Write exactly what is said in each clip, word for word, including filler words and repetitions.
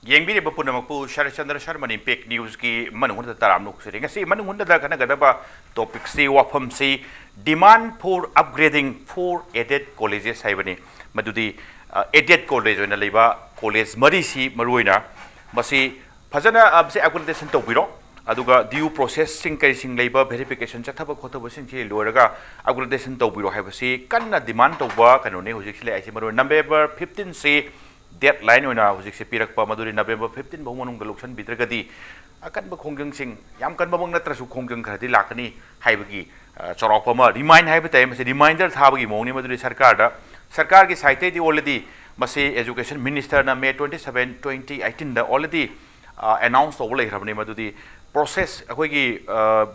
ꯌꯦꯡꯕꯤꯔꯤꯕ ꯄꯨꯝꯅꯃꯛꯄꯨ ꯁꯔꯠꯆꯟꯗ꯭ꯔ ꯁꯔꯃꯅꯤ ꯄꯦꯛ ꯅ꯭ꯌꯨꯁꯀꯤ ꯃꯅꯨꯡ ꯍꯨꯠꯅ ꯇꯔꯥꯝꯅ ꯑꯣꯛꯆꯔꯤ꯫ ꯉꯁꯤ ꯃꯅꯨꯡ ꯍꯨꯠꯅꯗ ꯈꯟꯅꯒꯗꯕ ꯇꯣꯄꯤꯛꯁꯤ, ꯋꯥꯐꯝꯁꯤ, demand for upgrading four aided colleges ꯍꯥꯏꯕꯅꯤ꯫ ꯃꯗꯨꯗꯤ ꯑꯦꯗꯦꯠ ꯀꯣꯂꯦꯖ ꯑꯣꯏꯅ ꯂꯩꯕ ꯀꯣꯂꯦꯖ ꯃꯔꯤꯁꯤ ꯃꯔꯨꯑꯣꯏꯅ ꯃꯁꯤ ꯐꯖꯅ ꯑ, ꯃꯁꯤ ꯑꯞꯒ꯭ꯔꯦꯗꯦꯁꯟ ꯇꯧꯕꯤꯔꯣ꯫ ꯑꯗꯨꯒ ꯗ꯭ꯌꯨ ꯄ꯭ꯔꯣꯁꯦꯁꯁꯤꯡ ꯀꯔꯤꯁꯤꯡ ꯂꯩꯕ, ꯚꯦꯔꯤꯐꯤꯀꯦꯁꯟ ꯆꯠꯊꯕ ꯈꯣꯠꯊꯕꯁꯤꯡꯁꯤ ꯂꯣꯏꯔꯒ ꯑꯞꯒ꯭ꯔꯦꯗꯦꯁꯟ ꯇꯧꯕꯤꯔꯣ ꯍꯥꯏꯕꯁꯤ ꯀꯟꯅ ꯗꯤꯃꯥꯟ ꯇꯧꯕ ꯀꯩꯅꯣꯅꯤ ꯍꯧꯖꯤꯛꯁꯤ ꯂꯩꯔꯤꯁꯦ꯫ ꯃꯔꯨ ꯑꯣꯏꯅ ꯅꯕꯦꯝꯕꯔ ꯐꯤꯐꯇꯤꯟꯁꯤ ꯗꯦꯠ ꯂꯥꯏꯟ ꯑꯣꯏꯅ ꯍꯧꯖꯤꯛꯁꯦ ꯄꯤꯔꯛꯄ, ꯃꯗꯨꯗꯤ ꯅꯕꯦꯝꯕꯔ ꯐꯤꯐꯇꯤꯟ ꯐꯥꯎ ꯃꯅꯨꯡꯗ ꯂꯧꯁꯤꯟꯕꯤꯗ꯭ꯔꯒꯗꯤ ꯑꯀꯟꯕ ꯈꯣꯡꯖꯪꯁꯤꯡ, ꯌꯥꯝ ꯀꯟꯕꯃꯛ ꯅꯠꯇ꯭ꯔꯁꯨ ꯈꯣꯡꯖꯪ ꯈꯔꯗꯤ ꯂꯥꯛꯀꯅꯤ ꯍꯥꯏꯕꯒꯤ ꯑ, ꯆꯥꯎꯔꯥꯛꯄ ꯑꯃ ꯔꯤꯃꯥꯏꯟ ꯍꯥꯏꯕ ꯇꯥꯏ꯫ ꯃꯁꯤ ꯔꯤꯃꯥꯏꯟꯗꯔ ꯊꯥꯕꯒꯤ ꯃꯑꯣꯡꯅꯤ꯫ ꯃꯗꯨꯗꯤ ꯁꯔꯀꯥꯔꯗ, ꯁꯔꯀꯥꯔꯒꯤ ꯁꯥꯏꯠꯇꯩꯗꯤ already ꯃꯁꯤ ꯑꯦꯖꯨꯀꯦꯁꯟ ꯃꯤꯅꯤꯁꯇꯔꯅ ꯃꯦ ꯇ꯭ꯋꯦꯟꯇꯤ ꯁꯚꯦꯟ, ꯇ꯭ꯋꯦꯟꯇꯤ ꯑꯩꯠꯇꯤꯟꯗ already ꯑꯦꯅꯥꯎꯟꯁ ꯇꯧꯕ ꯂꯩꯈ꯭ꯔꯕꯅꯤ꯫ ꯃꯗꯨꯗꯤ ꯄ꯭ꯔꯣꯁꯦꯁ, ꯑꯩꯈꯣꯏꯒꯤ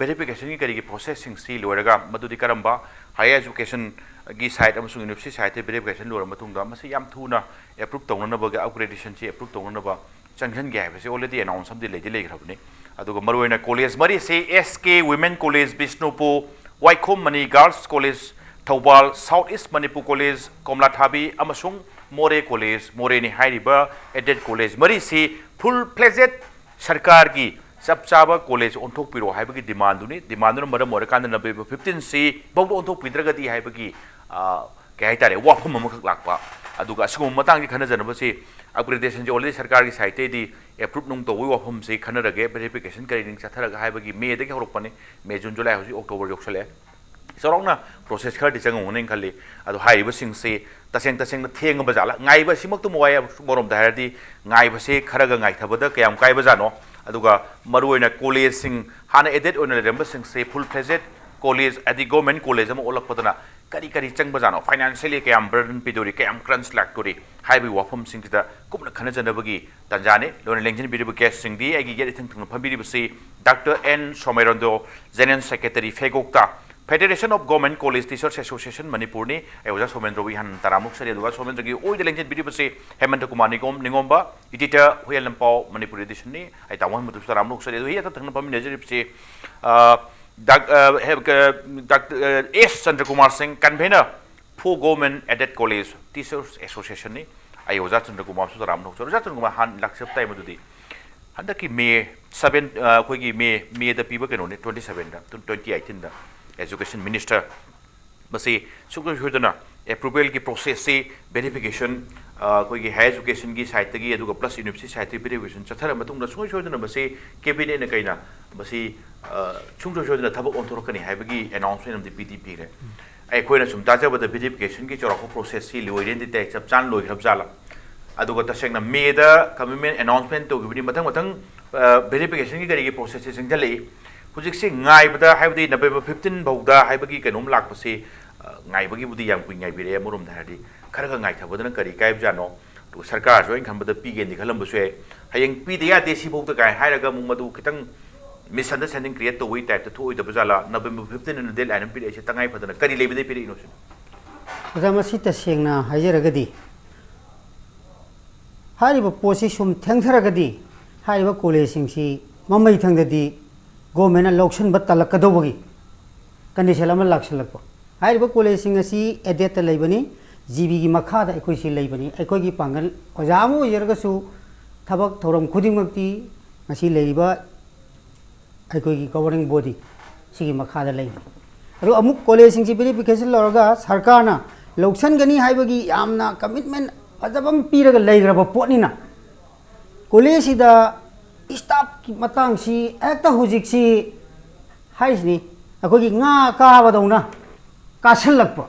ꯚꯦꯔꯤꯐꯤꯀꯦꯁꯟꯒꯤ ꯀꯔꯤꯒꯤ ꯄ꯭ꯔꯣꯁꯦꯁꯁꯤꯡꯁꯤ ꯂꯣꯏꯔꯒ ꯃꯗꯨꯗꯤ ꯀꯔꯝꯕ ꯍꯥꯌꯔ ꯑꯦꯖꯨꯀꯦꯁꯟꯒꯤ ꯁꯥꯏꯠ ꯑꯃꯁꯨꯡ ꯌꯨꯅꯤꯚꯔꯁꯤꯇꯤ ꯁꯥꯏꯠꯇ ꯚꯦꯔꯤꯐꯤꯀꯦꯁꯟ ꯂꯣꯏꯔꯕ ꯃꯇꯨꯡꯗ ꯃꯁꯤ ꯌꯥꯝ ꯊꯨꯅ ꯑꯦꯄ꯭ꯔꯨꯞ ꯇꯧꯅꯅꯕꯒꯤ, ꯑꯞꯒ꯭ꯔꯦꯗꯦꯁꯟꯁꯤ ꯑꯦꯄ꯭ꯔꯨꯞ ꯇꯧꯅꯅꯕ ꯆꯪꯁꯤꯟꯒꯦ ꯍꯥꯏꯕꯁꯤ already ꯑꯦꯅꯥꯎꯟꯁ ꯑꯃꯗꯤ ꯂꯩꯗꯤ ꯂꯩꯈ꯭ꯔꯕꯅꯤ꯫ ꯑꯗꯨꯒ ꯃꯔꯨꯑꯣꯏꯅ ꯀꯣꯂꯦꯖ ꯃꯔꯤꯁꯤ, S K women college Bishnupur, Waikhom Mani girls college Thoubal, south east Manipur college Komlathabi ꯑꯃꯁꯨꯡ ꯃꯣꯔꯦ ꯀꯣꯂꯦꯖ ꯃꯣꯔꯦꯅꯤ꯫ ꯍꯥꯏꯔꯤꯕ ꯑꯦꯗꯦꯠ ꯀꯣꯂꯦꯖ ꯃꯔꯤꯁꯤ ꯐꯨꯜ ꯐ꯭ꯂꯦꯖꯦꯠ ꯁꯔꯀꯥꯔꯒꯤ ꯆꯞ ꯆꯥꯕ ꯀꯣꯂꯦꯖ ꯑꯣꯟꯊꯣꯛꯄꯤꯔꯣ ꯍꯥꯏꯕꯒꯤ ꯗꯤꯃꯥꯟꯗꯨꯅꯤ꯫ ꯗꯤꯃꯥꯟꯗꯨꯅ ꯃꯔꯝ ꯑꯣꯏꯔꯀꯥꯟꯗ ꯅꯕꯦꯝꯕꯔ ꯐꯤꯐꯇꯤꯟꯁꯤ ꯐꯥꯎꯗ ꯑꯣꯟꯊꯣꯛꯄꯤꯗ꯭ꯔꯒꯗꯤ ꯍꯥꯏꯕꯒꯤ, ꯑ, ꯀꯩ ꯍꯥꯏꯇꯥꯔꯦ, ꯋꯥꯐꯝ ꯑꯃꯈꯛ ꯂꯥꯛꯄ꯫ ꯑꯗꯨꯒ ꯑꯁꯤꯒꯨꯝꯕ ꯃꯇꯥꯡꯒꯤ ꯈꯟꯅꯖꯅꯕꯁꯤ, ꯑꯞꯒ꯭ꯔꯦꯗꯦꯁꯟꯁꯤ already ꯁꯔꯀꯥꯔꯒꯤ ꯁꯥꯏꯠꯇꯩꯗꯤ ꯑꯦꯄ꯭ꯔꯨꯞ ꯅꯨꯡ ꯇꯧꯕꯒꯤ ꯋꯥꯐꯝꯁꯤ ꯈꯟꯅꯔꯒꯦ, ꯚꯦꯔꯤꯐꯤꯀꯦꯁꯟ ꯀꯔꯤ ꯅꯨꯡ ꯆꯠꯊꯔꯒ ꯍꯥꯏꯕꯒꯤ ꯃꯦꯗꯒꯤ ꯍꯧꯔꯛꯄꯅꯤ, ꯃꯦ, ꯖꯨꯟ, ꯖꯨꯂꯥꯏ, ꯍꯧꯖꯤꯛ ꯑꯣꯛꯇꯣꯕꯔ ꯌꯧꯁꯜꯂꯛꯑꯦ꯫ ꯆꯥꯎꯔꯥꯛꯅ ꯄ꯭ꯔꯣꯁꯦꯁ ꯈꯔꯗꯤ ꯆꯪꯉꯝꯒꯅꯤ ꯈꯜꯂꯤ꯫ ꯑꯗꯣ ꯍꯥꯏꯔꯤꯕꯁꯤꯡꯁꯤ ꯇꯁꯦꯡ ꯇꯁꯦꯡꯅ ꯊꯦꯡꯉꯕ ꯖꯥꯠꯂ? ꯉꯥꯏꯕ ꯑꯁꯤꯃꯛꯇꯕꯨ ꯋꯥꯏ꯫ ꯑꯃꯔꯣꯝꯗ ꯍꯥꯏꯔꯗꯤ ꯉꯥꯏꯕꯁꯦ ꯈꯔꯒ ꯉꯥꯏꯊꯕꯗ ꯀꯌꯥꯝ ꯀꯥꯏꯕꯖꯥꯠꯅꯣ? ꯑꯗꯨꯒ ꯃꯔꯨꯑꯣꯏꯅ ꯀꯣꯂꯦꯖꯁꯤꯡ, ꯍꯥꯟꯅ ꯑꯦꯗꯦꯠ ꯑꯣꯏꯅ ꯂꯩꯔꯝꯕꯁꯤꯡꯁꯦ ꯐꯨꯜ ꯐ꯭ꯂꯦꯖꯦꯠ ꯀꯣꯂꯦꯖ, ꯍꯥꯏꯗꯤ ꯒꯣꯔꯃꯦꯟ ꯀꯣꯂꯦꯖ ꯑꯃ ꯑꯣꯜꯂꯛꯄꯗꯅ ꯀꯔꯤ ꯀꯔꯤ ꯆꯪꯕꯖꯥꯠꯅꯣ? ꯐꯥꯏꯅꯥꯟꯁꯤꯌꯦꯜꯂꯤ ꯀꯌꯥꯝ ꯕꯔꯗꯟ ꯄꯤꯗꯣꯔꯤ, ꯀꯌꯥꯝ ꯀ꯭ꯔꯟꯁ ꯂꯥꯛꯇꯣꯔꯤ ꯍꯥꯏꯕꯒꯤ ꯋꯥꯐꯝꯁꯤꯡꯁꯤꯗ ꯀꯨꯞꯅ ꯈꯟꯅꯖꯅꯕꯒꯤ ꯇꯥꯟꯖꯥꯅꯤ꯫ ꯂꯣꯏꯅ ꯂꯦꯡꯁꯤꯟꯕꯤꯔꯤꯕ ꯒꯦꯁꯁꯤꯡꯗꯤ ꯑꯩꯒꯤ ꯌꯦꯠ ꯏꯊꯪ ꯊꯪꯅ ꯐꯝꯕꯤꯔꯤꯕꯁꯤ doctor N Somorendro, general secretary, ꯐꯦꯒꯣꯛꯇ, Federation of Government College Teachers Association ꯃꯅꯤꯄꯨꯔꯅꯤ꯫ ꯑꯩ ꯑꯣꯖꯥ ꯁꯣꯃꯦꯟꯗ꯭ꯔꯕꯨ ꯏꯍꯥꯟ ꯍꯥꯟꯅ ꯇꯔꯥꯝꯅ ꯑꯣꯛꯆꯔꯤ꯫ ꯑꯗꯨꯒ ꯁꯣꯃꯦꯟꯗ꯭ꯔꯒꯤ ꯑꯣꯏꯗ ꯂꯦꯡꯁꯤꯟꯕꯤꯔꯤꯕꯁꯤ ꯍꯦꯃꯟꯇ ꯀꯨꯃꯥꯔ ꯅꯤꯒꯣꯝ, ꯅꯤꯉꯣꯝꯕ, ꯏꯗꯤꯇꯔ ꯍꯨꯌꯦꯟ ꯂꯝꯄꯥꯎ, ꯃꯅꯤꯄꯨꯔ ꯏꯗꯤꯁꯟꯅꯤ꯫ ꯑꯩ ꯇꯥꯃꯣ ꯍꯦꯃꯟꯇꯕꯨꯁꯨ ꯇꯔꯥꯝꯅ ꯑꯣꯛꯆꯔꯤ꯫ ꯑꯗꯨ ꯍꯦꯛ ꯊꯪꯅ ꯐꯝꯃꯤꯟꯅꯖꯔꯤꯕꯁꯤ, ꯑ, ꯗꯥꯛ-, ꯑ, ꯍꯦ-, ꯀ-, ꯗꯥꯛꯇꯔ, ꯑ, ꯑꯦꯁ ꯆꯟꯗ꯭ꯔꯀꯨꯃꯥꯔ ꯁꯤꯡ, convener, Four Government Aided College Teachers Association ꯅꯤ꯫ ꯑꯩ ꯑꯣꯖꯥ ꯆꯟꯗ꯭ꯔꯀꯨꯃꯥꯔ ꯁꯨꯇꯔꯥꯝ ꯍꯧꯖꯔ꯫ ꯑꯣꯖꯥ ꯆꯟꯗ꯭ꯔꯀꯨꯃꯥꯔ, ꯍꯥꯟꯅ ꯂꯥꯛꯆꯕ ꯇꯥꯏ ꯃꯗꯨꯗꯤ ꯍꯟꯗꯛꯀꯤ ꯃꯦ ꯁꯕꯦꯟ, ꯑ, ꯑꯩꯈꯣꯏꯒꯤ ꯃꯦ, ꯃꯦꯗ ꯄꯤꯕ ꯀꯩꯅꯣꯅꯤ, ꯇ꯭ꯋꯦꯟꯇꯤ ꯁꯕꯦꯟꯗ, ꯇ꯭ꯋꯦꯟꯇꯤ ꯑꯩꯠꯇꯤꯟꯗ Education Minister ꯃꯁꯤ ꯁꯨꯡꯁꯣꯏ ꯁꯣꯏꯗꯅ approvalꯒꯤ processꯁꯤ verification, ꯑ, ꯑꯩꯈꯣꯏꯒꯤ higher educationꯒꯤ sideꯇꯒꯤ, ꯑꯗꯨꯒ plus university sideꯇꯒꯤ verification ꯆꯠꯊꯔ ꯃꯇꯨꯡꯗ ꯁꯨꯡꯁꯣꯏ ꯁꯣꯏꯗꯅ ꯃꯁꯤ cabinetꯅ ꯀꯩꯅ ꯃꯁꯤ, ꯑ, ꯁꯨꯡꯁꯣꯏ ꯁꯣꯏꯗꯅ ꯊꯕꯛ ꯑꯣꯟꯊꯣꯔꯛꯀꯅꯤ ꯍꯥꯏꯕꯒꯤ announcement ꯑꯃꯗꯤ ꯄꯤꯗꯤ ꯄꯤꯔꯦ꯫ ꯑꯩꯈꯣꯏꯅ ꯁꯨꯝ ꯇꯥꯖꯕꯗ verificationꯒꯤ ꯆꯥꯎꯔꯥꯛꯄ processꯁꯤ ꯂꯣꯏꯔꯦꯅꯗꯤ ꯇꯥꯏ, ꯆꯞ ꯆꯥꯅ ꯂꯣꯏꯈ꯭ꯔꯕ ꯖꯥꯠꯂꯥ? ꯑꯗꯨꯒ ꯇꯁꯦꯡꯅ ꯃꯦꯗ commitment announcement ꯇꯧꯈꯤꯕꯅꯤ, ꯃꯊꯪ ꯃꯊꯪ, ꯑ, verificationꯒꯤ ꯀꯔꯤꯒꯤ processꯁꯦ ꯆꯪꯁꯤꯜꯂꯛꯏ꯫ ꯍꯧꯖꯤꯛꯁꯤ ꯉꯥꯏꯕꯗ, ꯍꯥꯏꯕꯗꯤ November fifteen ꯐꯥꯎꯗ ꯍꯥꯏꯕꯒꯤ ꯀꯩꯅꯣꯝ ꯂꯥꯛꯄꯁꯤ, ꯑ, ꯉꯥꯏꯕꯒꯤꯕꯨꯗꯤ ꯌꯥꯝ ꯀꯨꯏ ꯉꯥꯏꯕꯤꯔꯛꯑꯦ꯫ ꯑꯃꯔꯣꯝꯗ ꯍꯥꯏꯔꯗꯤ ꯈꯔ ꯈꯔ ꯉꯥꯏꯊꯕꯗꯅ ꯀꯔꯤ ꯀꯥꯏꯕꯖꯥꯠꯅꯣ? ꯑꯗꯨꯒ ꯁꯔꯀꯥꯔꯁꯨ ꯑꯩꯅ ꯈꯟꯕꯗ ꯄꯤꯒꯦꯅꯗꯤ ꯈꯜꯂꯝꯕꯁꯨ ꯌꯥꯏ꯫ ꯍꯌꯦꯡ ꯄꯤꯗ ꯌꯥꯗꯦ ꯁꯤꯐꯥꯎꯗ ꯀꯥꯏ ꯍꯥꯏꯔꯒ ꯑꯃꯨꯛ ꯃꯗꯨ ꯈꯤꯇꯪ misunderstanding create ꯇꯧꯕꯒꯤ typeꯇ ꯊꯣꯛꯑꯣꯏꯗꯕ ꯖꯥꯠꯂꯥ? November fifteen ꯑꯅ deadline ꯑꯃ ꯄꯤꯔꯛꯏꯁꯦ ꯇꯉꯥꯏ ꯐꯗꯅ ꯀꯔꯤ ꯂꯩꯕꯗꯩ ꯄꯤꯔꯛꯏꯅꯣ ꯁꯤꯅꯤ? ꯑꯣꯖꯥ, ꯃꯁꯤ ꯇꯁꯦꯡꯅ ꯍꯥꯏꯖꯔꯒꯗꯤ, ꯍꯥꯏꯔꯤꯕ ꯄꯣꯠꯁꯤ ꯁꯨꯝ ꯊꯦꯡꯊꯔꯒꯗꯤ ꯍꯥꯏꯔꯤꯕ collegeꯁꯤꯡꯁꯤ ꯃꯃꯩꯊꯪꯗꯗꯤ governmentꯅ ꯂꯧꯁꯤꯟꯕ ꯇꯜꯂꯛꯀꯗꯧꯕꯒꯤ condition ꯑꯃ ꯂꯥꯛꯁꯤꯜꯂꯛꯄ꯫ ꯍꯥꯏꯔꯤꯕ collegeꯁꯤꯡ ꯑꯁꯤ aidedꯇ ꯂꯩꯕꯅꯤ, GBꯒꯤ ꯃꯈꯥꯗ ꯑꯩꯈꯣꯏꯁꯤ ꯂꯩꯕꯅꯤ꯫ ꯑꯩꯈꯣꯏꯒꯤ ꯄꯥꯡꯒꯜ ꯑꯣꯖꯥ ꯑꯃ ꯑꯣꯏꯖꯔꯒꯁꯨ ꯊꯕꯛ ꯊꯧꯔꯝ ꯈꯨꯗꯤꯡꯃꯛꯇꯤ ꯉꯁꯤ ꯂꯩꯔꯤꯕ ꯑꯩꯈꯣꯏꯒꯤ governing body ꯁꯤꯒꯤ ꯃꯈꯥꯗ ꯂꯩꯕꯅꯤ꯫ ꯑꯗꯨ ꯑꯃꯨꯛ collegeꯁꯤꯡꯁꯤ verification ꯂꯧꯔꯒ ꯁꯔꯀꯥꯔꯅ ꯂꯧꯁꯤꯟꯒꯅꯤ ꯍꯥꯏꯕꯒꯤ ꯌꯥꯝꯅ commitment ꯐꯖꯕ ꯑꯃ ꯄꯤꯔꯒ ꯂꯩꯈ꯭ꯔꯕ ꯄꯣꯠꯅꯤꯅ, collegeꯁꯤꯗ staffꯀꯤ ꯃꯇꯥꯡꯁꯤ ꯍꯦꯛꯇ ꯍꯧꯖꯤꯛꯁꯤ ꯍꯥꯏꯁꯤꯅꯤ, ꯑꯩꯈꯣꯏꯒꯤ ꯉꯥ ꯀꯥꯕꯗꯧꯅ ꯀꯥꯁꯤꯜꯂꯛꯄ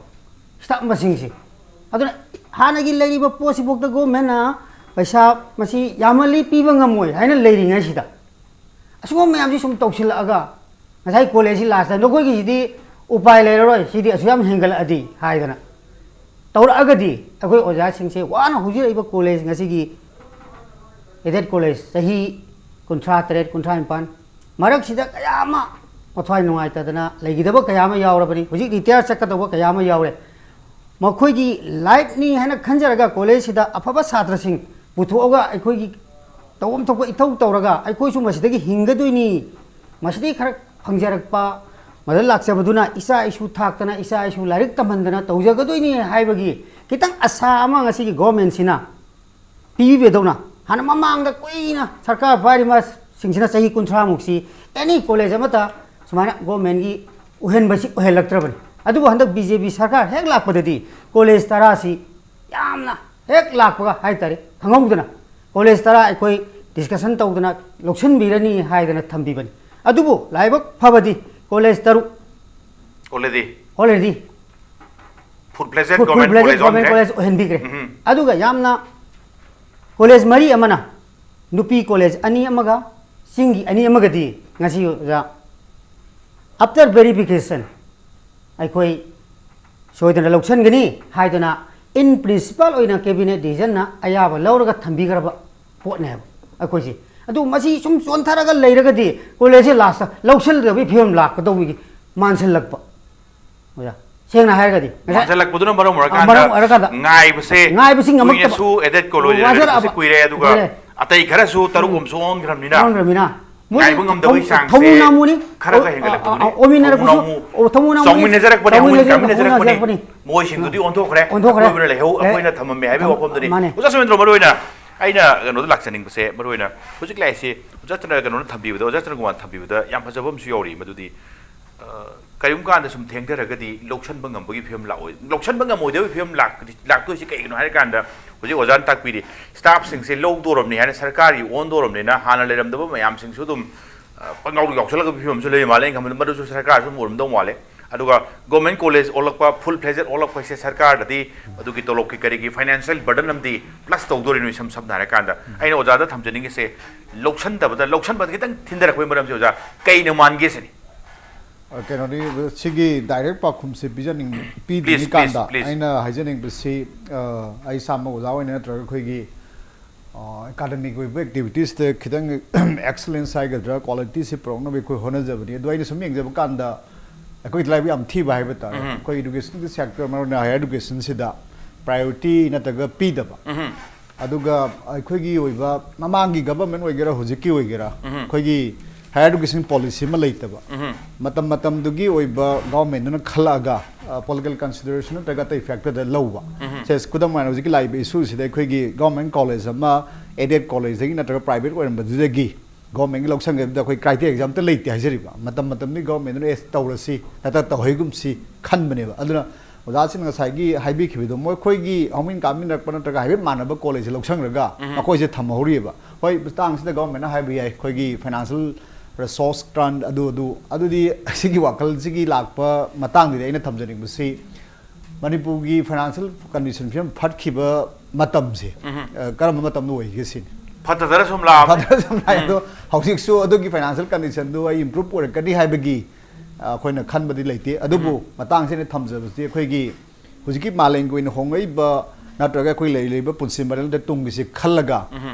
staff ꯃꯁꯤꯡꯁꯤ꯫ ꯑꯗꯨꯅ ꯍꯥꯟꯅꯒꯤ ꯂꯩꯔꯤꯕ ꯄꯣꯠꯁꯤꯐꯥꯎꯗ governmentꯅ ꯄꯩꯁꯥ ꯃꯁꯤ ꯌꯥꯝꯃꯜꯂꯤ, ꯄꯤꯕ ꯉꯝꯃꯣꯏ ꯍꯥꯏꯅ ꯂꯩꯔꯤꯉꯩꯁꯤꯗ, ꯑꯁꯤꯒꯨꯝꯕ ꯃꯌꯥꯝꯁꯤ ꯁꯨꯝ ꯇꯧꯁꯤꯜꯂꯛꯑꯒ, ꯉꯁꯥꯏ collegeꯁꯤ lastꯇ "ꯅꯈꯣꯏꯒꯤꯁꯤꯗꯤ ꯎꯄꯥꯏ ꯂꯩꯔꯔꯣꯏ, ꯁꯤꯗꯤ ꯑꯁꯨꯛ ꯌꯥꯝ ꯍꯦꯟꯒꯠꯂꯛꯑꯗꯤ" ꯍꯥꯏꯗꯅ ꯇꯧꯔꯛꯑꯒꯗꯤ, ꯑꯩꯈꯣꯏ ꯑꯣꯖꯥꯁꯤꯡꯁꯦ ꯋꯥꯅ ꯍꯧꯖꯔꯛꯏꯕ college, ꯉꯁꯤꯒꯤ aided college ꯆꯍꯤ ꯀꯨꯟꯊ꯭ꯔꯥ ꯇꯔꯦꯠ, ꯀꯨꯟꯊ꯭ꯔꯥ ꯅꯤꯄꯥꯟ ꯃꯔꯛꯁꯤꯗ ꯀꯌꯥ ꯑꯃ ꯃꯊ꯭ꯋꯥꯏ ꯅꯨꯡꯉꯥꯏꯇꯗꯅ ꯂꯩꯈꯤꯗꯕ ꯀꯌꯥ ꯑꯃ ꯌꯥꯎꯔꯕꯅꯤ꯫ ꯍꯧꯖꯤꯛ retire ꯆꯠꯀꯗꯧꯕ ꯀꯌꯥ ꯑꯃ ꯌꯥꯎꯔꯦ꯫ ꯃꯈꯣꯏꯒꯤ lifeꯅꯤ ꯍꯥꯏꯅ ꯈꯟꯖꯔꯒ collegeꯁꯤꯗ ꯑꯐꯕ ꯁꯥꯇ꯭ꯔꯁꯤꯡ ꯄꯨꯊꯣꯛꯑꯒ ꯑꯩꯈꯣꯏꯒꯤ ꯇꯧꯐꯝ ꯊꯣꯛꯄ ꯏꯊꯧ ꯇꯧꯔꯒ ꯑꯩꯈꯣꯏꯁꯨ ꯃꯁꯤꯗꯒꯤ ꯍꯤꯡꯒꯗꯣꯏꯅꯤ, ꯃꯁꯤꯗꯒꯤ ꯈꯔ ꯐꯪꯖꯔꯛꯄ ꯃꯗ ꯂꯥꯛꯆꯕꯗꯨꯅ ꯏꯆꯥ ꯏꯁꯨ ꯊꯥꯛꯇꯅ, ꯏꯆꯥ ꯏꯁꯨ ꯂꯥꯏꯔꯤꯛ ꯇꯝꯍꯟꯗꯅ ꯇꯧꯖꯒꯗꯣꯏꯅꯤ ꯍꯥꯏꯕꯒꯤ ꯈꯤꯇꯪ ꯑꯁꯥ ꯑꯃ ꯉꯁꯤꯒꯤ ꯒꯣꯔꯃꯦꯟꯁꯤꯅ ꯄꯤꯕꯤꯕꯗꯧꯅ, ꯍꯥꯟꯅ ꯃꯃꯥꯡꯗ ꯀꯨꯏꯅ ꯁꯔꯀꯥꯔ ꯄꯥꯏꯔꯤꯕꯁꯤꯡꯁꯤꯅ ꯆꯍꯤ ꯀꯨꯟꯊ꯭ꯔꯥꯃꯨꯛꯁꯤ ꯑꯦꯅꯤ ꯀꯣꯂꯦꯖ ꯑꯃꯠꯇ ꯁꯨꯃꯥꯏꯅ ꯒꯣꯔꯃꯦꯟꯒꯤ ꯑꯣꯏꯍꯟꯕꯁꯤ ꯑꯣꯏꯍꯜꯂꯛꯇ꯭ꯔꯕꯅꯤ꯫ ꯑꯗꯨꯕꯨ ꯍꯟꯗꯛ ꯕꯤ ꯖꯦ ꯄꯤ ꯁꯔꯀꯥꯔ ꯍꯦꯛ ꯂꯥꯛꯄꯗꯗꯤ ꯀꯣꯂꯦꯖ ꯇꯔꯥꯁꯤ ꯌꯥꯝꯅ ꯍꯦꯛ ꯂꯥꯛꯄꯒ ꯍꯥꯏꯇꯥꯔꯦ, ꯈꯪꯍꯧꯗꯅ ꯀꯣꯂꯦꯖ ꯇꯔꯥ ꯑꯩꯈꯣꯏ ꯗꯤꯁꯀꯁꯟ ꯇꯧꯗꯅ ꯂꯧꯁꯤꯟꯕꯤꯔꯅꯤ ꯍꯥꯏꯗꯅ ꯊꯝꯕꯤꯕꯅꯤ꯫ ꯑꯗꯨꯕꯨ ꯂꯥꯏꯕꯛ ꯐꯕꯗꯤ ꯀꯣꯂꯦꯖ ꯇꯔꯨꯛ ꯑꯣꯜꯔꯦꯗꯤ ꯑꯣꯜꯔꯦꯗꯤ ꯐꯨꯜ ꯐ꯭ꯂꯦꯖꯦꯠ ꯒꯣꯔꯃꯦꯟ ꯀꯣꯂꯦꯖ ꯑꯣꯟꯈ꯭ꯔꯦ꯫ ꯀꯣꯂꯦꯖ ꯑꯣꯏꯍꯟꯕꯤꯈ꯭ꯔꯦ꯫ ꯎꯝ꯫ ꯑꯗꯨꯒ ꯌꯥꯝꯅ ꯀꯣꯂꯦꯖ ꯃꯔꯤ ꯑꯃꯅ ꯅꯨꯄꯤ ꯀꯣꯂꯦꯖ ꯑꯅꯤ ꯑꯃꯒ ꯆꯤꯡꯒꯤ ꯑꯅꯤ ꯑꯃꯒꯗꯤ ꯉꯁꯤ ꯑꯣꯖꯥ, after verification, ꯑꯩꯈꯣꯏ ꯁꯣꯏꯗꯅ ꯂꯧꯁꯤꯟꯒꯅꯤ ꯍꯥꯏꯗꯅ in principle ꯑꯣꯏꯅ ꯀꯦꯕꯤꯅꯦꯠ ꯗꯤꯁꯤꯖꯟꯅ ꯑꯌꯥꯕ ꯂꯧꯔꯒ ꯊꯝꯕꯤꯈ꯭ꯔꯕ ꯄꯣꯠꯅꯦꯕ ꯑꯩꯈꯣꯏꯁꯦ꯫ ꯑꯗꯨ ꯃꯁꯤ ꯁꯨꯝ ꯆꯣꯟꯊꯔꯒ ꯂꯩꯔꯒꯗꯤ ꯀꯣꯂꯦꯖꯁꯦ ꯂꯥꯁꯇ ꯂꯧꯁꯤꯜꯗꯕꯒꯤ ꯐꯤꯕꯝ ꯂꯥꯛꯀꯗꯧꯕꯒꯤ ꯃꯥꯟꯁꯤꯜꯂꯛꯄ꯫ ꯑꯣꯖꯥ, ꯁꯦꯡꯅ ꯍꯥꯏꯔꯒꯗꯤ ꯉꯁꯥꯏ ꯃꯥꯡꯁꯤꯜꯂꯛꯄꯗꯨꯅ ꯃꯔꯝ ꯑ, ꯑꯣꯏꯔꯀꯥꯟꯗ ꯃꯔꯝ ꯑꯣꯏꯔꯀꯥꯟꯗ ꯉꯥꯏꯕꯁꯦ ꯉꯥꯏꯕꯁꯤ ꯉꯝꯃꯛꯇꯕ꯫ ꯀꯨꯏꯅꯁꯨ ꯑꯦꯗꯦꯠ ꯀꯣꯂꯦꯖ ꯋꯥꯖꯔꯛꯑꯕ꯫ ꯂꯩꯔꯛꯄꯁꯦ ꯀꯨꯏꯔꯦ, ꯑꯗꯨꯒ ꯀꯨꯏꯔꯦ꯫ ꯑꯇꯩ ꯈꯔꯁꯨ ꯇꯔꯨꯛ ꯑꯃꯁꯨ ꯑꯣꯟꯈ꯭ꯔꯕꯅꯤꯅ ꯑꯣꯟꯈ꯭ꯔꯕꯅꯤꯅ ꯃꯣꯏ ꯉꯥꯏꯕ ꯉꯝꯗꯕꯒꯤ ꯊꯃꯨ- ꯆꯥꯡꯁꯦ ꯊꯃꯨ ꯅꯥꯃꯨꯅꯤ꯫ ꯈꯔꯒ ꯑꯣ, ꯍꯦꯟꯒꯠꯂꯛꯄꯗꯨꯅꯤ꯫ ꯑ, ꯑ, ꯑꯣꯃꯤꯟꯅꯔꯛꯄꯁꯨ, ꯊꯃꯨ ꯅꯥꯃꯨ ꯑꯣ, ꯊꯃꯨ ꯅꯥꯃꯨꯅꯤ꯫ ꯆꯥꯎꯃꯤꯟꯅꯖꯔꯛꯄꯅꯦ, ꯆꯥꯎꯃꯤꯟꯅꯖꯔꯛꯄꯅꯦ, ꯍꯧꯃꯤꯟ ꯀꯥꯃꯤꯟꯅꯖꯔꯛꯄꯅꯦ꯫ ꯆꯥꯎꯃꯤꯟꯅꯖꯔꯛꯄꯅꯦ꯫ ꯃꯣꯏꯁꯤꯡꯗꯨꯗꯤ ꯑꯣꯟꯊꯣꯛꯈ꯭ꯔꯦ꯫ ꯑꯣꯟꯊꯣꯛꯈ꯭ꯔꯦ꯫ ꯑꯀꯣꯏꯕꯗ ꯂꯩꯍꯧ, ꯂꯩ-, ꯑꯩꯈꯣꯏꯅ ꯊꯝꯃꯝꯃꯦ ꯍꯥꯏꯕꯒꯤ ꯊꯝ-, ꯋꯥꯐꯝꯗꯨꯅꯤ꯫ ꯃꯥꯅꯦ꯫ ꯑꯣꯖꯥ ꯁꯨꯃꯦꯟꯗ꯭ꯔꯣ, ꯃꯔꯨ ꯑꯣꯏꯅ ꯑꯩꯅ ꯀꯩꯅꯣꯗ ꯂꯥꯛꯆꯅꯤꯡꯕꯁꯦ, ꯃꯔꯨ ꯑꯣꯏꯅ ꯍꯧꯖꯤꯛ ꯂꯥꯛꯏꯁꯤ ꯑꯣꯖꯥ ꯆꯟꯗ꯭ꯔ ꯀꯩꯅꯣꯅ ꯊꯝꯕꯤꯕꯗ, ꯑꯣꯖꯥ ꯆꯟꯗ꯭ꯔꯀꯨꯃꯥꯔꯅ ꯊꯝꯕꯤꯕꯗ ꯌꯥꯝ ꯐꯖꯕ ꯑꯃꯁꯨ ꯌꯥꯎꯔꯤ꯫ ꯃꯗꯨꯗꯤ, ꯑ, ꯀꯔꯤꯒꯨꯝꯕ ꯀꯥꯟꯗ ꯁꯨꯝ ꯊꯦꯡꯊꯔꯒꯗꯤ ꯂꯧꯁꯟꯕ ꯉꯝꯕꯒꯤ ꯐꯤꯕꯝ ꯂꯥꯛꯑꯣꯏ꯫ ꯂꯧꯁꯟꯕ ꯉꯝꯃꯣꯏꯗꯕꯒꯤ ꯐꯤꯕꯝ ꯂꯥꯛ-, ꯂꯥꯛꯇꯣꯏꯁꯤ ꯀꯩꯒꯤꯅꯣ ꯍꯥꯏꯔꯀꯥꯟꯗ, ꯍꯧꯖꯤꯛ ꯑꯣꯖꯥꯅ ꯇꯥꯛꯄꯤꯔꯤ, ꯁ꯭ꯇꯥꯐꯁꯤꯡꯁꯦ ꯂꯧꯗꯣꯔꯕꯅꯤ ꯍꯥꯏꯅ, ꯁꯔꯀꯥꯔꯒꯤ ꯑꯣꯟꯗꯣꯔꯕꯅꯤꯅ ꯍꯥꯟꯅ ꯂꯩꯔꯝꯗꯕ ꯃꯌꯥꯝꯁꯤꯡꯁꯨ ꯑꯗꯨꯝ, ꯑ, ꯄꯪꯌꯥꯎ ꯌꯥꯎꯁꯜꯂꯛꯄꯒꯤ ꯐꯤꯕꯝꯁꯨ ꯂꯩ ꯃꯥꯜꯂꯦ꯫ ꯑꯩꯅ ꯈꯟꯕꯗ ꯃꯗꯨꯁꯨ ꯁꯔꯀꯥꯔꯁꯨ ꯑꯗꯨꯝ ꯎꯔꯝꯗꯧ ꯃꯥꯜꯂꯦ꯫ ꯑꯗꯨꯒ ꯒꯣꯔꯃꯦꯟ ꯀꯣꯂꯦꯖ ꯑꯣꯜꯂꯛꯄ, ꯐꯨꯜ ꯐ꯭ꯂꯦꯖꯦꯠ ꯑꯣꯜꯂꯛꯄ ꯍꯥꯏꯁꯦ ꯁꯔꯀꯥꯔꯗꯗꯤ ꯑꯗꯨꯒꯤ ꯇꯣꯂꯣꯞꯀꯤ ꯀꯔꯤꯒꯤ ꯐꯥꯏꯅꯥꯟꯁꯤꯌꯦꯜ ꯕꯔꯗꯟ ꯑꯃꯗꯤ ꯄ꯭ꯂꯁ ꯇꯧꯗꯣꯔꯤꯅꯤ꯫ ꯏꯁꯝ ꯁꯝꯅ ꯍꯥꯏꯔꯀꯥꯟꯗ ꯑꯩꯅ ꯑꯣꯖꯥꯗ ꯊꯝꯖꯅꯤꯡꯉꯤꯁꯦ, ꯂꯧꯁꯟꯗꯕꯗ, ꯂꯧꯁꯟꯕꯗ ꯈꯤꯇꯪ ꯊꯤꯟꯊꯔꯛꯄꯒꯤ ꯃꯔꯝꯁꯦ ꯑꯣꯖꯥ ꯀꯩꯅ ꯃꯥꯟꯒꯦ ꯁꯤꯅꯤ꯫ ꯑ, ꯀꯩꯅꯣꯅꯤ, ꯁꯤꯒꯤ ꯗꯥꯏꯔꯦꯛ ꯄꯥꯎꯈꯨꯝꯁꯦ ꯄꯤꯖꯅꯤꯡ-, Please, ꯄꯤꯗ꯭ꯔꯤꯉꯩ please, ꯀꯥꯟꯗ please. ꯑꯩꯅ ꯍꯥꯏꯖꯅꯤꯡꯕꯁꯤ, ꯑ, ꯑꯩ ꯏꯁꯥꯃꯛ ꯑꯣꯖꯥ ꯑꯣꯏꯅ ꯅꯠꯇ꯭ꯔꯒ ꯑꯩꯈꯣꯏꯒꯤ, ꯑ, ꯑꯦꯀꯥꯗꯃꯤꯛ ꯑꯣꯏꯕ ꯑꯦꯛꯇꯤꯚꯤꯇꯤꯁꯇ ꯈꯤꯇꯪ ꯑꯦꯛꯁꯂꯦꯟꯁ ꯍꯥꯏꯒꯗ꯭ꯔꯥ, ꯀ꯭ꯋꯥꯂꯤꯇꯤꯁꯦ ꯄꯨꯔꯛꯅꯕ ꯑꯩꯈꯣꯏ ꯍꯣꯠꯅꯖꯕꯅꯤ꯫ ꯑꯗꯣ ꯑꯩꯅ ꯁꯨꯝ ꯌꯦꯡꯖꯕ ꯀꯥꯟꯗ ꯑꯩꯈꯣꯏ ꯂꯥꯏꯕꯛ ꯌꯥꯝ ꯊꯤꯕ ꯍꯥꯏꯕ ꯇꯥꯔꯦ꯫ ꯎꯝ꯫ ꯑꯩꯈꯣꯏ ꯏꯗꯨꯀꯦꯁꯟꯒꯤ ꯁꯦꯛꯇꯔ, ꯃꯔꯨ ꯑꯣꯏꯅ ꯍꯥꯌꯔ ꯏꯗꯨꯀꯦꯁꯟꯁꯤꯗ ꯄ꯭ꯔꯥꯏꯌꯣꯔꯤꯇꯤ ꯅꯠꯇ꯭ꯔꯒ ꯄꯤꯗꯕ꯫ ꯎꯝ꯫ ꯑꯗꯨꯒ ꯑꯩꯈꯣꯏꯒꯤ ꯑꯣꯏꯕ ꯃꯃꯥꯡꯒꯤ ꯒꯚꯔꯟꯃꯦꯟ ꯑꯣꯏꯒꯦꯔꯥ, ꯍꯧꯖꯤꯛꯀꯤ ꯑꯣꯏꯒꯦꯔꯥ, ꯎꯝ꯫ ꯑꯩꯈꯣꯏꯒꯤ Higher education policy ꯑꯃ ꯂꯩꯇꯕ, ꯃꯇꯝ ꯃꯇꯝꯗꯨꯒꯤ ꯑꯣꯏꯕ government ꯗꯨꯅ ꯈꯜꯂꯛꯑꯒ ꯄꯣꯂꯤꯇꯤꯀꯦꯜ ꯀꯟꯁꯤꯗꯔꯦꯁꯟ ꯅꯠꯇ꯭ꯔꯒ ꯑꯇꯩ ꯐꯦꯛꯇꯔꯗ ꯂꯧꯕ꯫ ꯁꯦ, ꯈꯨꯗꯝ ꯑꯣꯏꯅ ꯍꯧꯖꯤꯛꯀꯤ ꯂꯥꯛꯏꯕ ꯏꯁꯨꯁꯤꯗ ꯑꯩꯈꯣꯏꯒꯤ ꯒꯣꯔꯃꯦꯟ ꯀꯣꯂꯦꯖ ꯑꯃ ꯑꯦꯗꯦꯠ ꯀꯣꯂꯦꯖꯇꯒꯤ ꯅꯠꯇ꯭ꯔꯒ ꯄ꯭ꯔꯥꯏꯚꯦꯠ ꯑꯣꯏꯔꯝꯕꯗꯨꯗꯒꯤ ꯒꯣꯔꯃꯦꯟꯒꯤ ꯂꯧꯁꯟꯈꯤꯕꯗ ꯑꯩꯈꯣꯏ ꯀ꯭ꯔꯥꯏꯇꯦꯔꯤꯌꯥ ꯑꯝꯇ ꯂꯩꯇꯦ ꯍꯥꯏꯖꯔꯤꯕ꯫ ꯃꯇꯝ ꯃꯇꯝꯗꯨꯒꯤ ꯒꯣꯔꯃꯦꯟꯗꯨꯅ ꯑꯦ ꯇꯧꯔꯁꯤ ꯅꯠꯇ꯭ꯔꯒ ꯇꯧꯍꯩꯒꯨꯝꯁꯤ ꯈꯟꯕꯅꯦꯕ꯫ ꯑꯗꯨꯅ ꯑꯣꯖꯥꯁꯤꯡꯅ ꯉꯁꯥꯏꯒꯤ ꯍꯥꯏꯕꯤꯈꯤꯕꯗꯣ, ꯃꯈꯣꯏꯒꯤ ꯍꯧꯃꯤꯟ ꯀꯥꯃꯤꯟꯅꯔꯛꯄ ꯅꯠꯇ꯭ꯔꯒ ꯍꯥꯏꯐꯦꯠ ꯃꯥꯟꯅꯕ ꯀꯣꯂꯦꯖꯁꯦ ꯂꯧꯁꯟꯈ꯭ꯔꯒ ꯃꯈꯣꯏꯁꯦ ꯊꯝꯍꯧꯔꯤꯑꯕ꯫ ꯍꯣꯏ, ꯃꯇꯥꯡꯁꯤꯗ ꯒꯣꯔꯃꯦꯟꯅ ꯍꯥꯏꯕ ꯌꯥꯏ, ꯑꯩꯈꯣꯏꯒꯤ ꯐꯥꯏꯅꯥꯟꯁꯤꯌꯦꯜ ꯔꯤꯁꯣꯔꯁ ꯀ꯭ꯔꯟ ꯑꯗꯨ ꯑꯗꯨ ꯑꯗꯨꯗꯤ ꯁꯤꯒꯤ ꯋꯥꯈꯜꯁꯤꯒꯤ ꯂꯥꯛꯄ ꯃꯇꯥꯡꯗꯨꯗꯤ ꯑꯩꯅ ꯊꯝꯖꯅꯤꯡꯕꯁꯤ, ꯃꯅꯤꯄꯨꯔꯒꯤ ꯐꯥꯏꯅꯥꯟꯁꯤꯌꯦꯜ ꯀꯟꯗꯤꯁꯟ ꯐꯤꯕꯝ ꯐꯠꯈꯤꯕ ꯃꯇꯝꯁꯦ, ꯑ, ꯀꯔꯝꯕ ꯃꯇꯝꯗ ꯑꯣꯏꯒꯦ ꯁꯤꯅꯤ꯫ ꯐꯠꯇꯗꯅ ꯁꯨꯝ ꯂꯥꯛꯑꯕꯅꯤ꯫ ꯐꯠꯇꯗꯅ ꯁꯨꯝ ꯂꯥꯛꯑꯦ꯫ ꯑꯗꯣ ꯍꯧꯖꯤꯛꯁꯨ ꯑꯗꯨꯒꯤ ꯐꯥꯏꯅꯥꯟꯁꯤꯌꯦꯜ ꯀꯟꯗꯤꯁꯟꯗꯨ ꯑꯩ ꯏꯝꯄ꯭ꯔꯨꯞ ꯑꯣꯏꯔꯛꯀꯅꯤ ꯍꯥꯏꯕꯒꯤ, ꯑ, ꯑꯩꯈꯣꯏꯅ ꯈꯟꯕꯗꯤ ꯂꯩꯇꯦ꯫ ꯑꯗꯨꯕꯨ ꯃꯇꯥꯡꯁꯤꯗ ꯊꯝꯖꯕꯁꯤ, ꯑꯩꯈꯣꯏꯒꯤ ꯍꯧꯖꯤꯛꯀꯤ ꯃꯥꯂꯦꯝꯒꯤ ꯑꯣꯏꯅ ꯍꯣꯡꯂꯛꯏꯕ ꯅꯠꯇ꯭ꯔꯒ ꯑꯩꯈꯣꯏ ꯂꯩꯔꯤꯕ ꯄꯨꯟꯁꯤ ꯃꯔꯦꯜꯗ ꯇꯨꯡꯒꯤꯁꯤ ꯈꯜꯂꯒ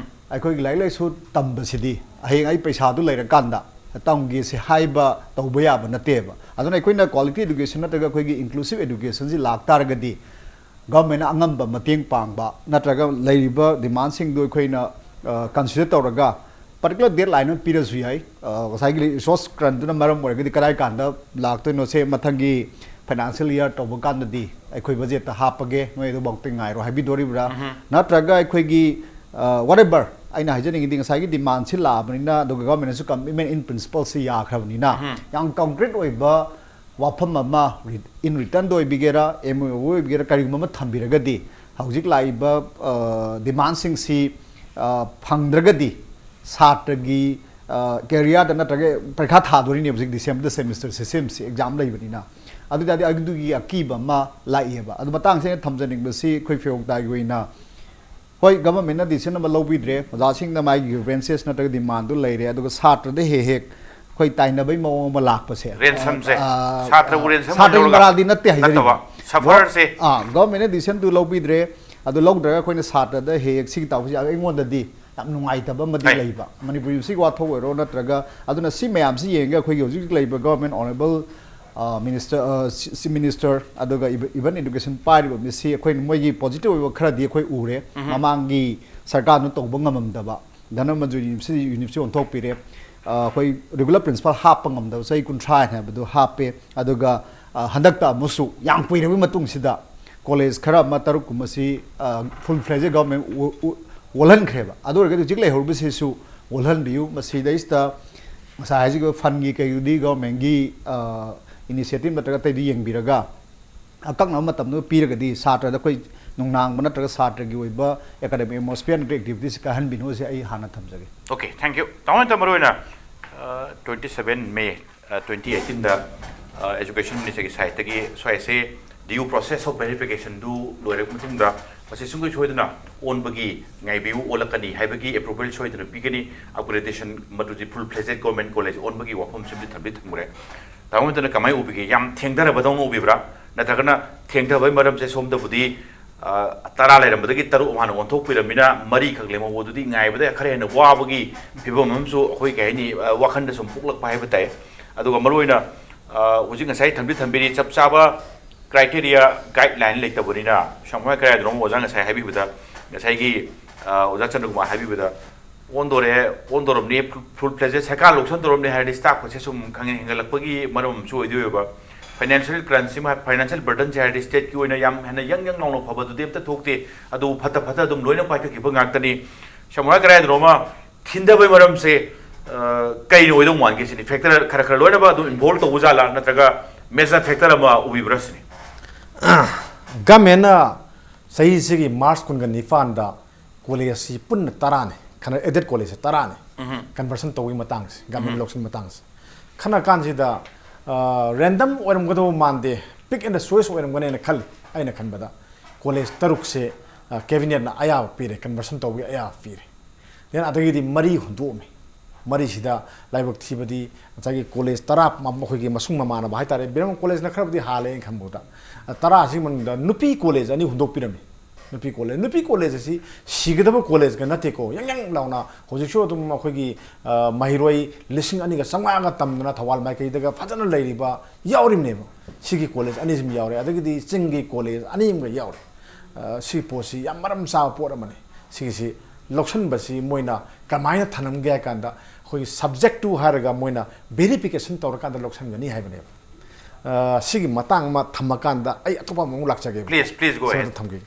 ꯑꯩꯈꯣꯏꯒꯤ ꯂꯥꯏꯔꯤꯛ ꯂꯥꯏꯁꯨ ꯇꯝꯕꯁꯤꯗꯤ ꯍꯌꯦꯡ ꯑꯩ ꯄꯩꯁꯥꯗꯨ ꯂꯩꯔꯀꯥꯟꯗ ꯇꯝꯒꯦꯁꯦ ꯍꯥꯏꯕ ꯇꯧꯕ ꯌꯥꯕ ꯅꯠꯇꯦꯕ꯫ ꯑꯗꯨꯅ ꯑꯩꯈꯣꯏꯅ ꯀ꯭ꯋꯥꯂꯤꯇꯤ ꯑꯦꯗꯨꯀꯦꯁꯟ ꯅꯠꯇ꯭ꯔꯒ ꯑꯩꯈꯣꯏꯒꯤ ꯏꯟꯀ꯭ꯂꯨꯁꯤꯞ ꯑꯦꯗꯨꯀꯦꯁꯟꯁꯤ ꯂꯥꯛꯇꯥꯔꯒꯗꯤ ꯒꯚꯔꯟꯃꯦꯟꯅ ꯑꯉꯝꯕ ꯃꯇꯦꯡ ꯄꯥꯡꯕ ꯅꯠꯇ꯭ꯔꯒ ꯂꯩꯔꯤꯕ ꯗꯤꯃꯥꯟꯁꯤꯡꯗꯨ ꯑꯩꯈꯣꯏꯅ, ꯑ, ꯀꯟꯁꯤꯗꯔ ꯇꯧꯔꯒ ꯄꯥꯔꯇꯤꯀꯨꯂꯔ ꯗꯦꯠ ꯂꯥꯏꯟ ꯑꯃ ꯄꯤꯔꯁꯨ ꯌꯥꯏ꯫ ꯑ, ꯉꯁꯥꯏꯒꯤ ꯔꯤꯁꯣꯔꯁ ꯀ꯭ꯔꯟꯗꯨꯅ ꯃꯔꯝ ꯑꯣꯏꯔꯒꯗꯤ ꯀꯗꯥꯏ ꯀꯥꯟꯗ ꯂꯥꯛꯇꯣꯏꯅꯣꯁꯦ ꯃꯊꯪꯒꯤ ꯐꯥꯏꯅꯥꯟꯁꯤꯌꯦꯜ ꯏꯌꯥꯔ ꯇꯧꯕ ꯀꯥꯟꯗꯗꯤ ꯑꯩꯈꯣꯏ ꯕꯖꯦꯠꯇ ꯍꯥꯞꯄꯒꯦ, ꯅꯣꯏ ꯑꯗꯨꯐꯥꯎꯇ ꯉꯥꯏꯔꯣ ꯍꯥꯏꯕꯤꯗꯣꯔꯤꯕ꯭ꯔꯥ? ꯅꯠꯇ꯭ꯔꯒ ꯑꯩꯈꯣꯏꯒꯤ, ꯑ, whatever, ꯑꯩꯅ ꯍꯥꯏꯖꯅꯤꯡꯉꯤꯗꯤ ꯉꯁꯥꯏꯒꯤ ꯗꯤꯃꯥꯟꯁꯤ ꯂꯥꯛꯑꯕꯅꯤꯅ, ꯑꯗꯨꯒ ꯒꯚꯔꯟꯃꯦꯟꯅꯁꯨ commitment in principle ꯁꯤ ꯌꯥꯈ꯭ꯔꯕꯅꯤꯅ, ꯌꯥꯝ ꯀꯪꯀ꯭ꯔꯤꯠ ꯑꯣꯏꯕ ꯋꯥꯐꯝ ꯑꯃ ꯔꯤ-, in returnꯗ ꯑꯣꯏꯕꯤꯒꯦꯔꯥ, ꯑꯦꯝ ꯑꯣ ꯑꯣꯏꯕꯤꯒꯦꯔꯥ, ꯀꯔꯤꯒꯨꯝꯕ ꯑꯃ ꯊꯝꯕꯤꯔꯒꯗꯤ ꯍꯧꯖꯤꯛ ꯂꯥꯛꯏꯕ, ꯑ, ꯗꯤꯃꯥꯟꯁꯤꯡꯁꯤ, ꯑ, ꯐꯪꯗ꯭ꯔꯒꯗꯤ ꯁꯥꯇ꯭ꯔꯒꯤ, ꯑ, ꯀꯦꯔꯤꯌꯔꯗ ꯅꯠꯇ꯭ꯔꯒ ꯄꯔꯤꯈꯥ ꯊꯥꯗꯣꯔꯤꯅꯦꯕ ꯍꯧꯖꯤꯛ ꯗꯤꯁꯦꯝꯕꯔꯗ ꯁꯦꯃꯤꯁꯇꯔ ꯁꯤꯁꯇꯦꯝꯁꯤ ꯑꯦꯛꯖꯥꯝ ꯂꯩꯕꯅꯤꯅ꯫ ꯑꯗꯨ ꯑꯣꯏ ꯇꯥꯔꯗꯤ ꯑꯗꯨꯒꯤ ꯑꯀꯤꯕ ꯑꯃ ꯂꯥꯛꯏꯑꯕ꯫ ꯑꯗꯨ ꯃꯇꯥꯡꯁꯤꯗ ꯑꯩꯅ ꯊꯝꯖꯅꯤꯡꯕꯁꯤ ꯑꯩꯈꯣꯏ ꯐꯦꯔꯣꯛꯇꯥꯒꯤ ꯑꯣꯏꯅ ꯍꯣꯏ, ꯒꯚꯔꯟꯃꯦꯟꯅ ꯗꯤꯁꯤꯖꯟ ꯑꯃ ꯂꯧꯕꯤꯗ꯭ꯔꯦ, ꯑꯣꯖꯥꯁꯤꯡꯅ ꯃꯥꯒꯤ grievances ꯅꯠꯇ꯭ꯔꯒ ꯗꯤꯃꯥꯟꯗꯨ ꯂꯩꯔꯦ, ꯑꯗꯨꯒ ꯁꯥꯇ꯭ꯔꯗ ꯍꯦꯛ ꯍꯦꯛ ꯑꯩꯈꯣꯏ ꯇꯥꯏꯅꯕꯩ ꯃꯑꯣꯡ ꯑꯃ ꯂꯥꯛꯄꯁꯦ꯫ ꯔꯦꯟꯁꯝꯁꯦ꯫ ꯑ, ꯁꯥꯇ꯭ꯔꯕꯨ ꯑ, ꯔꯦꯟꯁꯝ ꯁꯥꯇ꯭ꯔꯒꯤ ꯑꯣꯏꯅ ꯃꯔꯥꯜꯗꯤ ꯅꯠꯇꯦ ꯍꯥꯏꯖꯔꯤꯕ꯫ ꯅꯠꯇꯕ, suffererꯁꯦ꯫ ꯑ, ꯒꯚꯔꯟꯃꯦꯟꯅ ꯗꯤꯁꯤꯖꯟꯗꯨ ꯂꯧꯕꯤꯗ꯭ꯔꯦ, ꯑꯗꯨ ꯂꯧꯗ꯭ꯔꯒ ꯑꯩꯈꯣꯏꯅ ꯁꯥꯇ꯭ꯔꯗ ꯍꯦꯛ ꯍꯦꯛ ꯁꯤꯒꯤ ꯇꯧꯕꯁꯦ ꯑꯩꯉꯣꯟꯗꯗꯤ ꯌꯥꯝ ꯅꯨꯡꯉꯥꯏꯇꯕ ꯑꯃꯗꯤ ꯍꯣꯏ꯫ ꯂꯩꯕ꯫ ꯃꯅꯤꯄꯨꯔ ꯌꯨꯅꯤꯚꯔꯁꯤꯇꯤꯒꯤ ꯋꯥꯊꯣꯛ ꯑꯣꯏꯔꯣ ꯅꯠꯇ꯭ꯔꯒ, ꯑꯗꯨꯅ ꯁꯤ ꯃꯌꯥꯝꯁꯤ ꯌꯦꯡꯉꯒ ꯑꯩꯈꯣꯏꯒꯤ ꯍꯧꯖꯤꯛ ꯍꯧꯖꯤꯛ ꯂꯩꯕ ꯒꯚꯔꯟꯃꯦꯟ ꯑꯣꯅꯔꯦꯕꯜ, ꯑ, ꯃꯤꯅꯤꯁꯇꯔ, ꯑ, ꯆꯤ-, ꯆꯤꯐ ꯃꯤꯅꯤꯁꯇꯔ, ꯑꯗꯨꯒ ꯏꯚ-, ꯏꯚꯟ ꯑꯦꯗꯨꯀꯦꯁꯟ ꯄꯥꯏꯔꯤꯕ ꯃꯤꯁꯤ ꯑꯩꯈꯣꯏꯅ ꯃꯣꯏꯒꯤ ꯄꯣꯖꯤꯇꯤꯚ ꯑꯣꯏꯕ ꯈꯔꯗꯤ ꯑꯩꯈꯣꯏ ꯎꯔꯦ꯫ ꯃꯃꯥꯡꯒꯤ ꯁꯔꯀꯥꯔꯅ ꯇꯧꯕ ꯉꯝꯃꯝꯗꯕ, ꯙꯅꯃꯟꯖꯨꯔꯤ ꯌꯨꯅꯤꯚꯔꯁꯤꯇꯤ, ꯌꯨꯅꯤꯚꯔꯁꯤꯇꯤ ꯑꯣꯟꯊꯣꯛꯄꯤꯔꯦ꯫ ꯑꯩꯈꯣꯏ ꯔꯤꯒꯨꯂꯔ ꯄ꯭ꯔꯤꯟꯁꯤꯄꯥꯜ ꯍꯥꯞꯄ ꯉꯝꯗꯕ ꯆꯍꯤ ꯀꯨꯟꯊ꯭ꯔꯥ ꯍꯥꯏꯅ ꯍꯥꯏꯕꯗꯨ ꯍꯥꯞꯄꯦ꯫ ꯑꯗꯨꯒ ꯍꯟꯗꯛꯇ ꯑꯃꯨꯛꯁꯨ ꯌꯥꯝ ꯀꯨꯏꯔꯕꯒꯤ ꯃꯇꯨꯡꯁꯤꯗ ꯀꯣꯂꯦꯖ ꯈꯔ ꯑꯃ ꯇꯔꯨꯛ ꯀꯨꯝꯕꯁꯤ ꯐꯨꯜ ꯐ꯭ꯂꯦꯖꯦꯗ ꯒꯚꯔꯟꯃꯦꯟ ꯑꯣꯜꯍꯟꯈ꯭ꯔꯦꯕ꯫ ꯑꯗꯨ ꯑꯣꯏꯔꯒꯗꯤ ꯍꯧꯖꯤꯛ ꯂꯩꯍꯧꯔꯤꯕꯁꯤꯁꯨ ꯑꯣꯜꯍꯟꯕꯤꯌꯨ꯫ ꯃꯁꯤꯗꯩꯁꯤꯗ ꯉꯁꯥꯏ ꯍꯥꯏꯖꯈꯤꯕ ꯐꯟꯒꯤ ꯀꯩꯗꯨꯗꯤ ꯒꯚꯔꯟꯃꯦꯟꯒꯤ ꯏꯅꯤꯁꯤꯌꯦꯇꯤꯚ ꯅꯠꯇ꯭ꯔꯒ ꯑꯇꯩꯗꯤ ꯌꯦꯡꯕꯤꯔꯒ ꯑꯀꯛꯅꯕ ꯃꯇꯝꯗꯨ ꯄꯤꯔꯒꯗꯤ ꯁꯥꯇ꯭ꯔꯗ ꯑꯩꯈꯣꯏ ꯅꯨꯡꯅꯥꯡꯕ ꯅꯠꯇ꯭ꯔꯒ ꯁꯥꯇ꯭ꯔꯒꯤ ꯑꯣꯏꯕ ꯑꯦꯀꯥꯗꯃꯤꯛ ꯑꯦꯠꯃꯣꯁꯐꯤꯌꯔ ꯅꯠꯇ꯭ꯔꯒ ꯑꯦꯛꯇꯤꯚꯤꯇꯤꯁ ꯀꯥꯏꯍꯟꯕꯤꯅꯣꯁꯦ ꯑꯩ ꯍꯥꯟꯅ ꯊꯝꯖꯒꯦ꯫ Okay, thank you. ꯇꯥꯃꯣ ꯃꯔꯨ ꯑꯣꯏꯅ twenty seven May twenty eighteen ꯗ education minister ꯒꯤ side ꯇꯒꯤ ꯁ꯭ꯋꯥꯏꯁꯦ due process of verification ꯗꯨ ꯂꯣꯏꯔꯕ ꯃꯇꯨꯡꯗ ꯃꯁꯤ ꯁꯨꯡꯁꯣꯏ ꯁꯣꯏꯗꯅ ꯑꯣꯟꯕꯒꯤ ꯉꯥꯏꯕꯤꯌꯨ, ꯑꯣꯜꯂꯛꯀꯅꯤ ꯍꯥꯏꯕꯒꯤ approval ꯁꯣꯏꯗꯅ ꯄꯤꯒꯅꯤ꯫ Upgradation ꯃꯗꯨꯗꯤ full fledged government college ꯑꯣꯟꯕꯒꯤ ꯋꯥꯐꯝꯁꯤꯃꯗꯤ ꯊꯝꯗꯤ ꯊꯝꯈ꯭ꯔꯦ꯫ ꯇꯥꯃꯣ ꯃꯔꯨ ꯑꯣꯏꯅ ꯀꯃꯥꯏꯅ ꯎꯕꯤꯒꯦ? ꯌꯥꯝ ꯊꯦꯡꯊꯔꯕꯗꯧꯅ ꯎꯕꯤꯕ꯭ꯔꯥ? ꯅꯠꯇ꯭ꯔꯒꯅ ꯊꯦꯡꯊꯕꯒꯤ ꯃꯔꯝꯁꯦ ꯁꯣꯝꯗꯕꯨꯗꯤ ꯇꯔꯥ ꯂꯩꯔꯝꯕꯗꯒꯤ ꯇꯔꯨꯛ ꯍꯥꯟꯅ ꯑꯣꯟꯊꯣꯛꯄꯤꯔꯝꯃꯤꯅ ꯃꯔꯤꯈꯛ ꯂꯦꯝꯍꯧꯕꯗꯨꯗꯤ ꯉꯥꯏꯕꯗ ꯈꯔ ꯍꯦꯟꯅ ꯋꯥꯕꯒꯤ ꯐꯤꯕꯝ ꯑꯃꯁꯨ ꯑꯩꯈꯣꯏ ꯀꯩ ꯍꯥꯏꯅꯤ, ꯋꯥꯈꯜꯗ ꯁꯨꯝ ꯄꯣꯛꯂꯛꯄ ꯍꯥꯏꯕ ꯇꯥꯏ꯫ ꯑꯗꯨꯒ ꯃꯔꯨꯑꯣꯏꯅ ꯍꯧꯖꯤꯛ ꯉꯁꯥꯏ ꯊꯝꯕꯤ ꯊꯝꯕꯤꯔꯤ ꯆꯞ ꯆꯥꯕ criteria, guideline ꯂꯩꯇꯕꯅꯤꯅ ꯁꯝꯅ ꯍꯥꯏꯔꯕꯗ ꯑꯣꯖꯥ ꯉꯁꯥꯏ ꯍꯥꯏꯕꯤꯕꯗ ꯉꯁꯥꯏꯒꯤ ꯑꯣꯖꯥ ꯆꯟꯗ꯭ꯔꯀꯨꯃꯥꯔ ꯍꯥꯏꯕꯤꯕꯗ ꯑꯣꯟꯗꯣꯔꯦ, ꯑꯣꯟꯗꯣꯔꯝꯅꯤ, full fledged ꯁꯔꯀꯥꯔ ꯂꯧꯁꯟꯗꯣꯔꯝꯅꯤ ꯍꯥꯏꯔꯗꯤ staff ꯈꯣꯠꯁꯦ ꯁꯨꯝ ꯈꯪꯍꯦꯟ ꯍꯦꯟꯒꯠꯂꯛꯄꯒꯤ ꯃꯔꯝ ꯑꯃꯁꯨ ꯑꯣꯏꯗꯣꯏꯕ꯫ Financial crunch ꯁꯤꯃ, financial burden ꯁꯦ ꯍꯥꯏꯔꯗꯤ state ꯀꯤ ꯑꯣꯏꯅ ꯌꯥꯝ ꯍꯦꯟꯅ ꯌꯪ ꯌꯪ ꯂꯥꯎꯅ ꯐꯕꯗꯨꯗꯤ ꯑꯝꯇ ꯊꯣꯛꯇꯦ꯫ ꯑꯗꯨ ꯐꯠꯇ ꯐꯠꯇ ꯑꯗꯨꯝ ꯂꯣꯏꯅ ꯄꯥꯏꯈꯠꯈꯤꯕ ꯉꯥꯛꯇꯅꯤ꯫ ꯁꯝꯅ ꯍꯥꯏꯔꯕꯗ ꯀꯗꯥꯏꯗꯅꯣꯃ ꯊꯤꯟꯊꯕꯒꯤ ꯃꯔꯝꯁꯦ ꯀꯩꯅ ꯑꯣꯏꯗꯧ ꯃꯥꯟꯒꯦ ꯁꯤꯅꯤ꯫ Factor ꯈꯔ ꯈꯔ ꯂꯣꯏꯅꯃꯛ ꯑꯗꯨꯝ involve ꯇꯧꯕ ꯖꯥꯠꯂꯥ, ꯅꯠꯇ꯭ꯔꯒ major factor ꯑꯃ ꯎꯕꯤꯕ꯭ꯔꯥ ꯁꯤꯅꯤ꯫ Government ꯅ ꯆꯍꯤꯁꯤꯒꯤ March ꯀꯨꯟꯒ ꯅꯤꯄꯥꯟꯗ college ꯁꯤ ꯄꯨꯟꯅ ꯇꯔꯥꯅꯤ ꯈꯟꯅ, aided college ꯁꯦ ꯇꯔꯥꯅꯤ conversion ꯇꯧꯕꯒꯤ ꯃꯇꯥꯡꯁꯦ, government ꯂꯧꯁꯤꯟ ꯃꯇꯥꯡꯁꯦ ꯈꯟꯅ ꯀꯥꯟꯁꯤꯗ, random ꯑꯣꯏꯔꯝꯒꯗꯧꯕ ꯃꯥꯟꯗꯦ, pick and choice ꯑꯣꯏꯔꯝꯒꯅꯦꯅ ꯈꯜꯂꯤ꯫ ꯑꯩꯅ ꯈꯟꯕꯗ college ꯇꯔꯨꯛꯁꯦ cabinet ꯅ ꯑꯌꯥꯕ ꯄꯤꯔꯦ, conversion ꯇꯧꯕꯒꯤ ꯑꯌꯥꯕ ꯄꯤꯔꯦ꯫ Then ꯑꯗꯒꯤꯗꯤ ꯃꯔꯤ ꯍꯨꯟꯗꯣꯛꯑꯝꯃꯤ꯫ ꯃꯔꯤꯁꯤꯗ ꯂꯥꯏꯕꯛ ꯊꯤꯕꯗꯤ ꯉꯁꯥꯏꯒꯤ college ꯇꯔꯥ, ꯃꯈꯣꯏꯒꯤ ꯃꯁꯨꯡ ꯃꯃꯥꯟꯅꯕ ꯍꯥꯏꯇꯥꯔꯦ, ꯕꯤꯔꯝ college ꯅ ꯈꯔꯕꯨꯗꯤ ꯍꯥꯜꯂꯦ ꯑꯩꯅ ꯈꯟꯕꯗ, ꯇꯔꯥꯁꯤ ꯃꯅꯨꯡꯗ ꯅꯨꯄꯤ college ꯑꯅꯤ ꯍꯨꯟꯗꯣꯛꯄꯤꯔꯝꯃꯤ꯫ ꯅꯨꯄꯤ college, ꯅꯨꯄꯤ college ꯑꯁꯤ ꯁꯤꯒꯗꯕ college ꯒ ꯅꯠꯇꯦꯀꯣ꯫ ꯌꯪ ꯌꯪ ꯂꯥꯎꯅ ꯍꯧꯖꯤꯛꯁꯨ ꯑꯗꯨꯝ ꯑꯩꯈꯣꯏꯒꯤ ꯃꯍꯩꯔꯣꯏ ꯂꯤꯁꯤꯡ ꯑꯅꯤꯒ ꯆꯥꯝꯃꯉꯥꯒ ꯇꯝꯗꯅ ꯊꯧꯕꯥꯜ ꯃꯥꯏꯀꯩꯗꯒ ꯐꯖꯅ ꯂꯩꯔꯤꯕ ꯌꯥꯎꯔꯤꯕꯅꯦꯕ꯫ ꯁꯤꯒꯤ college ꯑꯅꯤꯁꯤꯃ ꯌꯥꯎꯔꯦ, ꯑꯗꯒꯤꯗꯤ ꯆꯤꯡꯒꯤ college ꯑꯅꯤ ꯑꯃꯒ ꯌꯥꯎꯔꯦ꯫ ꯁꯤ ꯄꯣꯠꯁꯤ ꯌꯥꯝ ꯃꯔꯝ ꯆꯥꯕ ꯄꯣꯠ ꯑꯃꯅꯤ꯫ ꯁꯤꯒꯤꯁꯤ ꯂꯧꯁꯟꯕꯁꯤ ꯃꯣꯏꯅ ꯀꯃꯥꯏꯅ ꯊꯅꯝꯒꯦ ꯍꯥꯏ ꯀꯥꯟꯗ, ꯑꯩꯈꯣꯏꯒꯤ subject to ꯍꯥꯏꯔꯒ ꯃꯣꯏꯅ verification ꯇꯧꯔꯀꯥꯟꯗ ꯂꯧꯁꯟꯒꯅꯤ ꯍꯥꯏꯕꯅꯦꯕ꯫ ꯑ, ꯁꯤꯒꯤ ꯃꯇꯥꯡ ꯑꯃ ꯊꯝꯃꯀꯥꯟꯗ ꯑꯩ ꯑꯇꯣꯞꯄ ꯑꯃꯃꯨꯛ ꯂꯥꯛꯆꯒꯦꯕ꯫ Please, please go ahead. ꯊꯝꯒꯦ꯫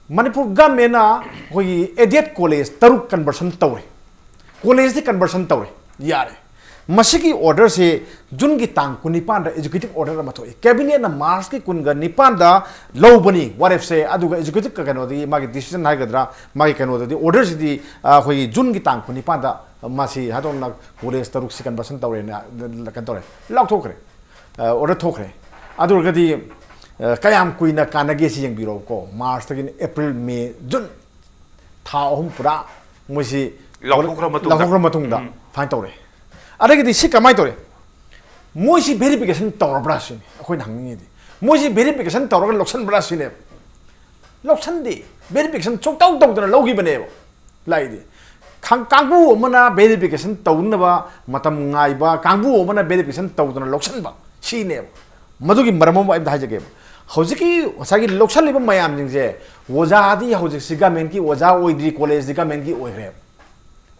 ꯃꯅꯤꯄꯨꯔ ꯒꯃꯦꯟꯅ ꯑꯩꯈꯣꯏꯒꯤ aided college ꯇꯔꯨꯛ conversion ꯇꯧꯔꯦ꯫ Collegeꯗꯤ conversion ꯇꯧꯔꯦ, ꯌꯥꯔꯦ꯫ ꯃꯁꯤꯒꯤ orderꯁꯦ Juneꯒꯤ ꯇꯥꯡ ꯀꯨꯟꯅꯤꯄꯥꯟꯗ executive order ꯑꯃ ꯊꯣꯛꯏ꯫ Cabinetꯅ Marchꯀꯤ ꯀꯨꯟꯒ ꯅꯤꯄꯥꯟꯗ ꯂꯧꯕꯅꯤ ꯋꯥꯔꯦꯞꯁꯦ, ꯑꯗꯨꯒ executive ꯀꯩꯅꯣꯗꯒꯤ ꯃꯥꯒꯤ decision ꯍꯥꯏꯒꯗ꯭ꯔꯥ, ꯃꯥꯒꯤ ꯀꯩꯅꯣꯗꯗꯤ orderꯁꯤꯗꯤ, ꯑ, ꯑꯩꯈꯣꯏꯒꯤ Juneꯒꯤ ꯇꯥꯡ ꯀꯨꯟꯅꯤꯄꯥꯟꯗ ꯃꯁꯤ ꯍꯥꯏꯗꯣꯛꯅ college ꯇꯔꯨꯛꯁꯤ conversion ꯇꯧꯔꯦꯅ, ꯀꯩꯅꯣ ꯇꯧꯔꯦ, ꯂꯥꯎꯊꯣꯛꯈ꯭ꯔꯦ꯫ ꯑ, order ꯊꯣꯛꯈ꯭ꯔꯦ꯫ ꯑꯗꯨ ꯑꯣꯏꯔꯒꯗꯤ, ꯑ, ꯀꯌꯥꯝ ꯀꯨꯏꯅ ꯀꯥꯟꯅꯒꯦ ꯁꯤ ꯌꯦꯡꯕꯤꯔꯣꯀꯣ꯫ Marchꯇꯒꯤꯅ April, May, June ꯊꯥ ꯑꯍꯨꯝ ꯄꯨꯔꯥ ꯃꯣꯏꯁꯤ ꯂꯥꯎꯊꯣꯛꯈ꯭ꯔ ꯃꯇꯨꯡꯗ꯫ ꯂꯥꯎꯊꯣꯛꯈ꯭ꯔ ꯃꯇꯨꯡꯗ ꯎꯝ꯫ fine ꯇꯧꯔꯦ꯫ ꯑꯗꯒꯤꯗꯤ ꯁꯤ ꯀꯃꯥꯏꯅ ꯇꯧꯔꯦ? ꯃꯣꯏꯁꯤ verification ꯇꯧꯔꯕ꯭ꯔꯥ ꯁꯤꯅꯤ ꯑꯩꯈꯣꯏꯅ ꯍꯪꯅꯤꯡꯉꯤꯗꯤ꯫ ꯃꯣꯏꯁꯤ verification ꯇꯧꯔꯒ ꯂꯧꯁꯟꯕ꯭ꯔꯥ ꯁꯤꯅꯦꯕ꯫ ꯂꯧꯁꯟꯗꯦ꯫ Verification ꯁꯨꯡꯇꯧ ꯇꯧꯗꯅ ꯂꯧꯈꯤꯕꯅꯦꯕ꯫ ꯂꯥꯛꯏꯗꯤ ꯈꯪ-, ꯀꯥꯡꯕꯨ ꯑꯃꯅ verification ꯇꯧꯅꯕ ꯃꯇꯝ ꯉꯥꯏꯕ, ꯀꯥꯡꯕꯨ ꯑꯃꯅ verification ꯇꯧꯗꯅ ꯂꯧꯁꯟꯕ, ꯁꯤꯅꯦꯕ꯫ ꯃꯗꯨꯒꯤ ꯃꯔꯝ ꯑꯃ ꯑꯩ ꯑꯝꯇ ꯍꯥꯏꯖꯒꯦꯕ꯫ ꯍꯧꯖꯤꯛꯀꯤ ꯉꯁꯥꯏꯒꯤ ꯂꯧꯁꯜꯂꯤꯕ ꯃꯌꯥꯝꯁꯤꯡꯁꯦ, ꯑꯣꯖꯥꯗꯤ ꯍꯧꯖꯤꯛꯁꯤ governmentꯀꯤ ꯑꯣꯖꯥ ꯑꯣꯏꯗ꯭ꯔꯤ, collegeꯗꯤ governmentꯀꯤ ꯑꯣꯏꯈ꯭ꯔꯦꯕ꯫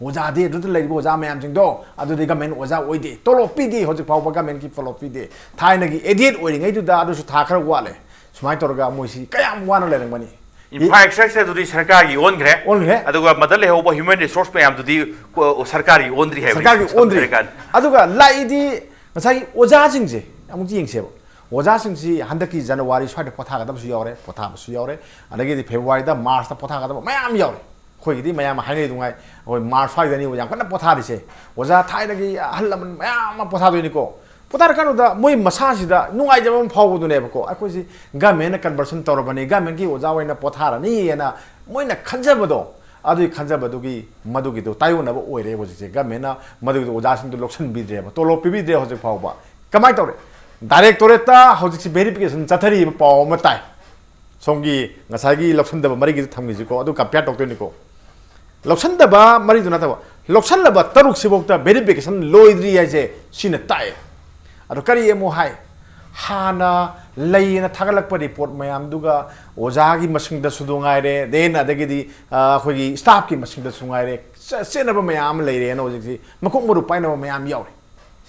ꯑꯣꯖꯥꯗꯤ ꯑꯗꯨꯗ ꯂꯩꯔꯤꯕ ꯑꯣꯖꯥ ꯃꯌꯥꯝꯁꯤꯡꯗꯣ, ꯑꯗꯨꯗꯤ government ꯑꯣꯖꯥ ꯑꯣꯏꯗꯦ, ꯇꯣꯂꯣꯞ ꯄꯤꯗꯦ, ꯍꯧꯖꯤꯛ ꯐꯥꯎꯕ governmentꯀꯤ ꯇꯣꯂꯣꯞ ꯄꯤꯗꯦ꯫ ꯊꯥꯏꯅꯒꯤ aided ꯑꯣꯏꯔꯤꯉꯩꯗꯨꯗ ꯑꯗꯨꯁꯨ ꯊꯥ ꯈꯔ ꯋꯥꯠꯂꯦ꯫ ꯁꯨꯃꯥꯏꯅ ꯇꯧꯔꯒ ꯃꯣꯏꯁꯤ ꯀꯌꯥꯝ ꯋꯥꯅ ꯂꯩꯔꯝꯒꯅꯤ? Infrastructure ꯑꯗꯨꯗꯤ ꯁꯔꯀꯥꯔꯒꯤ ꯑꯣꯟꯈ꯭ꯔꯦ꯫ ꯑꯣꯟꯈ꯭ꯔꯦ꯫ ꯑꯗꯨꯒ ꯃꯗ ꯂꯩꯍꯧꯕ human resource ꯃꯌꯥꯝꯗꯨꯗꯤ, ꯀꯣ-, ꯁꯔꯀꯥꯔꯒꯤ ꯑꯣꯟꯗ꯭ꯔꯤ ꯍꯥꯏꯕꯅꯤ꯫ ꯁꯔꯀꯥꯔꯒꯤ ꯑꯣꯟꯗ꯭ꯔꯤ꯫ ꯁꯔꯀꯥꯔ꯫ ꯑꯗꯨꯒ ꯂꯥꯛꯏꯗꯤ ꯉꯁꯥꯏꯒꯤ ꯑꯣꯖꯥꯁꯤꯡꯁꯦ ꯑꯃꯨꯛ ꯌꯦꯡꯁꯦꯕ꯫ ꯑꯣꯖꯥꯁꯤꯡꯁꯤ ꯍꯟꯗꯛꯀꯤ January ꯁ꯭ꯋꯥꯏꯗ ꯄꯣꯊꯥꯒꯗꯕꯁꯨ ꯌꯥꯎꯔꯦ, ꯄꯣꯊꯥꯕꯁꯨ ꯌꯥꯎꯔꯦ꯫ ꯑꯗꯒꯤꯗꯤ Februaryꯗ, Marchꯇ ꯄꯣꯊꯥꯒꯗꯕ ꯃꯌꯥꯝ ꯌꯥꯎꯔꯦ꯫ ꯑꯩꯈꯣꯏꯒꯤꯗꯤ ꯃꯌꯥꯝ ꯍꯥꯏꯅꯔꯤꯗꯨꯉꯥꯏ, ꯑꯩꯈꯣꯏ March ꯁ꯭ꯋꯥꯏꯗꯅꯤ ꯌꯥꯝ ꯀꯟꯅ ꯄꯣꯊꯥꯔꯤꯁꯦ꯫ ꯑꯣꯖꯥ ꯊꯥꯏꯅꯒꯤ ꯑꯍꯜ ꯂꯃꯟ ꯃꯌꯥꯝ ꯑꯃ ꯄꯣꯊꯥꯗꯣꯏꯅꯤꯀꯣ꯫ ꯄꯣꯊꯥꯔꯀꯥꯟꯗꯨꯗ ꯃꯣꯏ ꯃꯁꯥꯁꯤꯗ ꯅꯨꯡꯉꯥꯏꯖꯕ ꯑꯃ ꯐꯥꯎꯕꯗꯨꯅꯦꯕꯀꯣ꯫ ꯑꯩꯈꯣꯏꯁꯤ governmentꯅ conversion ꯇꯧꯔꯕꯅꯤ, governmentꯀꯤ ꯑꯣꯖꯥ ꯑꯣꯏꯅ ꯄꯣꯊꯥꯔꯅꯤꯅ ꯃꯣꯏꯅ ꯈꯟꯖꯕꯗꯣ, ꯑꯗꯨꯒꯤ ꯈꯟꯖꯕꯗꯨꯒꯤ ꯃꯗꯨꯒꯤꯗꯣ ꯇꯥꯏꯌꯣꯟꯅꯕ ꯑꯣꯏꯔꯦ ꯍꯧꯖꯤꯛꯁꯦ꯫ Governmentꯅ ꯃꯗꯨꯒꯤꯗꯣ ꯑꯣꯖꯥꯁꯤꯡꯗꯣ ꯂꯧꯁꯤꯟꯕꯤꯗ꯭ꯔꯦꯕ, ꯇꯣꯂꯣꯞ ꯄꯤꯕꯤꯗ꯭ꯔꯦ ꯍꯧꯖꯤꯛ ꯐꯥꯎꯕ꯫ ꯀꯃꯥꯏꯅ ꯇꯧꯔꯦ? Directorateꯇ ꯍꯧꯖꯤꯛꯁꯤ verification ꯆꯠꯊꯔꯤꯕ ꯄꯥꯎ ꯑꯃ ꯇꯥꯏ꯫ ꯁꯣꯝꯒꯤ ꯉꯁꯥꯏꯒꯤ ꯂꯧꯁꯟꯗꯕ ꯃꯔꯤꯒꯤꯗꯨ ꯊꯝꯈꯤꯁꯤꯀꯣ, ꯑꯗꯨ compare ꯇꯧꯗꯣꯏꯅꯤꯀꯣ꯫ ꯂꯧꯁꯟꯗꯕ ꯃꯔꯤꯗꯨ ꯅꯠꯇꯕ, ꯂꯧꯁꯜꯂꯕ ꯇꯔꯨꯛꯁꯤꯐꯥꯎꯗ verification ꯂꯣꯏꯗ꯭ꯔꯤ ꯍꯥꯏꯁꯦ ꯁꯤꯅ ꯇꯥꯛꯑꯦ꯫ ꯑꯗꯣ ꯀꯔꯤ ꯑꯃꯨꯛ ꯍꯥꯏ? ꯍꯥꯟꯅ ꯂꯩꯌꯦꯅ ꯊꯥꯒꯠꯂꯛꯄ ꯔꯤꯄꯣꯔꯠ ꯃꯌꯥꯝꯗꯨꯒ ꯑꯣꯖꯥꯒꯤ ꯃꯁꯤꯡꯗꯁꯨ ꯉꯥꯏꯔꯦ, ꯗꯦꯟ ꯑꯗꯒꯤꯗꯤ ꯑ, ꯑꯩꯈꯣꯏꯒꯤ ꯁ꯭ꯇꯥꯐꯀꯤ ꯃꯁꯤꯡꯗꯁꯨ ꯉꯥꯏꯔꯦ, ꯆꯦ- ꯆꯦꯟꯅꯕ ꯃꯌꯥꯝ ꯑꯃ ꯂꯩꯔꯦꯅ ꯍꯧꯖꯤꯛꯁꯤ ꯃꯈꯣꯛ ꯃꯔꯨ ꯄꯥꯏꯅꯕ ꯃꯌꯥꯝ ꯌꯥꯎꯔꯤ꯫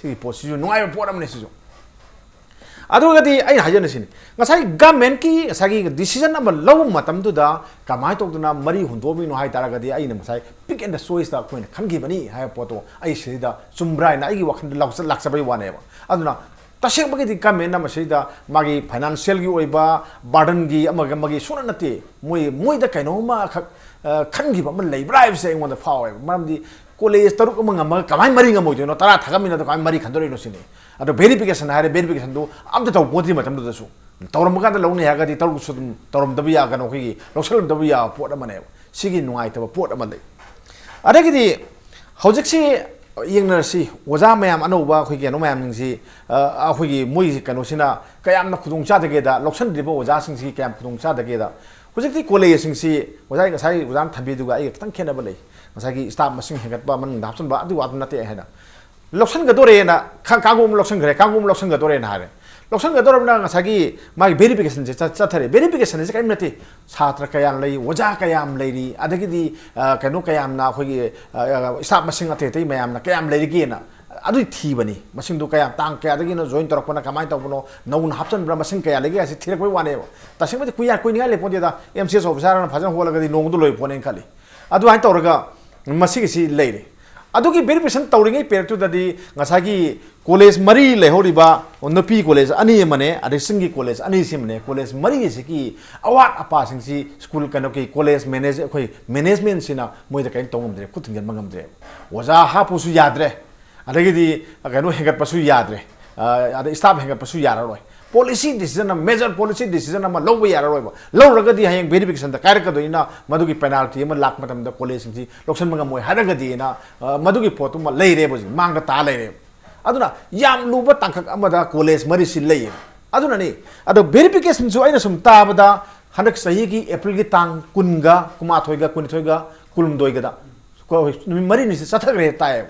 ꯁꯤꯒꯤ ꯄꯣꯠꯁꯤꯁꯨ ꯅꯨꯡꯉꯥꯏꯕ ꯄꯣꯠ ꯑꯃꯅꯤ ꯁꯤꯁꯨ꯫ ꯑꯗꯨꯒꯗꯤ ꯑꯩꯅ ꯍꯥꯏꯖꯅ ꯁꯤꯅꯤ, ꯉꯁꯥꯏ ꯒꯃꯦꯟꯀꯤ ꯉꯁꯥꯏꯒꯤ ꯗꯤꯁꯤꯖꯟ ꯑꯃ ꯂꯧꯕ ꯃꯇꯝꯗꯨꯗ ꯀꯃꯥꯏꯅ ꯇꯧꯗꯅ ꯃꯔꯤ ꯍꯨꯟꯗꯣꯛꯑꯝꯃꯤꯅꯣ ꯍꯥꯏ ꯇꯥꯔꯒꯗꯤ, ꯑꯩꯅ ꯉꯁꯥꯏ ꯄꯤꯛ ꯑꯦꯟ ꯗ ꯆꯣꯏꯁꯇ ꯑꯩꯈꯣꯏꯅ ꯈꯟꯈꯤꯕꯅꯤ ꯍꯥꯏꯕ ꯄꯣꯠꯇꯣ ꯑꯩ ꯁꯤꯗ ꯆꯨꯝꯕ꯭ꯔꯥ ꯍꯥꯏꯅ ꯑꯩꯒꯤ ꯋꯥꯈꯜꯗ ꯂꯥꯛꯆ- ꯂꯥꯛꯆꯕꯒꯤ ꯋꯥꯅꯦꯕ꯫ ꯑꯗꯨꯅ ꯇꯁꯦꯡꯕꯒꯤꯗꯤ ꯒꯃꯦꯟꯅ ꯃꯁꯤꯗ ꯃꯥꯒꯤ ꯐꯥꯏꯅꯥꯟꯁꯤꯌꯦꯜꯒꯤ ꯑꯣꯏꯕ ꯕꯥꯔꯗꯟꯒꯤ ꯑꯃꯒ ꯑꯃꯒꯤ ꯁꯨꯡꯅ ꯅꯠꯇꯦ꯫ ꯃꯣꯏ ꯃꯣꯏꯗ ꯀꯩꯅꯣꯝꯃꯈꯛ ꯑ, ꯈꯟꯈꯤꯕ ꯑꯃ ꯂꯩꯕ꯭ꯔꯥ ꯍꯥꯏꯕꯁꯦ ꯑꯩꯉꯣꯟꯗ ꯐꯥꯎꯋꯦꯕ꯫ ꯃꯔꯝꯗꯤ ꯀꯣꯂꯦꯖ ꯇꯔꯨꯛ ꯑꯃ ꯉꯝꯃꯒ ꯀꯃꯥꯏꯅ ꯃꯔꯤ ꯉꯝꯃꯣꯏꯗꯣꯏꯅꯣ? ꯇꯔꯥ ꯊꯥꯒꯠꯃꯤꯟꯅꯗ ꯀꯃꯥꯏꯅ ꯃꯔꯤ ꯈꯟꯗꯣꯔꯤꯅꯣ ꯁꯤꯅꯤ꯫ ꯑꯗꯣ ꯚꯦꯔꯤꯐꯤꯀꯦꯁꯟ ꯍꯥꯏꯔꯦ, ꯚꯦꯔꯤꯐꯤꯀꯦꯁꯟꯗꯨ ꯑꯝꯇ ꯇꯧ ꯄꯣꯠꯇ꯭ꯔꯤ ꯃꯇꯝꯗꯨꯗꯁꯨ꯫ ꯇꯧꯔꯝꯕ ꯀꯥꯟꯗ ꯂꯧꯅꯤ ꯍꯥꯏꯔꯒꯗꯤ ꯇꯔꯨꯛꯁꯨ ꯑꯗꯨꯝ ꯇꯧꯔꯝꯗꯕ ꯌꯥꯒꯅꯣ, ꯑꯩꯈꯣꯏꯒꯤ ꯂꯧꯁꯜꯂꯝꯗꯕ ꯌꯥꯕ ꯄꯣꯠ ꯑꯃꯅꯦꯕ꯫ ꯁꯤꯒꯤ ꯅꯨꯡꯉꯥꯏꯇꯕ ꯄꯣꯠ ꯑꯃ ꯂꯩ꯫ ꯑꯗꯒꯤꯗꯤ ꯍꯧꯖꯤꯛꯁꯤ ꯌꯦꯡꯅꯔꯁꯤ, ꯑꯣꯖꯥ ꯃꯌꯥꯝ ꯑꯅꯧꯕ ꯑꯩꯈꯣꯏ ꯀꯩꯅꯣ ꯃꯌꯥꯝꯁꯤꯡꯁꯤ, ꯑ, ꯑꯩꯈꯣꯏꯒꯤ ꯃꯣꯏꯒꯤ ꯀꯩꯅꯣꯁꯤꯅ ꯀꯌꯥꯝꯅ ꯈꯨꯗꯣꯡ ꯆꯥꯗꯒꯦꯗ, ꯂꯧꯁꯤꯟꯗ꯭ꯔꯤꯕ ꯑꯣꯖꯥꯁꯤꯡꯁꯤ ꯀꯌꯥꯝ ꯈꯨꯗꯣꯡ ꯆꯥꯗꯒꯦꯗ, ꯍꯧꯖꯤꯛꯇꯤ ꯀꯣꯂꯦꯖꯁꯤꯡꯁꯤ ꯑꯣꯖꯥ ꯉꯁꯥꯏ ꯑꯣꯖꯥꯅ ꯊꯝꯕꯤꯗꯨꯒ ꯑꯩꯒ ꯈꯤꯇꯪ ꯈꯦꯠꯅꯕ ꯂꯩ꯫ ꯉꯁꯥꯏꯒꯤ ꯁ꯭ꯇꯥꯐ ꯃꯁꯤꯡ ꯍꯦꯟꯒꯠꯄ, ꯃꯅꯨꯡꯗ ꯍꯥꯞꯆꯤꯟꯕ, ꯑꯗꯨ ꯋꯥꯗꯨ ꯅꯠꯇꯦ ꯑꯩ ꯍꯥꯏꯅ꯫ ꯂꯧꯁꯤꯟꯒꯗꯣꯔꯦꯅ ꯈ-, ꯀꯥꯡꯕꯨ ꯑꯃ ꯂꯧꯁꯤꯟꯈ꯭ꯔꯦ, ꯀꯥꯡꯕꯨ ꯑꯃ ꯂꯧꯁꯤꯟꯒꯗꯣꯔꯦꯅ ꯍꯥꯏꯔꯦ꯫ ꯂꯧꯁꯤꯟꯒꯗꯧꯔꯕꯅꯤꯅ ꯉꯁꯥꯏꯒꯤ ꯃꯥꯒꯤ ꯚꯦꯔꯤꯐꯤꯀꯦꯁꯟꯁꯦ ꯆꯠ-, ꯆꯠꯊꯔꯦ꯫ ꯚꯦꯔꯤꯐꯤꯀꯦꯁꯟꯁꯦ ꯀꯔꯤꯝ ꯅꯠꯇꯦ, ꯁꯥꯇ꯭ꯔ ꯀꯌꯥꯝ ꯂꯩ, ꯑꯣꯖꯥ ꯀꯌꯥꯝ ꯂꯩꯔꯤ, ꯑꯗꯒꯤꯗꯤ, ꯑ, ꯀꯩꯅꯣ ꯀꯌꯥꯝꯅ ꯑꯩꯈꯣꯏꯒꯤ, ꯑ, ꯑ, ꯁ꯭ꯇꯥꯐ ꯃꯁꯤꯡ ꯑꯇꯩ ꯑꯇꯩ ꯃꯌꯥꯝꯅ ꯀꯌꯥꯝ ꯂꯩꯔꯤꯒꯦꯅ ꯑꯗꯨꯒꯤ ꯊꯤꯕꯅꯤ꯫ ꯃꯁꯤꯡꯗꯨ ꯀꯌꯥꯝ, ꯇꯥꯡ ꯀꯌꯥꯗꯒꯤꯅ ꯖꯣꯏꯟ ꯇꯧꯔꯛꯄꯅ, ꯀꯃꯥꯏꯅ ꯇꯧꯕꯅꯣ, ꯅꯧꯅ ꯍꯥꯞꯆꯤꯟꯕ꯭ꯔꯥ, ꯃꯁꯤꯡ ꯀꯌꯥ ꯂꯩꯒꯦ ꯍꯥꯏꯁꯤ ꯊꯤꯔꯛꯄꯒꯤ ꯋꯥꯅꯦꯕ꯫ ꯇꯁꯦꯡꯕꯗꯤ ꯀꯨꯏꯌꯥ-, ꯀꯨꯏꯅꯤꯡꯉꯥꯏ ꯂꯩꯄꯣꯟꯇꯦꯗ꯫ ꯑꯦꯝ ꯁꯤ ꯑꯦꯁ ꯑꯣꯐꯤꯁꯥꯔꯅ ꯐꯖꯅ ꯍꯣꯠꯂꯒꯗꯤ ꯅꯣꯡꯃꯗ ꯂꯣꯏꯕ ꯄꯣꯠꯅꯦꯅ ꯈꯜꯂꯤ꯫ ꯑꯗꯨꯃꯥꯏꯅ ꯇꯧꯔꯒ ꯃꯁꯤꯒꯤꯁꯤ ꯂꯩꯔꯦ꯫ ꯑꯗꯨꯒꯤ ꯚꯦꯔꯤꯐꯤꯀꯦꯁꯟ ꯇꯧꯔꯤꯉꯩ ꯄꯦꯔꯠꯇꯨꯗꯗꯤ ꯉꯁꯥꯏꯒꯤ ꯀꯣꯂꯦꯖ ꯃꯔꯤ ꯂꯩꯍꯧꯔꯤꯕ, ꯅꯨꯄꯤ ꯀꯣꯂꯦꯖ ꯑꯅꯤ ꯑꯃꯅꯦ, ꯑꯗꯩ ꯆꯤꯡꯒꯤ ꯀꯣꯂꯦꯖ ꯑꯅꯤꯁꯤꯃꯅꯦ, ꯀꯣꯂꯦꯖ ꯃꯔꯤꯁꯤꯒꯤ ꯑꯋꯥꯠ ꯑꯄꯥꯁꯤꯡꯁꯤ ꯁ꯭ꯀꯨꯜ, ꯀꯩꯅꯣꯒꯤ ꯀꯣꯂꯦꯖ ꯃꯦꯅꯦꯖ-, ꯑꯩꯈꯣꯏ ꯃꯦꯅꯦꯖꯃꯦꯟꯁꯤꯅ ꯃꯣꯏꯗ ꯀꯔꯤꯝ ꯇꯧ ꯉꯝꯗ꯭ꯔꯦ, ꯈꯨꯠ ꯊꯤꯡꯖꯤꯟꯕ ꯉꯝꯗ꯭ꯔꯦ꯫ ꯑꯣꯖꯥ ꯍꯥꯞꯄꯁꯨ ꯌꯥꯗ꯭ꯔꯦ, ꯑꯗꯒꯤꯗꯤ ꯀꯩꯅꯣ ꯍꯦꯟꯒꯠꯄꯁꯨ ꯌꯥꯗ꯭ꯔꯦ, ꯑ, ꯑꯗꯩ ꯁ꯭ꯇꯥꯐ ꯍꯦꯟꯒꯠꯄꯁꯨ ꯌꯥꯔꯔꯣꯏ꯫ ꯄꯣꯂꯤꯁꯤ ꯗꯤꯁꯤꯖꯟ ꯑꯃ, ꯃꯦꯖꯔ ꯄꯣꯂꯤꯁꯤ ꯗꯤꯁꯤꯖꯟ ꯑꯃ ꯂꯧꯕ ꯌꯥꯔꯔꯣꯏꯕ꯫ ꯂꯧꯔꯒꯗꯤ ꯍꯌꯦꯡ ꯚꯦꯔꯤꯐꯤꯀꯦꯁꯟꯗ ꯀꯥꯏꯔꯛꯀꯗꯣꯏꯅꯤꯅ ꯃꯗꯨꯒꯤ ꯄꯦꯅꯥꯜꯇꯤ ꯑꯃ ꯂꯥꯛꯄ ꯃꯇꯝꯗ ꯀꯣꯂꯦꯖꯁꯤꯡꯁꯤ ꯂꯧꯁꯤꯟꯕ ꯉꯝꯃꯣꯏ ꯍꯥꯏꯔꯒꯗꯤꯅ, ꯑ, ꯃꯗꯨꯒꯤ ꯄꯣꯠꯇꯨꯃ ꯂꯩꯔꯦꯕ, ꯍꯧꯖꯤꯛ ꯃꯥꯡꯗ ꯇꯥ ꯂꯩꯔꯦꯕ꯫ ꯑꯗꯨꯅ ꯌꯥꯝ ꯂꯨꯕ ꯇꯥꯡꯀꯛ ꯑꯃꯗ ꯀꯣꯂꯦꯖ ꯃꯔꯤꯁꯤ ꯂꯩꯌꯦꯕ꯫ ꯑꯗꯨꯅꯅꯤ꯫ ꯑꯗꯣ ꯚꯦꯔꯤꯐꯤꯀꯦꯁꯟꯁꯨ ꯑꯩꯅ ꯁꯨꯝ ꯇꯥꯕꯗ ꯍꯟꯗꯛ ꯆꯍꯤꯒꯤ ꯑꯦꯄ꯭ꯔꯤꯜꯒꯤ ꯇꯥꯡ ꯀꯨꯟꯒ, ꯀꯨꯟꯃꯥꯊꯣꯏꯒ, ꯀꯨꯟꯅꯤꯊꯣꯏꯒ, ꯀꯨꯟꯍꯨꯝꯗꯣꯏꯒꯗ ꯀꯣ-, ꯅꯨꯃꯤꯠ ꯃꯔꯤꯅꯤꯁꯤ ꯆꯠꯊꯈ꯭ꯔꯦ ꯇꯥꯏꯌꯦꯕ꯫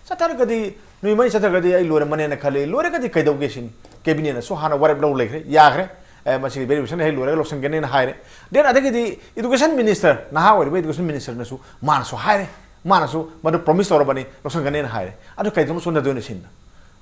ꯆꯠꯊꯔꯒꯗꯤ ꯅꯨꯃꯤꯠ ꯃꯔꯤ ꯆꯠꯇ꯭ꯔꯒꯗꯤ ꯑꯩ ꯂꯣꯏꯔꯝꯃꯅꯦꯅ ꯈꯜꯂꯤ꯫ ꯂꯣꯏꯔꯒꯗꯤ ꯀꯩꯗꯧꯒꯦ ꯁꯤꯅꯤ꯫ ꯀꯦꯕꯤꯅꯦꯠꯅꯁꯨ ꯍꯥꯟꯅ ꯋꯥꯔꯦꯞ ꯂꯧ ꯂꯩꯈ꯭ꯔꯦ, ꯌꯥꯈ꯭ꯔꯦ꯫ ꯑꯦ, ꯃꯁꯤꯒꯤ ꯚꯦꯔꯤꯐꯤꯀꯦꯁꯟ ꯍꯦꯛ ꯂꯣꯏꯔꯒ ꯂꯧꯁꯟꯒꯅꯦꯅ ꯍꯥꯏꯔꯦ꯫ ꯗꯦꯟ ꯑꯗꯒꯤꯗꯤ ꯏꯗꯨꯀꯦꯁꯟ ꯃꯤꯅꯤꯁꯇꯔ, ꯅꯍꯥ ꯑꯣꯏꯔꯤꯕ ꯏꯗꯨꯀꯦꯁꯟ ꯃꯤꯅꯤꯁꯇꯔꯅꯁꯨ ꯃꯥꯅꯁꯨ ꯍꯥꯏꯔꯦ, ꯃꯥꯅꯁꯨ ꯃꯗꯨ ꯄ꯭ꯔꯣꯃꯤꯁ ꯇꯧꯔꯕꯅꯤ, ꯂꯧꯁꯟꯒꯅꯦꯅ ꯍꯥꯏꯔꯦ꯫ ꯑꯗꯨ ꯀꯩꯗꯧꯅ ꯆꯣꯟꯊꯗꯣꯏꯅꯣ ꯁꯤꯅ?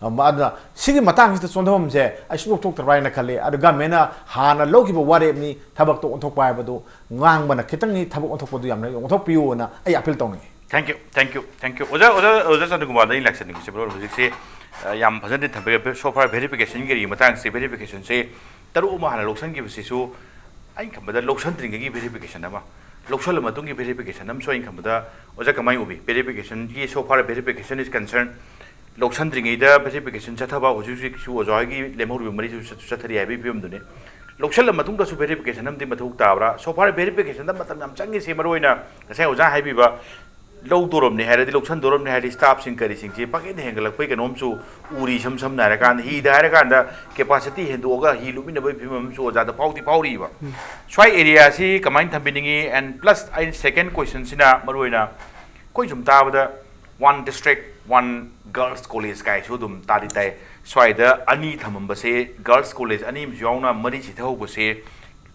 ꯑꯗꯨꯅ ꯁꯤꯒꯤ ꯃꯇꯥꯡꯁꯤꯗ ꯆꯣꯟꯊꯐꯝꯁꯦ ꯑꯩ ꯁꯨꯡꯊꯣꯛ ꯊꯣꯛꯇꯕ꯭ꯔꯥ ꯍꯥꯏꯅ ꯈꯜꯂꯤ꯫ ꯑꯗꯨ ꯒꯃꯦꯟꯅ ꯍꯥꯟꯅ ꯂꯧꯈꯤꯕ ꯋꯥꯔꯦꯞꯅꯤ, ꯊꯕꯛꯇ ꯑꯣꯟꯊꯣꯛꯄ ꯍꯥꯏꯕꯗꯨ ꯉꯥꯡꯕꯅ ꯈꯤꯇꯪ, ꯊꯕꯛ ꯑꯣꯟꯊꯣꯛꯄꯗꯨ ꯌꯥꯝꯅ ꯑꯣꯟꯊꯣꯛꯄꯤꯌꯨꯅ ꯑꯩ ꯑꯄꯤꯜ ꯇꯧꯅꯤꯡꯉꯤ꯫ Thank you, thank you, thank you. ꯑꯣꯖꯥ, ꯑꯣꯖꯥ, ꯑꯣꯖꯥ ꯆꯟꯗ꯭ꯔꯀꯨꯃꯥꯔꯗ ꯑꯩ ꯂꯥꯛꯆꯅꯤꯡꯕꯁꯦ, ꯃꯔꯨꯞ, ꯍꯧꯖꯤꯛꯁꯦ, ꯑ, ꯌꯥꯝ ꯐꯖꯅ ꯊꯝꯕꯤꯔꯦ꯫ So far verification ꯒꯤ ꯃꯇꯥꯡꯁꯦ, verification ꯁꯦ ꯇꯔꯨꯛ ꯑꯃ ꯍꯥꯟꯅ ꯂꯧꯁꯤꯟꯈꯤꯕꯁꯤꯁꯨ ꯑꯩꯅ ꯈꯟꯕꯗ ꯂꯧꯁꯤꯟꯗ꯭ꯔꯤꯉꯩꯒꯤ verification ꯑꯃ, ꯂꯧꯁꯤꯜꯂ ꯃꯇꯨꯡꯒꯤ verification ꯑꯃꯁꯨ ꯑꯩꯅ ꯈꯟꯕꯗ, ꯑꯣꯖꯥ ꯀꯃꯥꯏꯅ ꯎꯕꯤ? Verification ꯒꯤ, so far verification is concerned, ꯂꯧꯁꯤꯟꯗ꯭ꯔꯤꯉꯩꯗ verification ꯆꯠꯊꯕ, ꯍꯧꯖꯤꯛ ꯍꯧꯖꯤꯛꯁꯨ ꯑꯣꯖꯥ ꯍꯣꯏꯒꯤ ꯂꯦꯝꯍꯧꯔꯤꯕ ꯃꯔꯤꯁꯨ ꯆꯠ-, ꯆꯠꯊꯔꯤ ꯍꯥꯏꯕꯒꯤ ꯐꯤꯕꯝꯗꯨꯅꯤ꯫ ꯂꯧꯁꯤꯜꯂ ꯃꯇꯨꯡꯗꯁꯨ verification ꯑꯃꯗꯤ ꯃꯊꯧ ꯇꯥꯕ꯭ꯔꯥ? So far verification ꯗ ꯃꯇꯝ ꯌꯥꯝ ꯆꯪꯉꯤꯁꯦ, ꯃꯔꯨꯑꯣꯏꯅ ꯉꯁꯥꯏ ꯑꯣꯖꯥ ꯍꯥꯏꯕꯤꯕ, ꯂꯧꯗꯣꯔꯝꯅꯤ ꯍꯥꯏꯔꯗꯤ, ꯂꯧꯁꯟꯗꯣꯔꯝꯅꯤ ꯍꯥꯏꯔꯗꯤ, staff ꯁꯤꯡ ꯀꯔꯤꯁꯤꯡꯁꯤ ꯄꯪꯍꯦꯟꯗ ꯍꯦꯟꯒꯠꯂꯛꯄꯩ ꯀꯩꯅꯣꯝꯁꯨ ꯎꯔꯤ꯫ ꯏꯁꯝ ꯁꯝꯅ ꯍꯥꯏꯔꯀꯥꯟꯗ, ꯍꯤꯗ ꯍꯥꯏꯔꯀꯥꯟꯗ capacity ꯍꯦꯟꯗꯣꯛꯑꯒ ꯍꯤ ꯂꯨꯞꯃꯤꯟꯅꯕꯒꯤ ꯐꯤꯕꯝ ꯑꯃꯁꯨ ꯑꯣꯖꯥꯗ ꯐꯥꯎꯗꯤ ꯐꯥꯎꯔꯤꯕ꯫ ꯁ꯭ꯋꯥꯏ area ꯁꯤ ꯀꯃꯥꯏꯅ ꯊꯝꯕꯤꯅꯤꯡꯉꯤ? And plus ꯑꯩꯅ second question ꯁꯤꯅ, ꯃꯔꯨꯑꯣꯏꯅ ꯑꯩꯈꯣꯏ ꯁꯨꯝ ꯇꯥꯕꯗ one district, one girls college ꯀꯥꯏꯁꯨ ꯑꯗꯨꯝ ꯇꯥꯗꯤ ꯇꯥꯏ꯫ ꯁ꯭ꯋꯥꯏꯗ ꯑꯅꯤ ꯊꯝꯃꯝꯕꯁꯦ, girls college ꯑꯅꯤ ꯑꯃꯁꯨ ꯌꯥꯎꯅ ꯃꯔꯤ ꯆꯤꯊꯍꯧꯕꯁꯦ,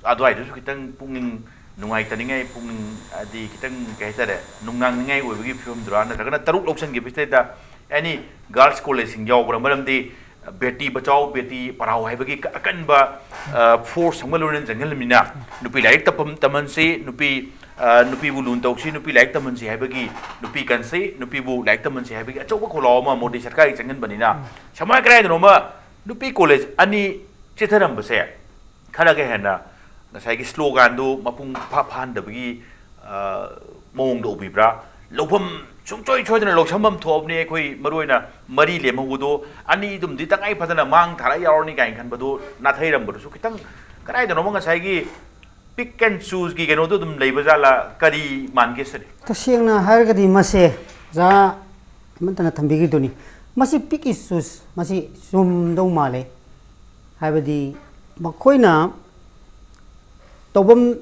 ꯑꯗꯨꯋꯥꯏꯗꯨꯁꯨ ꯈꯤꯇꯪ ꯄꯨꯛꯅꯤꯡ ꯅꯨꯡꯉꯥꯏꯇꯅꯤꯡꯉꯥꯏ, ꯄꯨꯛꯅꯤꯡ ꯍꯥꯏꯗꯤ ꯈꯤꯇꯪ, ꯀꯩ ꯍꯥꯏꯇꯥꯔꯦ, ꯅꯨꯡꯅꯥꯡꯅꯤꯡꯉꯥꯏ ꯑꯣꯏꯕꯒꯤ ꯐꯤꯕꯝꯗꯨꯔꯥ? ꯅꯠꯇ꯭ꯔꯒꯅ ꯇꯔꯨꯛ ꯂꯧꯁꯟꯈꯤꯕꯁꯤꯗꯩꯗ any girls college ꯁꯤꯡ ꯌꯥꯎꯕ꯭ꯔꯥ? ꯃꯔꯝꯗꯤ ꯕꯦꯇꯤ ꯕꯆꯥꯎ ꯕꯦꯇꯤ ꯄꯔꯥꯎ ꯍꯥꯏꯕꯒꯤ ꯑꯀꯟꯕ, ꯑ, force ꯑꯃ ꯂꯣꯏꯅ ꯆꯪꯍꯜꯂꯕꯅꯤꯅ, ꯅꯨꯄꯤ ꯂꯥꯏꯔꯤꯛ ꯇꯝꯐꯝ ꯇꯝꯍꯟꯁꯤ, ꯅꯨꯄꯤ, ꯑ, ꯅꯨꯄꯤꯕꯨ ꯂꯨꯅ ꯇꯧꯁꯤ, ꯅꯨꯄꯤ ꯂꯥꯏꯔꯤꯛ ꯇꯝꯍꯟꯁꯤ ꯍꯥꯏꯕꯒꯤ, ꯅꯨꯄꯤ ꯀꯟꯁꯤ, ꯅꯨꯄꯤꯕꯨ ꯂꯥꯏꯔꯤꯛ ꯇꯝꯍꯟꯁꯤ ꯍꯥꯏꯕꯒꯤ ꯑꯆꯧꯕ ꯈꯣꯜꯂꯥꯎ ꯑꯃ ꯃꯣꯗꯤ ꯁꯔꯀꯥꯔꯒꯤ ꯆꯪꯍꯟꯕꯅꯤꯅ, ꯁꯃꯥꯏ ꯀꯗꯥꯏꯗꯅꯣꯃ ꯅꯨꯄꯤ college ꯑꯅꯤ ꯆꯤꯊꯔꯝꯕꯁꯦ ꯈꯔꯒ ꯍꯦꯟꯅ ꯉꯁꯥꯏꯒꯤ slogan ꯗꯨ ꯃꯄꯨꯡ ꯐꯥ ꯐꯥꯍꯟꯗꯕꯒꯤ, ꯑ, ꯃꯑꯣꯡꯗ ꯎꯕꯤꯕ꯭ꯔꯥ? ꯂꯧꯐꯝ ꯁꯨꯡꯁꯣꯏ ꯁꯣꯏꯗꯅ ꯂꯧꯁꯟꯐꯝ ꯊꯣꯛꯑꯕꯅꯤ꯫ ꯑꯩꯈꯣꯏ ꯃꯔꯨꯑꯣꯏꯅ ꯃꯔꯤ ꯂꯦꯝꯍꯧꯕꯗꯣ, ꯑꯅꯤꯗꯨꯝꯗꯤ ꯇꯉꯥꯏ ꯐꯗꯅ ꯃꯥꯡ ꯊꯥꯔ ꯌꯥꯎꯔꯅꯤ ꯀꯥꯏꯅ ꯈꯟꯕꯗꯣ ꯅꯥꯊꯩꯔꯝꯕꯗꯨꯁꯨ ꯈꯤꯇꯪ ꯀꯗꯥꯏꯗꯅꯣꯃ ꯉꯁꯥꯏꯒꯤ pick and choose ꯒꯤ ꯀꯩꯅꯣꯗꯣ ꯑꯗꯨꯝ ꯂꯩꯕ ꯖꯥꯠꯂꯥ? ꯀꯔꯤ ꯃꯥꯟꯒꯦ ꯁꯤꯅꯤ? ꯇꯁꯦꯡꯅ ꯍꯥꯏꯔꯒꯗꯤ ꯃꯁꯦ ꯑꯣꯖꯥ ꯍꯦꯃꯟꯇꯅ ꯊꯝꯕꯤꯈꯤꯗꯨꯅꯤ, ꯃꯁꯤ pick and choose, ꯃꯁꯤ ꯆꯨꯝꯗꯧ ꯃꯥꯜꯂꯦ꯫ ꯍꯥꯏꯕꯗꯤ ꯃꯈꯣꯏꯅ ꯇꯧꯐꯝ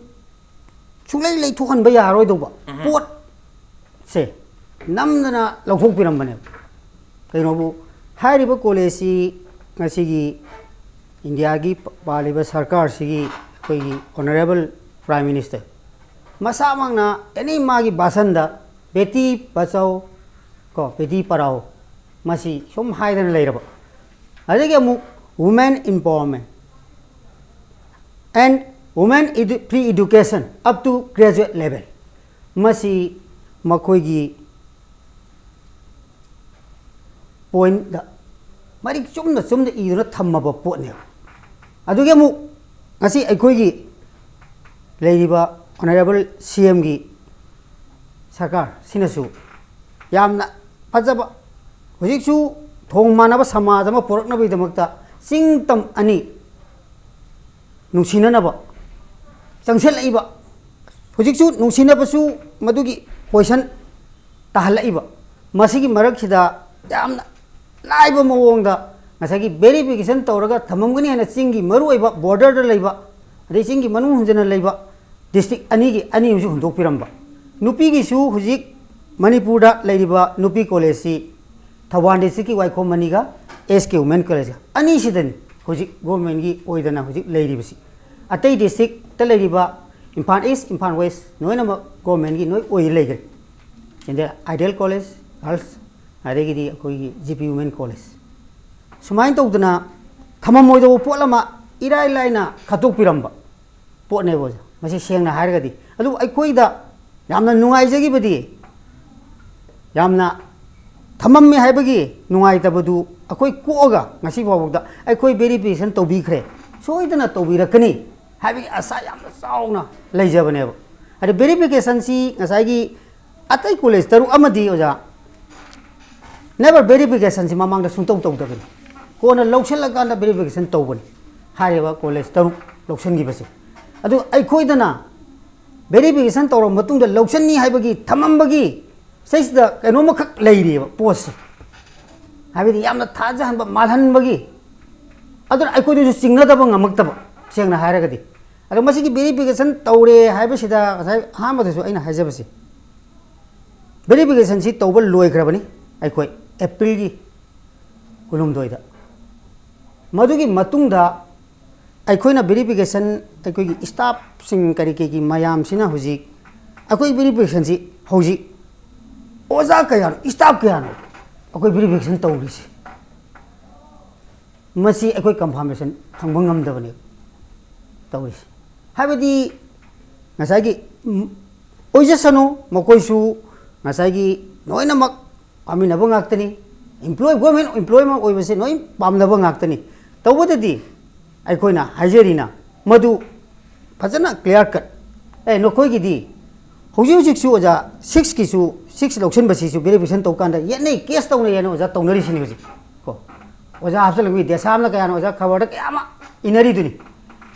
ꯁꯨꯡꯂꯩ ꯂꯩꯊꯣꯛꯍꯟꯕ ꯌꯥꯔꯣꯏꯗꯧꯕ ꯄꯣꯠꯁꯦ ꯅꯝꯗꯅ ꯂꯧꯊꯣꯛꯄꯤꯔꯝꯕꯅꯦꯕ꯫ ꯀꯩꯅꯣꯕꯨ, ꯍꯥꯏꯔꯤꯕ ꯀꯣꯂꯦꯖꯁꯤ ꯉꯁꯤꯒꯤ ꯏꯟꯗꯤꯌꯥꯒꯤ ꯄꯥꯜꯂꯤꯕ ꯁꯔꯀꯥꯔꯁꯤꯒꯤ ꯑꯩꯈꯣꯏꯒꯤ ꯑꯣꯅꯔꯦꯕꯜ ꯄ꯭ꯔꯥꯏꯝ ꯃꯤꯅꯤꯁꯇꯔ ꯃꯁꯥꯃꯛꯅ ꯑꯦꯅꯤ ꯃꯥꯒꯤ ꯚꯥꯁꯟꯗ "ꯕꯦꯇꯤ ꯕꯆꯥꯎ" ꯀꯣ "ꯕꯦꯇꯤ ꯄꯔꯥꯎ" ꯃꯁꯤ ꯁꯨꯝ ꯍꯥꯏꯗꯅ ꯂꯩꯔꯕ꯫ ꯑꯗꯒꯤ ꯑꯃꯨꯛ "Women Empowerment and Women Edu- Pre-Education up to Graduate Level" ꯃꯁꯤ ꯃꯈꯣꯏꯒꯤ ꯄꯣꯏꯟꯗ ꯃꯔꯤꯛ ꯆꯨꯝꯅ ꯆꯨꯝꯅ ꯏꯗꯨꯅ ꯊꯝꯃꯕ ꯄꯣꯠꯅꯦꯕ꯫ ꯑꯗꯨꯒꯤ ꯑꯃꯨꯛ ꯉꯁꯤ ꯑꯩꯈꯣꯏꯒꯤ ꯂꯩꯔꯤꯕ ꯑꯣꯅꯔꯦꯕꯜ ꯁꯤ ꯑꯦꯝꯒꯤ ꯁꯔꯀꯥꯔꯁꯤꯅꯁꯨ ꯌꯥꯝꯅ ꯐꯖꯕ, ꯍꯧꯖꯤꯛꯁꯨ ꯊꯣꯡ ꯃꯥꯟꯅꯕ ꯁꯃꯥꯖ ꯑꯃ ꯄꯨꯔꯛꯅꯕꯒꯤꯗꯃꯛꯇ ꯆꯤꯡ ꯇꯝ ꯑꯅꯤ ꯅꯨꯡꯁꯤꯅꯅꯕ ꯆꯪꯁꯤꯜꯂꯛꯏꯕ, ꯍꯧꯖꯤꯛꯁꯨ ꯅꯨꯡꯁꯤꯅꯕꯁꯨ ꯃꯗꯨꯒꯤ ꯄꯣꯏꯁꯟ ꯇꯥꯍꯜꯂꯛꯏꯕ, ꯃꯁꯤꯒꯤ ꯃꯔꯛꯁꯤꯗ ꯌꯥꯝꯅ ꯂꯥꯏꯕ ꯃꯑꯣꯡꯗ ꯉꯁꯥꯏꯒꯤ ꯚꯦꯔꯤꯐꯤꯀꯦꯁꯟ ꯇꯧꯔꯒ ꯊꯝꯃꯝꯒꯅꯤ ꯍꯥꯏꯅ ꯆꯤꯡꯒꯤ ꯃꯔꯨꯑꯣꯏꯕ ꯕꯣꯔꯗꯔꯗ ꯂꯩꯕ, ꯑꯗꯩ ꯆꯤꯡꯒꯤ ꯃꯅꯨꯡ ꯍꯨꯟꯖꯤꯟꯅ ꯂꯩꯕ ꯗꯤꯁꯇ꯭ꯔꯤꯛ ꯑꯅꯤꯒꯤ ꯑꯅꯤ ꯑꯃꯁꯨ ꯍꯨꯟꯗꯣꯛꯄꯤꯔꯝꯕ꯫ ꯅꯨꯄꯤꯒꯤꯁꯨ ꯍꯧꯖꯤꯛ ꯃꯅꯤꯄꯨꯔꯗ ꯂꯩꯔꯤꯕ ꯅꯨꯄꯤ ꯀꯣꯂꯦꯖꯁꯤ ꯊꯧꯕꯥꯜ ꯗꯤꯁꯇ꯭ꯔꯤꯛꯀꯤ ꯋꯥꯏꯈꯣꯝ ꯑꯅꯤꯒ ꯑꯦꯁ ꯀꯦ ꯋꯨꯃꯦꯟ ꯀꯣꯂꯦꯖꯀ ꯑꯅꯤꯁꯤꯗꯅꯤ ꯍꯧꯖꯤꯛ ꯒꯣꯔꯃꯦꯟꯒꯤ ꯑꯣꯏꯗꯅ ꯍꯧꯖꯤꯛ ꯂꯩꯔꯤꯕꯁꯤ꯫ ꯑꯇꯩ ꯗꯤꯁꯇ꯭ꯔꯤꯛꯇ ꯂꯩꯔꯤꯕ ꯏꯝꯐꯥꯜ ꯏꯁ, ꯏꯝꯐꯥꯜ ꯋꯦꯁ ꯂꯣꯏꯅꯃꯛ ꯒꯣꯔꯃꯦꯟꯒꯤ ꯂꯣꯏ ꯑꯣꯏ ꯂꯩꯈ꯭ꯔꯦ꯫ ꯆꯥꯟꯗꯦꯜ ꯑꯥꯏꯗꯤꯌꯦꯜ ꯀꯣꯂꯦꯖ ꯒꯥꯔꯜꯁ, ꯑꯗꯒꯤꯗꯤ ꯑꯩꯈꯣꯏꯒꯤ ꯖꯤ ꯄꯤ ꯋꯨꯃꯦꯟ ꯀꯣꯂꯦꯖ꯫ ꯁꯨꯃꯥꯏꯅ ꯇꯧꯗꯅ ꯊꯝꯃꯝꯃꯣꯏꯗꯧꯕ ꯄꯣꯠ ꯑꯃ ꯏꯔꯥꯏ ꯂꯥꯏꯅ ꯈꯠꯇꯣꯛꯄꯤꯔꯝꯕ ꯄꯣꯠꯅꯦꯕ ꯑꯣꯖꯥ, ꯃꯁꯤ ꯁꯦꯡꯅ ꯍꯥꯏꯔꯒꯗꯤ꯫ ꯑꯗꯨꯕꯨ ꯑꯩꯈꯣꯏꯗ ꯌꯥꯝꯅ ꯅꯨꯡꯉꯥꯏꯖꯈꯤꯕꯗꯤ, ꯌꯥꯝꯅ ꯊꯝꯃꯝꯃꯦ ꯍꯥꯏꯕꯒꯤ ꯅꯨꯡꯉꯥꯏꯇꯕꯗꯨ ꯑꯩꯈꯣꯏ ꯀꯣꯛꯑꯒ ꯉꯁꯤ ꯐꯥꯎꯕꯗ ꯑꯩꯈꯣꯏ ꯚꯦꯔꯤꯐꯤꯀꯦꯁꯟ ꯇꯧꯕꯤꯈ꯭ꯔꯦ, ꯁꯣꯏꯗꯅ ꯇꯧꯕꯤꯔꯛꯀꯅꯤ ꯍꯥꯏꯕꯒꯤ ꯑꯁꯥ ꯌꯥꯝꯅ ꯆꯥꯎꯅ ꯂꯩꯖꯕꯅꯦꯕ꯫ ꯑꯗ ꯚꯦꯔꯤꯐꯤꯀꯦꯁꯟꯁꯤ ꯉꯁꯥꯏꯒꯤ ꯑꯇꯩ ꯀꯣꯂꯦꯖ ꯇꯔꯨꯛ ꯑꯃꯗꯤ ꯑꯣꯖꯥ, ꯅꯦꯕꯔ ꯚꯦꯔꯤꯐꯤꯀꯦꯁꯟꯁꯤ ꯃꯃꯥꯡꯗ ꯁꯨꯡꯇꯧ ꯇꯧꯗꯕꯅꯤ, ꯀꯣꯟꯅ ꯂꯧꯁꯤꯜꯂꯀꯥꯟꯗ ꯚꯦꯔꯤꯐꯤꯀꯦꯁꯟ ꯇꯧꯕꯅꯤ꯫ ꯍꯥꯏꯔꯤꯕ ꯀꯣꯂꯦꯖ ꯇꯔꯨꯛ ꯂꯧꯁꯤꯟꯈꯤꯕꯁꯦ, ꯑꯗꯨ ꯑꯩꯈꯣꯏꯗꯅ ꯚꯦꯔꯤꯐꯤꯀꯦꯁꯟ ꯇꯧꯔꯕ ꯃꯇꯨꯡꯗ ꯂꯧꯁꯤꯟꯅꯤ ꯍꯥꯏꯕꯒꯤ ꯊꯝꯃꯝꯕꯒꯤ ꯁꯤꯗꯩꯁꯤꯗ ꯀꯩꯅꯣꯝꯃꯈꯛ ꯂꯩꯔꯤꯑꯕ ꯄꯣꯠꯁꯦ, ꯍꯥꯏꯕꯗꯤ ꯌꯥꯝꯅ ꯊꯥꯖꯍꯟꯕ, ꯃꯥꯜꯍꯟꯕꯒꯤ꯫ ꯑꯗꯨꯅ ꯑꯩꯈꯣꯏꯗꯁꯨ ꯆꯤꯡꯅꯗꯕ ꯉꯝꯃꯛꯇꯕ, ꯁꯦꯡꯅ ꯍꯥꯏꯔꯒꯗꯤ꯫ ꯑꯗꯣ ꯃꯁꯤꯒꯤ ꯚꯦꯔꯤꯐꯤꯀꯦꯁꯟ ꯇꯧꯔꯦ ꯍꯥꯏꯕꯁꯤꯗ ꯉꯁꯥꯏ ꯑꯍꯥꯟꯕꯗꯁꯨ ꯑꯩꯅ ꯍꯥꯏꯖꯕꯁꯦ, ꯚꯦꯔꯤꯐꯤꯀꯦꯁꯟꯁꯤ ꯇꯧꯕ ꯂꯣꯏꯈ꯭ꯔꯕꯅꯤ꯫ ꯑꯩꯈꯣꯏ ꯑꯦꯄ꯭ꯔꯤꯜꯒꯤ ꯀꯨꯟꯍꯨꯝꯗꯣꯏꯗ꯫ ꯃꯗꯨꯒꯤ ꯃꯇꯨꯡꯗ ꯑꯩꯈꯣꯏꯅ verification, ꯑꯩꯈꯣꯏꯒꯤ staffꯁꯤꯡ ꯀꯔꯤ ꯀꯔꯤꯒꯤ ꯃꯌꯥꯝꯁꯤꯅ ꯍꯧꯖꯤꯛ ꯑꯩꯈꯣꯏ verificationꯁꯤ ꯍꯧꯖꯤꯛ ꯑꯣꯖꯥ ꯀꯌꯥꯅꯣ, staff ꯀꯌꯥꯅꯣ ꯑꯩꯈꯣꯏ verification ꯇꯧꯔꯤꯁꯤ? ꯃꯁꯤ ꯑꯩꯈꯣꯏ confirmation ꯐꯪꯕ ꯉꯝꯗꯕꯅꯦꯕ ꯇꯧꯔꯤꯁꯤ꯫ ꯍꯥꯏꯕꯗꯤ ꯉꯁꯥꯏꯒꯤ, ꯎꯝ, ꯑꯣꯏꯖꯁꯅꯨ, ꯃꯈꯣꯏꯁꯨ ꯉꯁꯥꯏꯒꯤ ꯂꯣꯏꯅꯃꯛ ꯄꯥꯝꯃꯤꯟꯅꯕ ꯉꯥꯛꯇꯅꯤ꯫ Employee, government employee ꯑꯃ ꯑꯣꯏꯕꯁꯦ ꯂꯣꯏ ꯄꯥꯝꯅꯕ ꯉꯥꯛꯇꯅꯤ꯫ ꯇꯧꯕꯗꯗꯤ ꯑꯩꯈꯣꯏꯅ ꯍꯥꯏꯖꯔꯤꯅ ꯃꯗꯨ ꯐꯖꯅ clear cut꯫ ꯑꯦ, ꯅꯈꯣꯏꯒꯤꯗꯤ ꯍꯧꯖꯤꯛ ꯍꯧꯖꯤꯛꯁꯨ ꯑꯣꯖꯥ sixꯀꯤꯁꯨ, six ꯂꯧꯁꯤꯟꯕꯁꯤꯁꯨ verification ꯇꯧꯀꯥꯟꯗ ꯌꯦꯠꯅꯩ, case ꯇꯧꯅꯩ ꯍꯥꯏꯅ ꯑꯣꯖꯥ ꯇꯧꯅꯔꯤꯁꯤꯅꯤ ꯍꯧꯖꯤꯛ꯫ ꯀꯣ, ꯑꯣꯖꯥ ꯍꯥꯞꯆꯤꯜꯂꯛꯄꯒꯤ ꯗꯦꯁꯥꯝꯅ ꯀꯌꯥꯅꯣ ꯑꯣꯖꯥ ꯈꯕꯔꯗ ꯀꯌꯥ ꯑꯃ ꯏꯅꯔꯤꯗꯨꯅꯤ꯫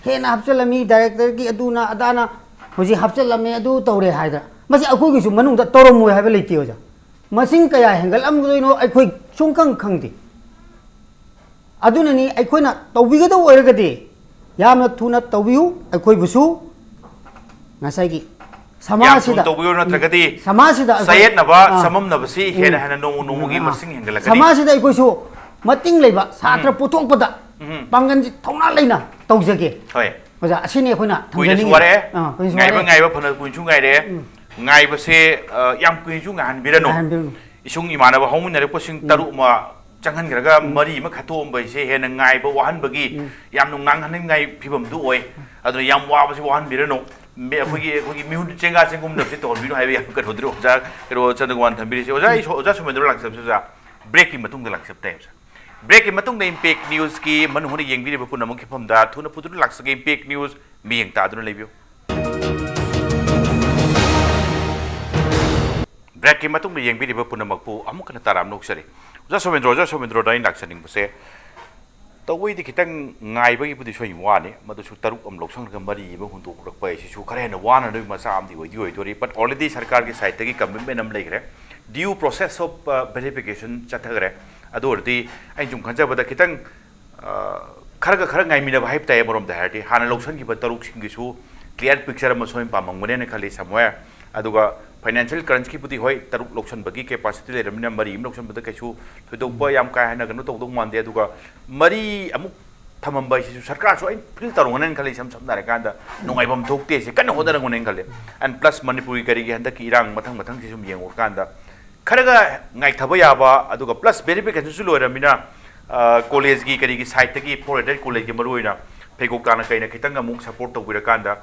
ꯍꯦꯟꯅ ꯍꯥꯞꯆꯤꯜꯂꯝꯃꯤ, directorꯒꯤ ꯑꯗꯨꯅ ꯑꯗꯥꯅ ꯍꯧꯖꯤꯛ ꯍꯥꯞꯆꯤꯜꯂꯝꯃꯤ, ꯑꯗꯨ ꯇꯧꯔꯦ ꯍꯥꯏꯗꯅ꯫ ꯃꯁꯤ ꯑꯩꯈꯣꯏꯒꯤꯁꯨ ꯃꯅꯨꯡꯗ ꯇꯧꯔꯝꯃꯣꯏ ꯍꯥꯏꯕ ꯂꯩꯇꯦ ꯑꯣꯖꯥ꯫ ꯃꯁꯤꯡ ꯀꯌꯥ ꯍꯦꯟꯒꯠꯂꯝꯒꯗꯣꯏꯅꯣ ꯑꯩꯈꯣꯏ ꯁꯨꯡꯈꯪ ꯈꯪꯗꯦ꯫ ꯑꯗꯨꯅꯅꯤ ꯑꯩꯈꯣꯏꯅ ꯇꯧꯕꯤꯒꯗꯧꯕ ꯑꯣꯏꯔꯒꯗꯤ ꯌꯥꯝꯅ ꯊꯨꯅ ꯇꯧꯕꯤꯌꯨ꯫ ꯑꯩꯈꯣꯏꯕꯨꯁꯨ ꯉꯁꯥꯏꯒꯤ ꯌꯥꯝ ꯊꯨꯅ ꯁꯃꯥꯖꯁꯤꯗ, ꯇꯧꯕꯤꯌꯨ, ꯅꯠꯇ꯭ꯔꯒꯗꯤ ꯁꯃꯥꯖꯁꯤꯗ ꯑꯩꯈꯣꯏ, ꯆꯌꯦꯠꯅꯕ, ꯑꯥ, ꯆꯃꯝꯅꯕꯁꯤ ꯎꯝ, ꯍꯦꯟꯅ ꯍꯦꯟꯅ ꯅꯣꯡꯃ ꯅꯣꯡꯃꯒꯤ ꯑꯥ, ꯃꯁꯤꯡ ꯍꯦꯟꯒꯠꯂꯛꯀꯅꯤ꯫ ꯁꯃꯥꯖꯁꯤꯗ ꯑꯩꯈꯣꯏꯁꯨ ꯃꯇꯤꯡ ꯂꯩꯕ ꯁꯥꯇ꯭ꯔ ꯎꯝ꯫ ꯄꯨꯊꯣꯛꯄꯗ ꯎꯝ꯫ ꯄꯥꯡꯒꯜꯁꯤ ꯊꯧꯅꯥ ꯂꯩꯅ ꯇꯧꯖꯒꯦ꯫ ꯍꯣꯏ꯫ ꯑꯣꯖꯥ, ꯑꯁꯤꯅꯤ ꯑꯩꯈꯣꯏꯅ ꯀꯨꯏꯅꯁꯨ ꯊꯝꯖꯅꯤꯡꯉꯤ꯫ ꯋꯥꯔꯦ꯫ ꯑꯥ, ꯀꯨꯏꯅꯁꯨ ꯉꯥꯏꯕ ꯋꯥꯔꯦ꯫ ꯉꯥꯏꯕ ꯐꯅ ꯀꯨꯏꯅꯁꯨ ꯉꯥꯏꯔꯦ꯫ ꯎꯝ꯫ ꯉꯥꯏꯕꯁꯦ, ꯑ, ꯌꯥꯝ ꯀꯨꯏꯅꯁꯨ ꯉꯥꯏꯍꯟꯕꯤꯔꯅꯨ꯫ ꯉꯥꯏꯍꯟꯕꯤꯔꯅꯨ꯫ ꯏꯁꯨꯡ ꯏꯃꯥꯟꯅꯕ ꯍꯧꯃꯤꯟꯅꯔꯛꯄꯁꯤꯡ ꯎꯝ꯫ ꯇꯔꯨꯛ ꯑꯃ ꯆꯪꯍꯟꯈ꯭ꯔꯒ ꯎꯝ꯫ ꯃꯔꯤ ꯑꯃ ꯈꯠꯇꯣꯛꯑꯝꯕ ꯍꯥꯏꯁꯦ ꯍꯦꯟꯅ ꯉꯥꯏꯕ ꯋꯥꯍꯟꯕꯒꯤ ꯎꯝ꯫ ꯌꯥꯝꯅ ꯉꯥꯡꯍꯟꯅꯤꯡꯉꯥꯏ ꯐꯤꯕꯝꯗꯨ ꯑꯣꯏ꯫ ꯑꯗꯨꯅ ꯌꯥꯝ ꯋꯥꯕꯁꯤ ꯋꯥꯍꯟꯕꯤꯔꯅꯨ꯫ ꯃꯦ-, ꯑꯩꯈꯣꯏꯒꯤ, ꯑꯩꯈꯣꯏꯒꯤ ꯃꯤꯍꯨꯟ ꯆꯦꯡꯒꯥ ꯆꯦꯡꯒꯨꯝꯅꯕꯁꯤ ꯇꯧꯍꯟꯕꯤꯅꯨ ꯍꯥꯏꯕ ꯌꯥꯝ ꯀꯩꯅꯣꯗꯨꯅꯤ ꯑꯣꯖꯥ, ꯀꯩꯅꯣ ꯆꯟꯗ꯭ꯔꯀꯨꯃꯥꯔꯅ ꯊꯝꯕꯤꯔꯤꯁꯤ꯫ ꯑꯣꯖꯥ, ꯑꯩ ꯁꯣ-, ꯑꯣꯖꯥ ꯁꯣꯃꯦꯟꯗ꯭ꯔꯣ ꯂꯥꯛꯆꯕꯁꯤ ꯑꯣꯖꯥ, breakꯀꯤ ꯃꯇꯨꯡꯗ ꯂꯥꯛꯆꯕ ꯇꯥꯏ ꯑꯣꯖꯥ꯫ Breakꯀꯤ ꯃꯇꯨꯡꯗ Impact Newsꯀꯤ ꯃꯅꯨꯡ ꯍꯨꯠꯅ ꯌꯦꯡꯕꯤꯔꯤꯕ ꯄꯨꯝꯅꯃꯛꯀꯤ ꯃꯐꯝꯗ ꯊꯨꯅ ꯐꯨꯗꯨꯅ ꯂꯥꯛꯆꯒꯦ꯫ Impact News ꯃꯤꯠꯌꯦꯡ ꯇꯥꯗꯨꯅ ꯂꯩꯕꯤꯌꯨ꯫ Breakꯀꯤ ꯃꯇꯨꯡꯗ ꯌꯦꯡꯕꯤꯔꯤꯕ ꯄꯨꯝꯅꯃꯛꯄꯨ ꯑꯃꯨꯛ ꯍꯟꯅ ꯇꯔꯥꯝꯅ ꯑꯣꯛꯆꯔꯤ꯫ ꯑꯣꯖꯥ ꯁꯣꯃꯦꯟꯗ꯭ꯔꯣ, ꯑꯣꯖꯥ ꯁꯣꯃꯦꯟꯗ꯭ꯔꯣꯗ ꯑꯩꯅ ꯂꯥꯛꯆꯅꯤꯡꯕꯁꯦ, ꯇꯧꯕꯩꯗꯤ ꯈꯤꯇꯪ ꯉꯥꯏꯕꯒꯤꯕꯨꯗꯤ ꯁꯣꯏ ꯋꯥꯅꯤ, ꯃꯗꯨꯁꯨ ꯇꯔꯨꯛ ꯑꯃ ꯂꯧꯁꯪꯂꯒ ꯃꯔꯤ ꯑꯃ ꯍꯨꯟꯗꯣꯛꯂꯛꯄ ꯍꯥꯏꯁꯤꯁꯨ ꯈꯔ ꯍꯦꯟꯅ ꯋꯥꯅ ꯅꯣꯏ ꯃꯆꯥ ꯑꯃꯗꯤ ꯑꯣꯏꯗꯤ ꯑꯣꯏꯗꯣꯔꯤ꯫ But already ꯁꯔꯀꯥꯔꯒꯤ sideꯇꯒꯤ commitment ꯑꯃ ꯂꯩꯈ꯭ꯔꯦ, due process of, uh, verification ꯆꯠꯊꯈ꯭ꯔꯦ꯫ ꯑꯗꯨ ꯑꯣꯏꯔꯗꯤ ꯑꯩꯅ ꯁꯨꯝ ꯈꯟꯖꯕꯗ ꯈꯤꯇꯪ, ꯑ, ꯈꯔꯒ ꯈꯔ ꯉꯥꯏꯃꯤꯟꯅꯕ ꯍꯥꯏꯕ ꯇꯥꯏ꯫ ꯑꯃꯔꯣꯝꯗ ꯍꯥꯏꯔꯗꯤ ꯍꯥꯟꯅ ꯂꯧꯁꯤꯟꯈꯤꯕ ꯇꯔꯨꯛꯁꯤꯡꯒꯤꯁꯨ clear picture ꯑꯃ ꯁꯣꯏꯅ ꯄꯥꯝꯃꯝꯒꯅꯦꯅ ꯈꯜꯂꯤ somewhere꯫ ꯑꯗꯨꯒ ꯐꯥꯏꯅꯥꯟꯁꯤꯌꯦꯜ ꯀ꯭ꯔꯟꯁꯀꯤꯕꯨꯗꯤ ꯍꯣꯏ, ꯇꯔꯨꯛ ꯂꯧꯁꯟꯕꯒꯤ ꯀꯦꯄꯥꯁꯤꯇꯤ ꯂꯩꯔꯕꯅꯤꯅ ꯃꯔꯤ ꯑꯃ ꯂꯧꯁꯟꯕꯗ ꯀꯩꯁꯨ ꯊꯣꯏꯗꯣꯛꯄ ꯌꯥꯝ ꯀꯥ ꯍꯦꯟꯅ ꯀꯩꯅꯣ ꯇꯧꯗꯧ ꯃꯥꯟꯗꯦ꯫ ꯑꯗꯨꯒ ꯃꯔꯤ ꯑꯃꯨꯛ ꯊꯝꯃꯝꯕ ꯍꯥꯏꯁꯤꯁꯨ ꯁꯔꯀꯥꯔꯁꯨ ꯑꯩ ꯐꯤꯜ ꯇꯧꯔꯝꯒꯅꯦꯅ ꯈꯜꯂꯤ꯫ ꯏꯁꯝ ꯁꯝꯅ ꯍꯥꯏꯔꯀꯥꯟꯗ ꯅꯨꯡꯉꯥꯏꯐꯝ ꯊꯣꯛꯇꯦ, ꯁꯤ ꯀꯟꯅ ꯍꯣꯠꯅꯔꯝꯒꯅꯦꯅ ꯈꯜꯂꯤ꯫ ꯑꯦꯟ ꯄ꯭ꯂꯁ ꯃꯅꯤꯄꯨꯔꯒꯤ ꯀꯔꯤꯒꯤ ꯍꯟꯗꯛꯀꯤ ꯏꯔꯥꯡ ꯃꯊꯪ ꯃꯊꯪꯁꯤ ꯁꯨꯝ ꯌꯦꯡꯉꯨꯔꯀꯥꯟꯗ ꯈꯔꯒ ꯉꯥꯏꯊꯕ ꯌꯥꯕ, ꯑꯗꯨꯒ ꯄ꯭ꯂꯁ ꯚꯦꯔꯤꯐꯤꯀꯦꯁꯟꯁꯨ ꯂꯣꯏꯔꯕꯅꯤꯅ, ꯀꯣꯂꯦꯖꯀꯤ ꯀꯔꯤꯒꯤ ꯁꯥꯏꯠꯇꯒꯤ, ꯐꯣꯔ ꯑꯦꯗꯦꯗ ꯀꯣꯂꯦꯖꯀꯤ ꯃꯔꯨꯑꯣꯏꯅ ꯐꯩꯀꯣꯛ ꯇꯥꯅ ꯀꯩꯅ ꯈꯤꯇꯪ ꯑꯃꯨꯛ ꯁꯞꯄꯣꯔꯠ ꯇꯧꯕꯤꯔꯀꯥꯟꯗ,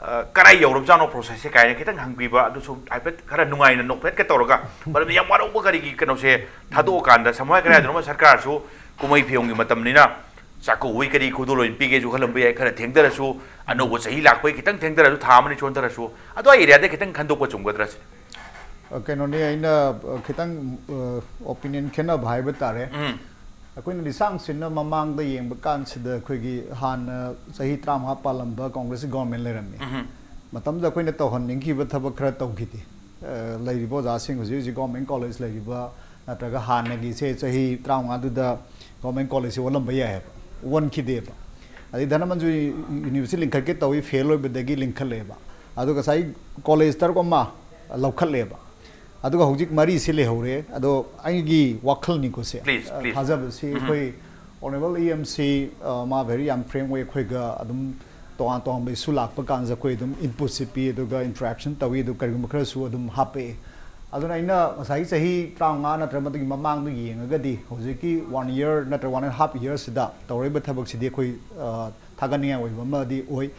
ꯑ, ꯀꯔꯥꯏ ꯌꯧꯔꯕꯖꯥꯠꯅꯣ ꯄ꯭ꯔꯣꯁꯦꯁꯁꯦ ꯀꯥꯏꯅ ꯈꯤꯇꯪ ꯍꯪꯕꯤꯕ, ꯑꯗꯨꯁꯨ ꯍꯥꯏꯐꯦꯠ ꯈꯔ ꯅꯨꯡꯉꯥꯏꯅ ꯅꯣꯛꯐꯦꯠꯀ ꯇꯧꯔꯒ, ꯃꯔꯝꯗꯤ ꯌꯥꯝ ꯋꯥꯔꯧꯕ ꯀꯔꯤꯒꯤ ꯀꯩꯅꯣꯁꯦ ꯊꯥꯗꯣꯛꯑꯀꯥꯟꯗ, ꯁꯝꯅ ꯍꯥꯏꯔ ꯀꯔꯥꯏꯗꯅꯣ ꯁꯔꯀꯥꯔꯁꯨ ꯀꯨꯝꯍꯩ ꯐꯤꯌꯣꯡꯒꯤ ꯃꯇꯝꯅꯤꯅ ꯆꯥꯛꯀꯧꯕꯒꯤ ꯀꯔꯤ ꯈꯨꯗꯣꯜ ꯑꯣꯏꯅ ꯄꯤꯒꯦꯁꯨ ꯈꯜꯂꯝꯕ ꯌꯥꯏ, ꯈꯔ ꯊꯦꯡꯊꯔꯁꯨ, ꯑꯅꯧꯕ ꯆꯍꯤ ꯂꯥꯛꯄꯒꯤ ꯈꯤꯇꯪ ꯊꯦꯡꯊꯔꯁꯨ, ꯊꯥ ꯑꯃꯅꯤ ꯆꯣꯟꯊꯔꯁꯨ, ꯑꯗꯣ ꯑꯩ ꯑꯦꯔꯤꯌꯥꯗ ꯈꯤꯇꯪ ꯈꯟꯗꯣꯛꯄ ꯆꯨꯝꯒꯗ꯭ꯔꯥ ꯁꯤꯅꯤ꯫ ꯑ, ꯀꯩꯅꯣꯅꯤ, ꯑꯩꯅ, ꯑ, ꯈꯤꯇꯪ ꯑꯣꯄꯤꯅꯤꯌꯟ ꯈꯦꯠꯅꯕ ꯍꯥꯏꯕ ꯇꯥꯔꯦ꯫ ꯎꯝ꯫ ꯑꯩꯈꯣꯏꯅ ꯂꯤꯁꯥꯡ ꯁꯤꯟꯅ ꯃꯃꯥꯡꯗ ꯌꯦꯡꯕ ꯀꯥꯟꯁꯤꯗ ꯑꯩꯈꯣꯏꯒꯤ ꯍꯥꯟꯅ ꯆꯍꯤ ꯇꯔꯥꯃꯉꯥ ꯄꯥꯜꯂꯝꯕ ꯀꯣꯡꯒ꯭ꯔꯦꯁꯀꯤ ꯒꯣꯔꯃꯦꯟ ꯂꯩꯔꯝꯃꯤ꯫ ꯎꯝ꯫ ꯃꯇꯝꯗꯨꯗ ꯑꯩꯈꯣꯏꯅ ꯇꯧꯍꯟꯅꯤꯡꯈꯤꯕ ꯊꯕꯛ ꯈꯔ ꯇꯧꯈꯤꯗꯦ꯫ ꯑ, ꯂꯩꯔꯤꯕ ꯑꯣꯖꯥꯁꯤꯡ, ꯍꯧꯖꯤꯛ ꯍꯧꯖꯤꯛ ꯒꯣꯔꯃꯦꯟ ꯀꯣꯂꯦꯖ ꯂꯩꯔꯤꯕ ꯅꯠꯇ꯭ꯔꯒ ꯍꯥꯟꯅꯒꯤꯁꯦ ꯆꯍꯤ ꯇꯔꯥꯃꯉꯥꯗꯨꯗ ꯒꯣꯔꯃꯦꯟ ꯀꯣꯂꯦꯖꯁꯤ ꯑꯣꯜꯂꯝꯕ ꯌꯥꯏ ꯍꯥꯏꯕ, ꯑꯣꯟꯈꯤꯗꯦꯕ꯫ ꯑꯗꯩ ꯙꯅꯃꯟꯖꯨꯔꯤ ꯌꯨꯅꯤꯚꯔꯁꯤꯇꯤ ꯂꯤꯡꯈꯠꯀꯦ ꯇꯧꯏ, ꯐꯦꯜ ꯑꯣꯏꯕꯗꯒꯤ ꯂꯤꯡꯈꯠꯂꯛꯑꯦꯕ꯫ ꯑꯗꯨꯒ ꯉꯁꯥꯏ ꯀꯣꯂꯦꯖ ꯇꯔꯨꯛ ꯑꯃ ꯂꯧꯈꯠꯂꯦꯕ꯫ ꯑꯗꯨꯒ ꯍꯧꯖꯤꯛ ꯃꯔꯤꯁꯤ ꯂꯩꯍꯧꯔꯦ꯫ ꯑꯗꯣ ꯑꯩꯒꯤ ꯋꯥꯈꯜꯅꯤꯀꯣ ꯁꯦ, Please, ꯑ, please. ꯊꯥꯖꯕꯁꯤ ꯑꯩꯈꯣꯏ ꯑꯣꯅꯔꯦꯕꯜ ꯏ ꯑꯦꯝ ꯁꯤ, ꯑ, ꯃꯥ ꯚꯦꯔꯤ ꯌꯥꯝ ꯐ꯭ꯔꯦꯡ ꯑꯣꯏ ꯑꯩꯈꯣꯏꯒ꯫ ꯑꯗꯨꯝ ꯇꯣꯉꯥꯟ ꯇꯣꯉꯥꯟꯕ ꯏꯁꯨ ꯂꯥꯛꯄ ꯀꯥꯟꯗ ꯑꯩꯈꯣꯏ ꯑꯗꯨꯝ ꯏꯟꯄꯨꯠꯁꯤ ꯄꯤ, ꯑꯗꯨꯒ ꯏꯟꯇꯔꯦꯛꯁꯟ ꯇꯧꯏ, ꯑꯗꯨꯒ ꯀꯔꯤꯒꯨꯝꯕ ꯈꯔꯁꯨ ꯑꯗꯨꯝ ꯍꯥꯞꯄꯛꯑꯦ꯫ ꯑꯗꯨꯅ ꯑꯩꯅ ꯉꯁꯥꯏꯒꯤ ꯆꯍꯤ ꯇꯔꯥꯃꯉꯥ ꯅꯠꯇ꯭ꯔꯒ ꯃꯗꯨꯒꯤ ꯃꯃꯥꯡꯗ ꯌꯦꯡꯉꯒꯗꯤ ꯍꯧꯖꯤꯛꯀꯤ ꯋꯥꯟ ꯏꯌꯔ ꯅꯠꯇ꯭ꯔꯒ ꯋꯥꯟ ꯑꯦꯟ ꯍꯥꯐ ꯏꯌꯔꯁꯤꯗ ꯇꯧꯔꯛꯏꯕ ꯊꯕꯛꯁꯤꯗꯤ ꯑꯩꯈꯣꯏ, ꯑ, ꯊꯥꯒꯠꯅꯤꯡꯉꯥꯏ ꯑꯣꯏꯕ ꯑꯃꯗꯤ ꯑꯣꯏ꯫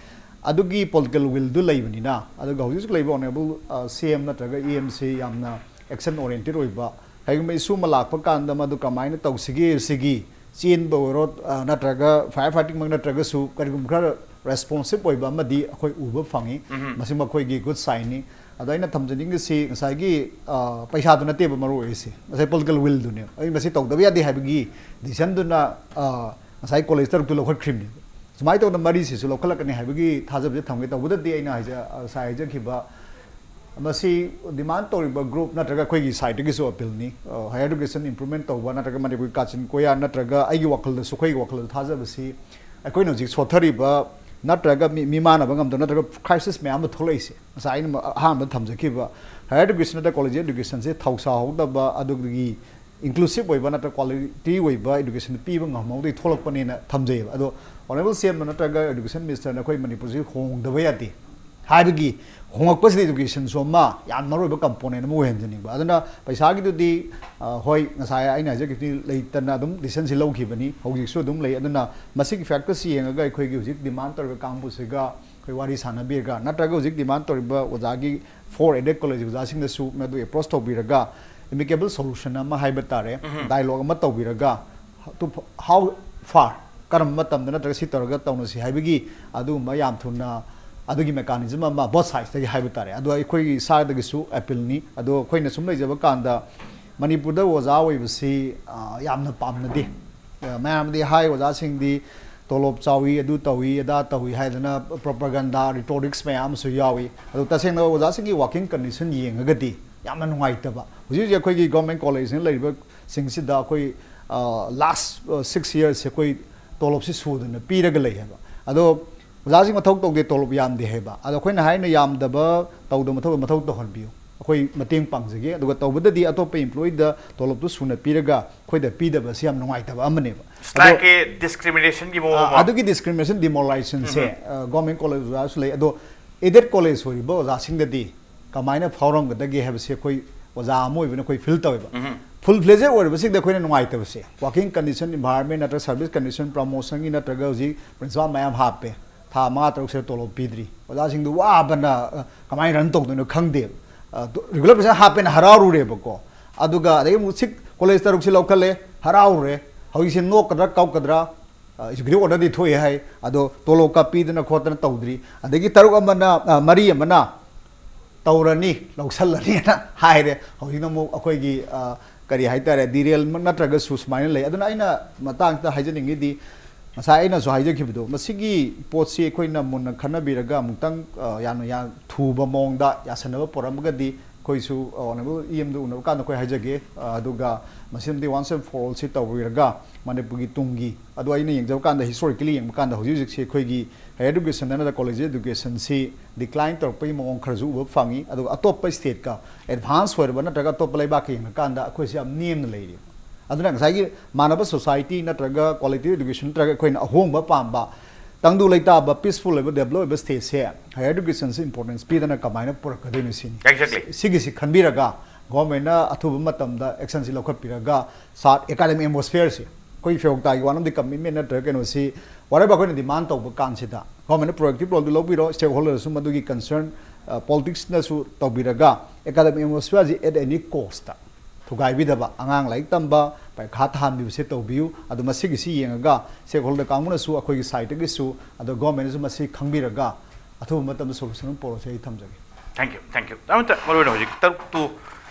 ꯑꯗꯨꯒꯤ ꯄꯣꯂꯤꯇꯤꯀꯦꯜ ꯋꯤꯜꯗꯨ ꯂꯩꯕꯅꯤꯅ, ꯑꯗꯨꯒ ꯍꯧꯖꯤꯛ ꯍꯧꯖꯤꯛ ꯂꯩꯕ ꯑꯣꯅꯔꯦꯕꯜ, ꯑ, ꯁꯤ ꯑꯦꯝ ꯅꯠꯇ꯭ꯔꯒ ꯏ ꯑꯦꯝ ꯁꯤ ꯌꯥꯝꯅ ꯑꯦꯛꯁꯟ ꯑꯣꯔꯤꯌꯦꯟꯇꯦꯠ ꯑꯣꯏꯕ, ꯀꯔꯤꯒꯨꯝꯕ ꯏꯁꯨ ꯑꯃ ꯂꯥꯛꯄ ꯀꯥꯟꯗ ꯃꯗꯨ ꯀꯃꯥꯏꯅ ꯇꯧꯁꯤꯒꯦ ꯁꯤꯒꯤ ꯆꯦꯟꯕ ꯑꯣꯏꯔꯣ, ꯑ, ꯅꯠꯇ꯭ꯔꯒ ꯐꯥꯏꯌꯔ ꯐꯥꯏꯇꯤꯡꯃꯛ ꯅꯠꯇ꯭ꯔꯒꯁꯨ ꯀꯔꯤꯒꯨꯝꯕ ꯈꯔ ꯔꯦꯁꯄꯣꯟꯁꯤꯞ ꯑꯣꯏꯕ ꯑꯃꯗꯤ ꯑꯩꯈꯣꯏ ꯎꯕ ꯐꯪꯉꯤ꯫ ꯎꯝ꯫ ꯃꯁꯤ ꯃꯈꯣꯏꯒꯤ ꯒꯨꯗ ꯁꯥꯏꯟꯅꯤ꯫ ꯑꯗꯣ ꯑꯩꯅ ꯊꯝꯖꯅꯤꯡꯉꯤꯁꯤ ꯉꯁꯥꯏꯒꯤ, ꯑ, ꯄꯩꯁꯥꯗꯨ ꯅꯠꯇꯦꯕ ꯃꯔꯨ ꯑꯣꯏꯔꯤꯁꯤ, ꯉꯁꯥꯏ ꯄꯣꯂꯤꯇꯤꯀꯦꯜ ꯋꯤꯜꯗꯨꯅꯦꯕ꯫ ꯑꯩ ꯃꯁꯤ ꯇꯧꯗꯕ ꯌꯥꯗꯦ ꯍꯥꯏꯕꯒꯤ ꯗꯤꯁꯤꯖꯟꯗꯨꯅ, ꯑ, ꯉꯁꯥꯏ ꯀꯣꯂꯦꯖ ꯇꯔꯨꯛꯇꯨ ꯂꯧꯈꯠꯈ꯭ꯔꯤꯕꯅꯦꯕ꯫ ꯁꯨꯃꯥꯏꯅ ꯇꯧꯗꯅ ꯃꯔꯤꯁꯤꯁꯨ ꯂꯧꯈꯠꯂꯛꯀꯅꯤ ꯍꯥꯏꯕꯒꯤ ꯊꯥꯖꯕꯁꯦ ꯊꯝꯒꯦ꯫ ꯇꯧꯕꯗꯗꯤ ꯑꯩꯅ ꯍꯥꯏꯖ-, ꯉꯁꯥꯏ ꯍꯥꯏꯖꯈꯤꯕ ꯃꯁꯤ ꯗꯤꯃꯥꯟ ꯇꯧꯔꯤꯕ ꯒ꯭ꯔꯨꯞ ꯅꯠꯇ꯭ꯔꯒ ꯑꯩꯈꯣꯏꯒꯤ ꯁꯥꯏꯠꯇꯒꯤꯁꯨ ꯑꯄꯤꯜꯅꯤ꯫ ꯑ, ꯍꯥꯌꯔ ꯏꯗꯨꯀꯦꯁꯟ ꯏꯝꯄ꯭ꯔꯨꯚꯃꯦꯟ ꯇꯧꯕ ꯅꯠꯇ꯭ꯔꯒ ꯃꯅꯤꯄꯨꯔꯒꯤ ꯀꯥꯆꯤꯟ ꯀꯣꯌꯥ ꯅꯠꯇ꯭ꯔꯒ ꯑꯩꯒꯤ ꯋꯥꯈꯜꯗꯁꯨ, ꯑꯩꯈꯣꯏꯒꯤ ꯋꯥꯈꯜꯗ ꯊꯥꯖꯕꯁꯤ ꯑꯩꯈꯣꯏꯅ ꯍꯧꯖꯤꯛ ꯁꯣꯠꯊꯔꯤꯕ ꯅꯠꯇ꯭ꯔꯒ ꯃꯤ ꯃꯤꯃꯥꯟꯅꯕ ꯉꯝꯗꯕ ꯅꯠꯇ꯭ꯔꯒ ꯀ꯭ꯔꯥꯏꯁꯤꯁ ꯃꯌꯥꯝ ꯑꯃ ꯊꯣꯛꯂꯛꯏꯁꯦ, ꯉꯁꯥꯏ ꯑꯩꯅ ꯑꯍꯥꯟꯕꯗ ꯊꯝꯖꯈꯤꯕ ꯍꯥꯌꯔ ꯏꯗꯨꯀꯦꯁꯟ ꯅꯠꯇ꯭ꯔꯒ ꯀꯣꯂꯦꯖ ꯏꯗꯨꯀꯦꯁꯟꯁꯦ ꯊꯧꯁꯥꯍꯧꯗꯕ, ꯑꯗꯨꯒꯤ ꯏꯟꯀ꯭ꯂꯨꯁꯤꯞ ꯑꯣꯏꯕ ꯅꯠꯇ꯭ꯔꯒ ꯀ꯭ꯋꯥꯂꯤꯇꯤ ꯑꯣꯏꯕ ꯏꯗꯨꯀꯦꯁꯟ ꯄꯤꯕ ꯉꯝꯍꯧꯗꯕꯒꯤ ꯊꯣꯛꯂꯛꯄꯅꯦꯅ ꯊꯝꯖꯩꯑꯕ꯫ ꯑꯗꯣ ꯑꯣꯅꯔꯦꯕꯜ ꯁꯤ ꯑꯦꯝꯅ ꯅꯠꯇ꯭ꯔꯒ ꯏꯗꯨꯀꯦꯁꯟ ꯃꯤꯅꯤꯁꯇꯔꯅ ꯑꯩꯈꯣꯏ ꯃꯅꯤꯄꯨꯔꯁꯤ ꯍꯣꯡꯗꯕ ꯌꯥꯗꯦ ꯍꯥꯏꯕꯒꯤ ꯍꯣꯡꯂꯛꯄꯁꯤꯗ ꯏꯗꯨꯀꯦꯁꯟꯁꯨ ꯑꯃ ꯌꯥꯝ ꯃꯔꯨꯑꯣꯏꯕ ꯀꯝꯄꯣꯅꯦꯟ ꯑꯃ ꯑꯣꯏꯍꯟꯖꯅꯤꯡꯕ꯫ ꯑꯗꯨꯅ ꯄꯩꯁꯥꯒꯤꯗꯨꯗꯤ, ꯑ, ꯍꯣꯏ, ꯉꯁꯥꯏ ꯑꯩꯅ ꯍꯥꯏꯖꯈꯤꯕꯗꯤ ꯂꯩꯇꯅ ꯑꯗꯨꯝ ꯗꯤꯁꯤꯖꯟꯁꯤ ꯂꯧꯈꯤꯕꯅꯤ, ꯍꯧꯖꯤꯛꯁꯨ ꯑꯗꯨꯝ ꯂꯩ꯫ ꯑꯗꯨꯅ ꯃꯁꯤꯒꯤ ꯐꯦꯛꯇꯔꯁꯤ ꯌꯦꯡꯉꯒ ꯑꯩꯈꯣꯏꯒꯤ ꯍꯧꯖꯤꯛ ꯗꯤꯃꯥꯟ ꯇꯧꯔꯤꯕ ꯀꯥꯡꯕꯨꯁꯤꯒ ꯑꯩꯈꯣꯏ ꯋꯥꯔꯤ ꯁꯥꯟꯅꯕꯤꯔꯒ, ꯅꯠꯇ꯭ꯔꯒ ꯍꯧꯖꯤꯛ ꯗꯤꯃꯥꯟ ꯇꯧꯔꯤꯕ ꯑꯣꯖꯥꯒꯤ ꯐꯣꯔ ꯑꯦꯗꯦꯠ ꯀꯣꯂꯦꯖ ꯑꯣꯖꯥꯁꯤꯡꯗꯁꯨ ꯃꯗꯨ ꯑꯦꯄ꯭ꯔꯣꯁ ꯇꯧꯕꯤꯔꯒ, ꯑꯦꯃꯤꯀꯦꯕꯜ ꯁꯣꯂꯨꯁꯟ ꯑꯃ ꯍꯥꯏꯕ ꯇꯥꯔꯦ, ꯗꯥꯏꯂꯣꯒ ꯑꯃ ꯇꯧꯕꯤꯔꯒ, to how far, ꯀꯔꯝꯕ ꯃꯇꯝꯗ ꯅꯠꯇ꯭ꯔꯒ ꯁꯤ ꯇꯧꯔꯒ ꯇꯧꯅꯁꯤ ꯍꯥꯏꯕꯒꯤ ꯑꯗꯨꯒꯨꯝꯕ ꯌꯥꯝ ꯊꯨꯅ ꯑꯗꯨꯒꯤ ꯃꯦꯀꯥꯅꯤꯖꯝ ꯑꯃ ꯕꯣꯠ ꯁꯥꯏꯗꯇꯒꯤ ꯍꯥꯏꯕ ꯇꯥꯔꯦ꯫ ꯑꯗꯣ ꯑꯩꯈꯣꯏꯒꯤ ꯁꯥꯏꯗꯇꯒꯤꯁꯨ ꯑꯦꯄꯤꯜꯅꯤ꯫ ꯑꯗꯣ ꯑꯩꯈꯣꯏꯅ ꯁꯨꯝ ꯂꯩꯖꯕ ꯀꯥꯟꯗ ꯃꯅꯤꯄꯨꯔꯗ ꯑꯣꯖꯥ ꯑꯣꯏꯕꯁꯤ, ꯑ, ꯌꯥꯝꯅ ꯄꯥꯝꯅꯗꯦ꯫ ꯑ, ꯃꯌꯥꯝꯗꯤ ꯍꯥꯏ ꯑꯣꯖꯥꯁꯤꯡꯗꯤ ꯇꯣꯂꯣꯞ ꯆꯥꯎꯏ, ꯑꯗꯨ ꯇꯧꯏ, ꯑꯗꯥ ꯇꯧꯏ ꯍꯥꯏꯗꯅ ꯄ꯭ꯔꯣꯄꯒꯟꯗꯥ, ꯔꯤꯇꯣꯔꯤꯛꯁ ꯃꯌꯥꯝ ꯑꯃꯁꯨ ꯌꯥꯎꯏ꯫ ꯑꯗꯣ ꯇꯁꯦꯡꯅ ꯑꯣꯖꯥꯁꯤꯡꯒꯤ ꯋꯥꯔꯀꯤꯡ ꯀꯟꯗꯤꯁꯟ ꯌꯦꯡꯉꯒꯗꯤ ꯌꯥꯝꯅ ꯅꯨꯡꯉꯥꯏꯇꯕ꯫ ꯍꯧꯖꯤꯛ ꯍꯧꯖꯤꯛ ꯑꯩꯈꯣꯏꯒꯤ ꯒꯣꯔꯃꯦꯟ ꯀꯣꯂꯦꯖꯁꯤꯡ ꯂꯩꯔꯤꯕ ꯁꯤꯡꯁꯤꯗ ꯑꯩꯈꯣꯏ, ꯑ, ꯂꯥꯁ, ꯑ, ꯁꯤꯛꯁ ꯌꯔꯁꯁꯦ ꯑꯩꯈꯣꯏ ꯇꯣꯂꯣꯞꯁꯤ ꯁꯨꯗꯅ ꯄꯤꯔꯒ ꯂꯩ ꯍꯥꯏꯕ꯫ ꯑꯗꯣ ꯑꯣꯖꯥꯁꯤꯡ ꯃꯊꯧ ꯇꯧꯗꯦ, ꯇꯣꯂꯣꯞ ꯌꯥꯝꯗꯦ ꯍꯥꯏꯕ꯫ ꯑꯗꯣ ꯑꯩꯈꯣꯏꯅ ꯍꯥꯏꯅ ꯌꯥꯝꯗꯕ ꯇꯧꯗꯕ ꯃꯊꯧ ꯃꯊꯧ ꯇꯧꯍꯟꯕꯤꯌꯨ, ꯑꯩꯈꯣꯏ ꯃꯇꯦꯡ ꯄꯥꯡꯖꯒꯦ꯫ ꯑꯗꯨꯒ ꯇꯧꯕꯗꯗꯤ ꯑꯇꯣꯞꯄ ꯏꯝꯄ꯭ꯂꯣꯌꯤꯗ ꯇꯣꯂꯣꯞꯇꯨ ꯁꯨꯅ ꯄꯤꯔꯒ ꯑꯩꯈꯣꯏꯗ ꯄꯤꯗꯕꯁꯤ ꯌꯥꯝ ꯅꯨꯡꯉꯥꯏꯇꯕ ꯑꯃꯅꯦꯕ꯫ ꯑꯗꯣ, ꯁ꯭ꯂꯥꯏꯛꯀꯤ ꯗꯤꯁꯀ꯭ꯔꯤꯃꯤꯅꯦꯁꯟꯒꯤ ꯃꯑꯣꯡ ꯑ, ꯑꯃ꯫ ꯑꯗꯨꯒꯤ ꯗꯤꯁꯀ꯭ꯔꯤꯃꯤꯅꯦꯁꯟ, ꯗꯤꯃꯣꯔꯦꯂꯥꯏꯖꯦꯁꯟꯁꯦ, ꯎꯝ꯫ ꯑ, ꯒꯣꯔꯃꯦꯟ ꯀꯣꯂꯦꯖ ꯑꯣꯖꯥꯁꯨ ꯂꯩ꯫ ꯑꯗꯣ ꯑꯦꯗꯦꯠ ꯀꯣꯂꯦꯖ ꯑꯣꯏꯔꯤꯕ ꯑꯣꯖꯥꯁꯤꯡꯗꯗꯤ ꯀꯃꯥꯏꯅ ꯐꯥꯎꯔꯝꯒꯗꯒꯦ ꯍꯥꯏꯕꯁꯤ ꯑꯩꯈꯣꯏ ꯑꯣꯖꯥ ꯑꯃ ꯑꯣꯏꯕꯅ ꯑꯩꯈꯣꯏ ꯐꯤꯜ ꯇꯧꯋꯦꯕ꯫ ꯎꯝ꯫ ꯐꯨꯜ ꯐ꯭ꯂꯦꯖꯦꯗ ꯑꯣꯏꯔꯤꯕꯁꯤꯡꯗ ꯑꯩꯈꯣꯏꯅ ꯅꯨꯡꯉꯥꯏꯇꯕꯁꯦ, ꯋꯥꯔꯀꯤꯡ ꯀꯟꯗꯤꯁꯟ, ꯏꯟꯚꯥꯏꯔꯣꯟꯃꯦꯟ ꯅꯠꯇ꯭ꯔꯒ ꯁꯔꯚꯤꯁ ꯀꯟꯗꯤꯁꯟ, ꯄ꯭ꯔꯃꯣꯁꯟꯒꯤ ꯅꯠꯇ꯭ꯔꯒ ꯍꯧꯖꯤꯛ ꯄ꯭ꯔꯤꯟꯁꯤꯄꯥꯜ ꯃꯌꯥꯝ ꯍꯥꯞꯄꯦ, ꯊꯥ ꯃꯉꯥ ꯇꯔꯨꯛꯁꯤꯗ ꯇꯣꯂꯣꯞ ꯄꯤꯗ꯭ꯔꯤ, ꯑꯣꯖꯥꯁꯤꯡꯗꯨ ꯋꯥꯕꯅ, ꯑ, ꯀꯃꯥꯏꯅ ꯔꯟ ꯇꯧꯗꯣꯏꯅꯣ ꯈꯪꯗꯦꯕ꯫ ꯑ, ꯔꯤꯒꯨꯂꯔ ꯄꯩꯁꯥ ꯍꯥꯞꯄꯦꯅ ꯍꯔꯥꯎꯔꯨꯔꯦꯕꯀꯣ, ꯑꯗꯨꯒ ꯑꯗꯒꯤ ꯑꯃꯨꯛ ꯁꯤꯛ ꯀꯣꯂꯦꯖ ꯇꯔꯨꯛꯁꯤ ꯂꯧꯈꯠꯂꯦ, ꯍꯔꯥꯎꯔꯨꯔꯦ, ꯍꯧꯖꯤꯛꯁꯦ ꯅꯣꯛꯀꯗ꯭ꯔꯥ ꯀꯞꯀꯗ꯭ꯔꯥ, ꯑ, ꯑꯦꯛꯖꯤꯀ꯭ꯌꯨꯇꯤꯚ ꯑꯣꯔꯗꯔꯗꯤ ꯊꯣꯛꯑꯦ ꯍꯥꯏ, ꯑꯗꯣ ꯇꯣꯂꯣꯞ ꯀꯛꯄꯤꯗꯅ ꯈꯣꯠꯇꯅ ꯇꯧꯗ꯭ꯔꯤ꯫ ꯑꯗꯒꯤ ꯇꯔꯨꯛ ꯑꯃꯅ, ꯑ, ꯃꯔꯤ ꯑꯃꯅ ꯇꯧꯔꯅꯤ, ꯂꯧꯁꯜꯂꯅꯤꯅ ꯍꯥꯏꯔꯦ꯫ ꯍꯧꯖꯤꯛꯅ ꯑꯃꯨꯛ ꯑꯩꯈꯣꯏꯒꯤ, ꯑ, ꯀꯔꯤ ꯍꯥꯏꯇꯥꯔꯦ, ꯗꯤꯔꯦꯜ ꯅꯠꯇ꯭ꯔꯒꯁꯨ ꯁꯨꯃꯥꯏꯅ ꯂꯩ꯫ ꯑꯗꯨꯅ ꯑꯩꯅ ꯃꯇꯥꯡꯁꯤꯗ ꯍꯥꯏꯖꯅꯤꯡꯉꯤꯗꯤ, ꯉꯁꯥꯏ ꯑꯩꯅꯁꯨ ꯍꯥꯏꯖꯈꯤꯕꯗꯣ, ꯃꯁꯤꯒꯤ ꯄꯣꯠꯁꯤ ꯑꯩꯈꯣꯏꯅ ꯃꯨꯟꯅ ꯈꯟꯅꯕꯤꯔꯒ ꯑꯃꯨꯛꯇꯪ, ꯑ, ꯌꯥꯝꯅ ꯌꯥꯝ ꯊꯨꯕ ꯃꯑꯣꯡꯗ ꯌꯥꯁꯟꯅꯕ ꯄꯨꯔꯛꯑꯝꯃꯒꯗꯤ ꯑꯩꯈꯣꯏꯁꯨ ꯑꯣꯅꯔꯦꯕꯜ ꯏ ꯑꯦꯝꯗ ꯎꯅꯕ ꯀꯥꯟꯗ ꯑꯩꯈꯣꯏ ꯍꯥꯏꯖꯒꯦ꯫ ꯑ, ꯑꯗꯨꯒ ꯃꯁꯤꯃꯗꯤ once and for all ꯁꯤ ꯇꯧꯕꯤꯔꯒ ꯃꯅꯤꯄꯨꯔꯒꯤ ꯇꯨꯡꯒꯤ, ꯑꯗꯣ ꯑꯩꯅ ꯌꯦꯡꯖꯕ ꯀꯥꯟꯗ historically ꯌꯦꯡꯕ ꯀꯥꯟꯗ ꯍꯧꯖꯤꯛ ꯍꯧꯖꯤꯛꯁꯤ ꯑꯩꯈꯣꯏꯒꯤ higher education ꯅꯠꯇ꯭ꯔꯒ college education ꯁꯤ decline ꯇꯧꯔꯛꯄꯒꯤ ꯃꯑꯣꯡ ꯈꯔꯁꯨ ꯎꯕ ꯐꯪꯉꯤ꯫ ꯑꯗꯨꯒ ꯑꯇꯣꯞꯄ state ꯀ advance ꯑꯣꯏꯔꯕ ꯅꯠꯇ꯭ꯔꯒ ꯑꯇꯣꯞꯄ ꯂꯩꯕꯥꯛꯀ ꯌꯦꯡꯉꯀꯥꯟꯗ ꯑꯩꯈꯣꯏꯁꯤ ꯌꯥꯝ ꯅꯦꯝꯅ ꯂꯩꯔꯤ꯫ ꯑꯗꯨꯅ ꯉꯁꯥꯏꯒꯤ ꯃꯥꯟꯅꯕ society ꯅꯠꯇ꯭ꯔꯒ quality education ꯅꯠꯇ꯭ꯔꯒ ꯑꯩꯈꯣꯏꯅ ꯑꯍꯣꯡꯕ ꯄꯥꯝꯕ, ꯇꯪꯗꯨ ꯂꯩꯇꯥꯕ, peaceful ꯑꯣꯏꯕ, develop ꯑꯣꯏꯕ state ꯁꯦ higher education ꯁꯤ importance ꯄꯤꯗꯅ ꯀꯃꯥꯏꯅ ꯄꯨꯔꯛꯀꯗꯣꯏꯅꯣ ꯁꯤꯅꯤ꯫ Exactly. ꯁꯤꯒꯤꯁꯤ ꯈꯟꯕꯤꯔꯒ government ꯅ ꯑꯊꯨꯕ ꯃꯇꯝꯗ action ꯁꯤ ꯂꯧꯈꯠꯄꯤꯔꯒ ꯁꯥꯠ academic atmosphere ꯁꯤ, ꯑꯩꯈꯣꯏꯒꯤ ꯐꯦꯔꯣꯛꯇꯥꯒꯤ ꯋꯥꯅꯣꯝꯗꯤ commitment ꯅꯠꯇ꯭ꯔꯒ ꯀꯩꯅꯣꯁꯤ, whatever ꯑꯩꯈꯣꯏꯅ demand ꯇꯧꯕ ꯀꯥꯟꯁꯤꯗ government ꯅ proactive role ꯗꯨ ꯂꯧꯕꯤꯔꯣ, stakeholder ꯁꯨ ꯃꯗꯨꯒꯤ concern, ꯑ, politics ꯅꯁꯨ ꯇꯧꯕꯤꯔꯒ academic atmosphere ꯁꯤ at any cost ꯊꯨꯒꯥꯏꯕꯤꯗꯕ, ꯑꯉꯥꯡ ꯂꯥꯏꯔꯤꯛ ꯇꯝꯕ, ꯄꯔꯤꯈꯥ ꯊꯥꯍꯟꯕꯤꯕꯁꯦ ꯇꯧꯕꯤꯌꯨ꯫ ꯑꯗꯨ ꯃꯁꯤꯒꯤꯁꯤ ꯌꯦꯡꯉꯒ stakeholder ꯀꯥꯡꯕꯨꯅꯁꯨ, ꯑꯩꯈꯣꯏꯒꯤ side ꯇꯒꯤꯁꯨ, ꯑꯗꯣ government ꯅꯁꯨ ꯃꯁꯤ ꯈꯪꯕꯤꯔꯒ ꯑꯊꯨꯕ ꯃꯇꯝꯗ solution ꯑꯃ ꯄꯨꯔꯛꯁꯦ꯫ ꯑꯩ ꯊꯝꯖꯒꯦ꯫ Thank you, thank you꯫ ꯑꯃꯇ ꯃꯔꯨ ꯑꯣꯏꯅ ꯍꯧꯖꯤꯛ ꯇꯔꯨꯛꯇꯨ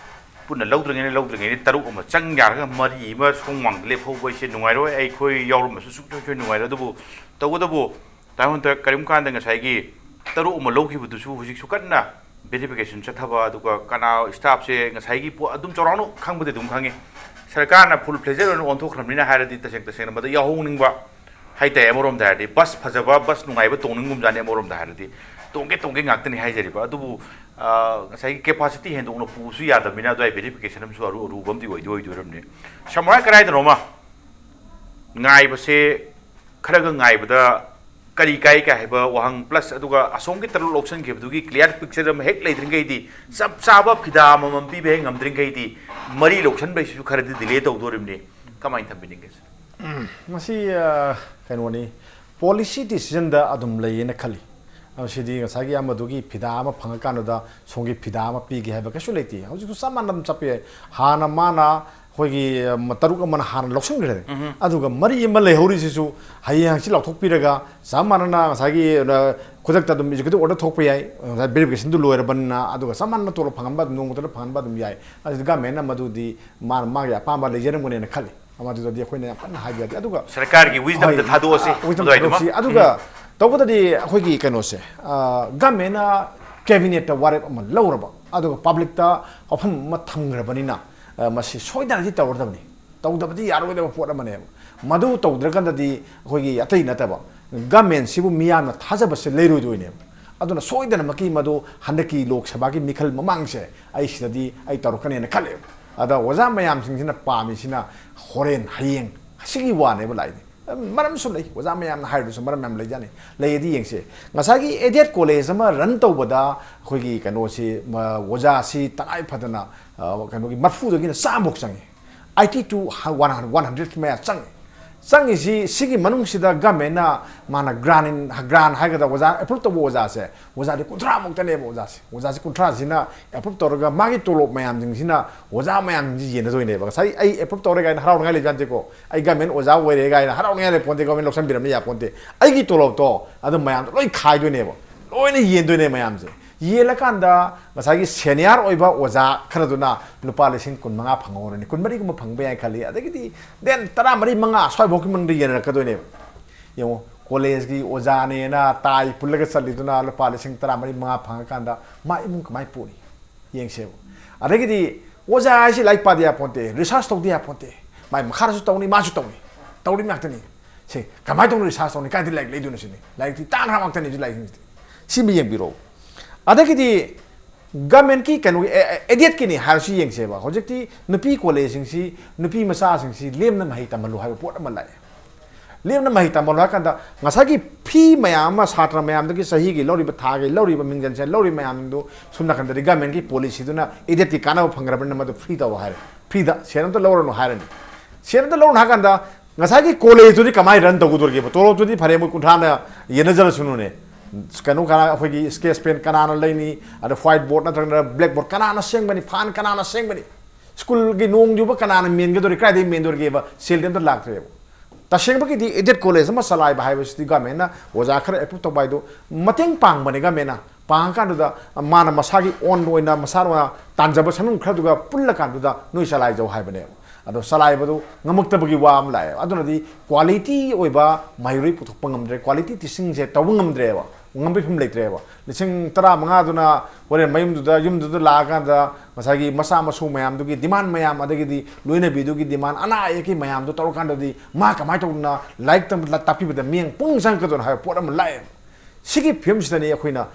ꯄꯨꯟꯅ ꯂꯧꯗ꯭ꯔꯤꯉꯩꯗ, ꯂꯧꯗ꯭ꯔꯤꯉꯩꯗ ꯇꯔꯨꯛ ꯑꯃ ꯆꯪ ꯌꯥꯔꯒ ꯃꯔꯤ ꯑꯃ ꯁꯣꯝ ꯃꯥꯡꯗ ꯂꯦꯞꯍꯧꯕ ꯑꯩꯁꯦ ꯅꯨꯡꯉꯥꯏꯔꯣꯏ꯫ ꯑꯩꯈꯣꯏ ꯌꯥꯎꯔꯝꯕꯁꯨ ꯁꯨꯡꯁꯣꯏ ꯁꯣꯏ ꯅꯨꯡꯉꯥꯏꯔꯣꯏ꯫ ꯑꯗꯨꯕꯨ ꯇꯧꯕꯇꯕꯨ ꯇꯥꯏꯕꯪꯗ ꯀꯔꯤꯒꯨꯝꯕ ꯀꯥꯟꯗ ꯉꯁꯥꯏꯒꯤ ꯇꯔꯨꯛ ꯑꯃ ꯂꯧꯈꯤꯕꯗꯨꯁꯨ ꯍꯧꯖꯤꯛꯁꯨ ꯀꯟꯅ verification ꯆꯠꯊꯕ, ꯑꯗꯨꯒ ꯀꯅꯥ staff ꯁꯦ ꯉꯁꯥꯏꯒꯤ ꯄꯣꯠ ꯑꯗꯨꯝ ꯆꯥꯎꯔꯥꯛꯅ ꯈꯪꯕꯗꯤ ꯑꯗꯨꯝ ꯈꯪꯉꯤ꯫ ꯁꯔꯀꯥꯔꯅ full fledged ꯑꯣꯏꯅ ꯑꯣꯟꯊꯣꯛꯈ꯭ꯔꯕꯅꯤꯅ ꯍꯥꯏꯔꯗꯤ ꯇꯁꯦꯡ ꯇꯁꯦꯡꯅ ꯃꯗ ꯌꯥꯎꯍꯧꯅꯤꯡꯕ ꯍꯥꯏꯇꯥꯔꯦ꯫ ꯑꯃꯔꯣꯝꯗ ꯍꯥꯏꯔꯗꯤ bus ꯐꯖꯕ, bus ꯅꯨꯡꯉꯥꯏꯕ ꯇꯣꯡꯅꯤꯡꯒꯨꯝꯖꯥꯠꯅꯤ꯫ ꯑꯃꯔꯣꯝꯗ ꯍꯥꯏꯔꯗꯤ ꯇꯣꯡꯒꯦ ꯇꯣꯡꯒꯦ ꯉꯥꯛꯇꯅꯤ ꯍꯥꯏꯖꯔꯤꯕ꯫ ꯑꯗꯨꯕꯨ, ꯑ, ꯉꯁꯥꯏꯒꯤ capacity ꯍꯦꯟꯗꯣꯛꯅ ꯄꯨꯕꯁꯨ ꯌꯥꯗꯕꯅꯤꯅ ꯑꯗꯨꯋꯥꯏ verification ꯑꯃꯁꯨ ꯑꯔꯨ-, ꯑꯔꯨꯕ ꯑꯃꯗꯤ ꯑꯣꯏꯗꯤ ꯑꯣꯏꯗꯣꯏꯔꯝꯅꯤ꯫ ꯁꯝꯅ ꯍꯥꯏ ꯀꯗꯥꯏꯗꯅꯣꯃ ꯉꯥꯏꯕꯁꯦ ꯈꯔꯒ ꯉꯥꯏꯕꯗ ꯀꯔꯤ ꯀꯥꯏ ꯀꯥꯏ ꯍꯥꯏꯕ ꯋꯥꯍꯪ, plus ꯑꯗꯨꯒ ꯑꯁꯣꯝꯒꯤ ꯇꯔꯨꯛ ꯂꯧꯁꯤꯟꯈꯤꯕꯗꯨꯒꯤ clear picture ꯑꯃ ꯍꯦꯛ ꯂꯩꯇ꯭ꯔꯤꯉꯩꯗꯤ, ꯆꯞ ꯆꯥꯕ ꯐꯤꯗꯥ ꯑꯃꯃꯝ ꯄꯤꯕ ꯍꯦꯛ ꯉꯝꯗ꯭ꯔꯤꯉꯩꯗꯤ ꯃꯔꯤ ꯂꯧꯁꯤꯟꯕꯩꯁꯤꯁꯨ ꯈꯔꯗꯤ delay ꯇꯧꯗꯣꯔꯤꯕꯅꯤ꯫ ꯀꯃꯥꯏꯅ ꯊꯝꯕꯤꯅꯤꯡꯒꯦ, sir? ꯃꯁꯤ, ꯑ, ꯀꯩꯅꯣꯅꯤ, policy decision ꯗ ꯑꯗꯨꯝ ꯂꯩꯌꯦꯅ ꯈꯜꯂꯤ꯫ ꯑꯗꯣ ꯁꯤꯗꯤ ꯉꯁꯥꯏꯒꯤ ꯑꯃꯗꯨꯒꯤ ꯐꯤꯗꯥ ꯑꯃ ꯐꯪꯉꯀꯥꯟꯗꯨꯗ ꯁꯣꯝꯒꯤ ꯐꯤꯗꯥ ꯑꯃ ꯄꯤꯒꯦ ꯍꯥꯏꯕ ꯀꯩꯁꯨ ꯂꯩꯇꯦ꯫ ꯍꯧꯖꯤꯛꯁꯨ ꯆꯞ ꯃꯥꯟꯅ ꯑꯗꯨꯝ ꯆꯠꯄ ꯌꯥꯏ꯫ ꯍꯥꯟꯅ ꯃꯥꯅ ꯑꯩꯈꯣꯏꯒꯤ, ꯑ, ꯇꯔꯨꯛ ꯑꯃꯅ ꯍꯥꯟꯅ ꯂꯧꯁꯤꯟꯈ꯭ꯔꯦ꯫ ꯑꯗꯨꯒ ꯃꯔꯤ ꯑꯃ ꯂꯩꯍꯧꯔꯤꯁꯤꯁꯨ ꯍꯌꯦꯡ ꯍꯪꯆꯤꯠ ꯂꯥꯎꯊꯣꯛꯄꯤꯔꯒ ꯆꯞ ꯃꯥꯟꯅꯅ ꯉꯁꯥꯏꯒꯤ, ꯑ, ꯈꯨꯗꯛꯇ ꯑꯗꯨꯝ executive order ꯊꯣꯛꯄ ꯌꯥꯏ꯫ ꯉꯁꯥꯏ verification ꯗꯨ ꯂꯣꯏꯔꯕꯅꯤꯅ, ꯑꯗꯨꯒ ꯆꯞ ꯃꯥꯟꯅꯅ ꯇꯣꯂꯣꯞ ꯐꯪꯍꯟꯕ ꯑꯗꯨꯝ, ꯅꯣꯡꯃꯇꯗ ꯐꯪꯍꯟꯕ ꯑꯗꯨꯝ ꯌꯥꯏ꯫ ꯑꯗꯨꯗꯤ government ꯅ ꯃꯗꯨꯗꯤ ꯃꯥꯅ ꯃꯥꯒꯤ ꯑꯄꯥꯝꯕ ꯂꯩꯖꯔꯝꯒꯅꯦꯅ ꯈꯜꯂꯤ꯫ ꯃꯗꯨꯗꯗꯤ ꯑꯩꯈꯣꯏꯅ ꯌꯥꯝ ꯀꯟꯅ ꯍꯥꯏꯕ ꯌꯥꯗꯦ꯫ ꯑꯗꯨꯒ ꯁꯔꯀꯥꯔꯒꯤ wisdom ꯗ ꯍꯣꯏ, ꯊꯥꯗꯣꯛꯑꯁꯤ꯫ ꯑ, wisdom ꯃꯗꯨꯋꯥꯏꯗꯨꯃ꯫ ꯊꯥꯗꯣꯛꯁꯤ꯫ ꯑꯗꯨꯒ ꯇꯧꯕꯗꯗꯤ ꯑꯩꯈꯣꯏꯒꯤ ꯀꯩꯅꯣꯁꯦ, ꯑ, government ꯅ ꯀꯦꯕꯤꯅꯦꯠꯇ ꯋꯥꯔꯦꯞ ꯑꯃ ꯂꯧꯔꯕ, ꯑꯗꯨꯒ ꯄꯕ꯭ꯂꯤꯛꯇ ꯋꯥꯐꯝ ꯑꯃ ꯊꯝꯈ꯭ꯔꯕꯅꯤꯅ, ꯑ, ꯃꯁꯤ ꯁꯣꯏꯗꯅꯗꯤ ꯇꯧꯔꯗꯕꯅꯤ, ꯇꯧꯗꯕꯗꯤ ꯌꯥꯔꯣꯏꯗꯕ ꯄꯣꯠ ꯑꯃꯅꯦꯕ꯫ ꯃꯗꯨ ꯇꯧꯗ꯭ꯔꯀꯥꯟꯗꯗꯤ ꯑꯩꯈꯣꯏꯒꯤ ꯑꯇꯩ ꯅꯠꯇꯕ, ꯒꯃꯦꯟꯁꯤꯕꯨ ꯃꯤꯌꯥꯝꯅ ꯊꯥꯖꯕꯁꯦ ꯂꯩꯔꯣꯏꯗꯣꯏꯅꯦꯕ꯫ ꯑꯗꯨꯅ ꯁꯣꯏꯗꯅꯃꯛꯀꯤ ꯃꯗꯨ ꯍꯟꯗꯛꯀꯤ ꯂꯣꯛ ꯁꯚꯥꯒꯤ ꯃꯤꯈꯜ ꯃꯃꯥꯡꯁꯦ ꯑꯩ ꯁꯤꯗꯗꯤ ꯑꯩ ꯇꯧꯔꯛꯀꯅꯦꯅ ꯈꯜꯂꯦꯕ꯫ ꯑꯗ ꯑꯣꯖꯥ ꯃꯌꯥꯝꯁꯤꯡꯁꯤꯅ ꯄꯥꯝꯃꯤꯁꯤꯅ ꯍꯣꯔꯦꯟ, ꯍꯌꯦꯡ, ꯑꯁꯤꯒꯤ ꯋꯥꯅꯦꯕ ꯂꯥꯛꯏꯅꯦ꯫ ꯃꯔꯝꯁꯨ ꯂꯩ, ꯑꯣꯖꯥ ꯃꯌꯥꯝꯅ ꯍꯥꯏꯔꯤꯗꯨꯁꯨ ꯃꯔꯝ ꯌꯥꯝ ꯂꯩꯖꯥꯠꯅꯤ꯫ ꯂꯩꯌꯦꯗꯤ ꯌꯦꯡꯁꯦ꯫ ꯉꯁꯥꯏꯒꯤ ꯑꯦꯗꯦꯠ ꯀꯣꯂꯦꯖ ꯑꯃ ꯔꯟ ꯇꯧꯕꯗ ꯑꯩꯈꯣꯏꯒꯤ ꯀꯩꯅꯣꯁꯤ, ꯃ-, ꯑꯣꯖꯥꯁꯤ ꯇꯉꯥꯏ ꯐꯗꯅ, ꯑ, ꯀꯩꯅꯣꯒꯤ ꯃꯔꯐꯨꯗꯒꯤꯅ ꯆꯥꯝꯃꯐꯥꯎ ꯆꯪꯉꯤ꯫ ꯑꯥꯏꯇꯤ ꯇꯨ ꯋꯥꯟ ꯍꯟꯗ꯭ꯔꯦꯠ ꯃꯌꯥ ꯆꯪꯉꯤ꯫ ꯆꯪꯉꯤꯁꯤ, ꯁꯤꯒꯤ ꯃꯅꯨꯡꯁꯤꯗ ꯒꯃꯦꯟꯅ ꯃꯥꯅ ꯒ꯭ꯔꯥꯟ ꯏꯟ, ꯒ꯭ꯔꯥꯟ ꯍꯥꯏꯒꯗ꯭ꯔꯥ, ꯑꯣꯖꯥ ꯑꯦꯄ꯭ꯔꯨꯞ ꯇꯧꯕ ꯑꯣꯖꯥꯁꯦ, ꯑꯣꯖꯥꯗꯤ ꯀꯨꯟꯊ꯭ꯔꯥꯃꯨꯛꯇꯅꯦꯕ ꯑꯣꯖꯥꯁꯦ꯫ ꯑꯣꯖꯥꯁꯦ ꯀꯨꯟꯊ꯭ꯔꯥꯁꯤꯅ ꯑꯦꯄ꯭ꯔꯨꯞ ꯇꯧꯔꯒ ꯃꯥꯒꯤ ꯇꯣꯂꯣꯞ ꯃꯌꯥꯝꯁꯤꯡꯁꯤꯅ ꯑꯣꯖꯥ ꯃꯌꯥꯝꯁꯤꯡꯁꯤ ꯌꯦꯟꯅꯗꯣꯏꯅꯦꯕ꯫ ꯉꯁꯥꯏ ꯑꯩ ꯑꯦꯄ꯭ꯔꯨꯞ ꯇꯧꯔꯦ ꯀꯥꯏꯅ ꯍꯔꯥꯎꯅꯤꯡꯉꯥꯏ ꯂꯩꯕ ꯅꯠꯇꯦꯀꯣ꯫ ꯑꯩ ꯒꯃꯦꯟ ꯑꯣꯖꯥ ꯑꯣꯏꯔꯦ ꯀꯥꯏꯅ ꯍꯔꯥꯎꯅꯤꯡꯉꯥꯏ ꯂꯩ ꯄꯣꯟꯇꯦ, ꯒꯃꯦꯟ ꯂꯧꯁꯟꯕꯤꯔꯝꯅꯤ ꯌꯥ ꯄꯣꯟꯇꯦ꯫ ꯑꯩꯒꯤ ꯇꯣꯂꯣꯞꯇꯣ ꯑꯗꯨ ꯃꯌꯥꯝꯗꯣ ꯂꯣꯏ ꯈꯥꯏꯗꯣꯏꯅꯦꯕ, ꯂꯣꯏꯅ ꯌꯦꯟꯗꯣꯏꯅꯦ ꯃꯌꯥꯝꯁꯦ꯫ ꯌꯦꯜꯂꯀꯥꯟꯗ ꯉꯁꯥꯏꯒꯤ ꯁꯦꯅꯤꯌꯥꯔ ꯑꯣꯏꯕ ꯑꯣꯖꯥ ꯈꯔꯗꯨꯅ ꯂꯨꯄꯥ ꯂꯤꯁꯤꯡ ꯀꯨꯟ ꯃꯉꯥ ꯐꯪꯍꯧꯔꯅꯤ, ꯀꯨꯟ ꯃꯔꯤꯒꯨꯝꯕ ꯐꯪꯕ ꯌꯥꯏ ꯈꯜꯂꯤ꯫ ꯑꯗꯒꯤꯗꯤ ꯗꯦꯟ ꯇꯔꯥ ꯃꯔꯤ, ꯃꯉꯥ ꯁ꯭ꯋꯥꯏꯐꯥꯎꯒꯤ ꯃꯅꯨꯡꯗ ꯌꯦꯟꯅꯔꯛꯀꯗꯣꯏꯅꯦꯕ꯫ ꯌꯦꯡꯉꯣ, ꯀꯣꯂꯦꯖꯀꯤ ꯑꯣꯖꯥꯅꯦꯅ ꯇꯥꯏ ꯄꯨꯜꯂꯒ ꯆꯠꯂꯤꯗꯨꯅ ꯂꯨꯄꯥ ꯂꯤꯁꯤꯡ ꯇꯔꯥ ꯃꯔꯤ, ꯃꯉꯥ ꯐꯪꯉꯀꯥꯟꯗ ꯃꯥ ꯏꯃꯨꯡ ꯀꯃꯥꯏꯅ ꯄꯨꯅꯤ? ꯌꯦꯡꯁꯦꯕ꯫ ꯑꯗꯒꯤꯗꯤ ꯑꯣꯖꯥ ꯍꯥꯏꯁꯤ ꯂꯥꯏꯔꯤꯛ ꯄꯥꯗ ꯌꯥꯄꯣꯟꯇꯦ, ꯔꯤꯁꯥꯔꯁ ꯇꯧꯗ ꯌꯥꯄꯣꯟꯇꯦ꯫ ꯃꯥꯏ ꯃꯈꯥꯗꯁꯨ ꯇꯧꯅꯤ, ꯃꯥꯁꯨ ꯇꯧꯅꯤ, ꯇꯧꯔꯤ ꯉꯥꯛꯇꯅꯤ꯫ ꯁꯤ ꯀꯃꯥꯏꯅ ꯇꯧꯅ ꯔꯤꯁꯥꯔꯁ ꯇꯧꯅꯤ? ꯀꯥꯏꯗ ꯂꯥꯏꯔꯤꯛ ꯂꯩꯗꯣꯏꯅꯣ ꯁꯤꯅꯤ? ꯂꯥꯏꯔꯤꯛꯇꯤ ꯇꯥꯡꯈ꯭ꯔ ꯉꯥꯛꯇꯅꯤ ꯍꯧꯖꯤꯛ ꯂꯥꯏꯔꯤꯛꯁꯤꯡꯁꯤꯗꯤ꯫ ꯁꯤꯃ ꯌꯦꯡꯕꯤꯔꯛꯎ꯫ ꯑꯗꯒꯤꯗꯤ ꯒꯃꯦꯟꯀꯤ ꯀꯩꯅꯣꯒꯤ, ꯑꯦ, ꯑꯦ, ꯑꯦꯗꯦꯠꯀꯤꯅꯤ ꯍꯥꯏꯔꯁꯨ ꯌꯦꯡꯁꯦꯕ꯫ ꯍꯧꯖꯤꯛꯇꯤ ꯅꯨꯄꯤ ꯀꯣꯂꯦꯖꯁꯤꯡꯁꯤ, ꯅꯨꯄꯤ ꯃꯆꯥꯁꯤꯡꯁꯤ ꯂꯦꯝꯅ ꯃꯍꯩ ꯇꯝꯍꯜꯂꯨ ꯍꯥꯏꯕ ꯄꯣꯠ ꯑꯃ ꯂꯥꯛꯑꯦ꯫ ꯂꯦꯝꯅ ꯃꯍꯩ ꯇꯝꯍꯜꯂꯨ ꯍꯥꯏ ꯀꯥꯟꯗ ꯉꯁꯥꯏꯒꯤ ꯐꯤ ꯃꯌꯥꯝ ꯑꯃ ꯁꯥꯇ꯭ꯔ ꯃꯌꯥꯝꯗꯒꯤ ꯆꯍꯤꯒꯤ ꯂꯧꯔꯤꯕ, ꯊꯥꯒꯤ ꯂꯧꯔꯤꯕ, ꯃꯤꯡꯖꯟꯁꯦ ꯂꯧꯔꯤꯕ ꯃꯌꯥꯝꯗꯨ ꯁꯣꯝ ꯅꯥꯀꯟꯗꯗꯤ ꯒꯃꯦꯟꯒꯤ ꯄꯣꯂꯤꯁꯤꯗꯨꯅ ꯑꯦꯗꯦꯠꯀꯤ ꯀꯥꯟꯅꯕ ꯐꯪꯈ꯭ꯔꯕꯅꯤꯅ ꯃꯗꯨ ꯐ꯭ꯔꯤ ꯇꯧ ꯍꯥꯏꯔꯦ꯫ ꯐ꯭ꯔꯤꯗ ꯁꯦꯟ ꯑꯝꯇ ꯂꯧꯔꯅꯨ ꯍꯥꯏꯔꯅꯤ꯫ ꯁꯦꯟ ꯑꯝꯇ ꯂꯧꯔꯅꯨ ꯍꯥꯏ ꯀꯥꯟꯗ ꯉꯁꯥꯏꯒꯤ ꯀꯣꯂꯦꯖꯇꯨꯗꯤ ꯀꯃꯥꯏꯅ ꯔꯟ ꯇꯧꯒꯗꯧꯔꯤꯒꯦꯕ? ꯇꯣꯂꯣꯞꯇꯨꯗꯤ ꯐꯔꯦ, ꯃꯣꯏ ꯀꯨꯟꯊ꯭ꯔꯥꯅ ꯌꯦꯟꯅꯖꯔꯁꯅꯨꯅꯦ꯫ ꯀꯩꯅꯣ, ꯀꯅꯥ, ꯑꯩꯈꯣꯏꯒꯤ ꯁ꯭ꯀꯦꯆ ꯄꯦꯟ ꯀꯅꯥꯅ ꯂꯩꯅꯤ? ꯑꯗ ꯋꯥꯏꯠ ꯕꯣꯔꯗ ꯅꯠꯇ꯭ꯔꯒꯅ ꯕ꯭ꯂꯦꯛ ꯕꯣꯔꯗ ꯀꯅꯥꯅ ꯁꯦꯝꯒꯅꯤ? ꯐꯥꯟ ꯀꯅꯥꯅ ꯁꯦꯝꯒꯅꯤ? ꯁ꯭ꯀꯨꯜꯒꯤ ꯅꯣꯡ ꯌꯨꯕ ꯀꯅꯥꯅ ꯃꯦꯟꯒꯗꯧꯔꯤ? ꯀꯗꯥꯏꯗꯒꯤ ꯃꯦꯟꯗꯧꯔꯤꯒꯦꯕ? ꯁꯦꯜꯗꯤ ꯑꯝꯇ ꯂꯥꯛꯇ꯭ꯔꯦꯕ꯫ ꯇꯁꯦꯡꯕꯒꯤꯗꯤ ꯑꯦꯗꯦꯠ ꯀꯣꯂꯦꯖ ꯑꯃ ꯆꯂꯥꯏꯕ ꯍꯥꯏꯕꯁꯤꯗꯤ ꯒꯃꯦꯟꯅ ꯑꯣꯖꯥ ꯈꯔ ꯑꯦꯄ꯭ꯔꯨꯞ ꯇꯧꯕ ꯍꯥꯏꯗꯣ ꯃꯇꯦꯡ ꯄꯥꯡꯕꯅꯦ ꯒꯃꯦꯟꯅ꯫ ꯄꯥꯡꯉꯀꯥꯟꯗꯨꯗ ꯃꯥꯅ ꯃꯁꯥꯒꯤ ꯑꯣꯟ ꯑꯣꯏꯅ ꯃꯁꯥꯅ ꯇꯥꯟꯖꯕ ꯁꯦꯟꯐꯝ ꯈꯔꯗꯨꯒ ꯄꯨꯜꯂꯀꯥꯟꯗꯨꯗ ꯅꯣꯏ ꯆꯂꯥꯏꯖꯧ ꯍꯥꯏꯕꯅꯦꯕ꯫ ꯑꯗꯣ ꯆꯂꯥꯏꯕꯗꯨ ꯉꯝꯃꯛꯇꯕꯒꯤ ꯋꯥ ꯑꯃ ꯂꯥꯛꯑꯦꯕ꯫ ꯑꯗꯨꯅꯗꯤ ꯀ꯭ꯋꯥꯂꯤꯇꯤ ꯑꯣꯏꯕ ꯃꯍꯩꯔꯣꯏ ꯄꯨꯊꯣꯛꯄ ꯉꯝꯗ꯭ꯔꯦ, ꯀ꯭ꯋꯥꯂꯤꯇꯤ ꯇꯤꯆꯤꯡꯁꯦ ꯇꯧꯕ ꯉꯝꯗ꯭ꯔꯦꯕ꯫ ꯉꯝꯕꯒꯤ ꯐꯤꯕꯝ ꯂꯩꯇ꯭ꯔꯦꯕ꯫ ꯂꯤꯁꯤꯡ ꯇꯔꯥ ꯃꯉꯥꯗꯨꯅ ꯍꯣꯔꯦꯟ ꯃꯌꯨꯝꯗꯨꯗ, ꯌꯨꯝꯗꯨꯗ ꯂꯥꯛꯑꯀꯥꯟꯗ ꯉꯁꯥꯏꯒꯤ ꯃꯆꯥ ꯃꯁꯨ ꯃꯌꯥꯝꯗꯨꯒꯤ ꯗꯤꯃꯥꯟ ꯃꯌꯥꯝ, ꯑꯗꯒꯤꯗꯤ ꯂꯣꯏꯅꯕꯤꯗꯨꯒꯤ ꯗꯤꯃꯥꯟ, ꯑꯅꯥ ꯑꯌꯦꯛꯀꯤ ꯃꯌꯥꯝꯗꯣ ꯇꯧꯔꯀꯥꯟꯗꯗꯤ ꯃꯥ ꯀꯃꯥꯏꯅ ꯇꯧꯗꯅ ꯂꯥꯏꯔꯤꯛ ꯇꯝꯕ, ꯇꯥꯛꯄꯤꯕꯗ ꯃꯤꯠꯌꯦꯡ ꯄꯨꯡ ꯆꯪꯉꯛꯀꯗꯣꯏꯅꯣ ꯍꯥꯏꯕ ꯄꯣꯠ ꯑꯃ ꯂꯥꯛꯑꯦꯕ꯫ ꯁꯤꯒꯤ ꯐꯤꯕꯝꯁꯤꯗꯅꯤ ꯑꯩꯈꯣꯏꯅ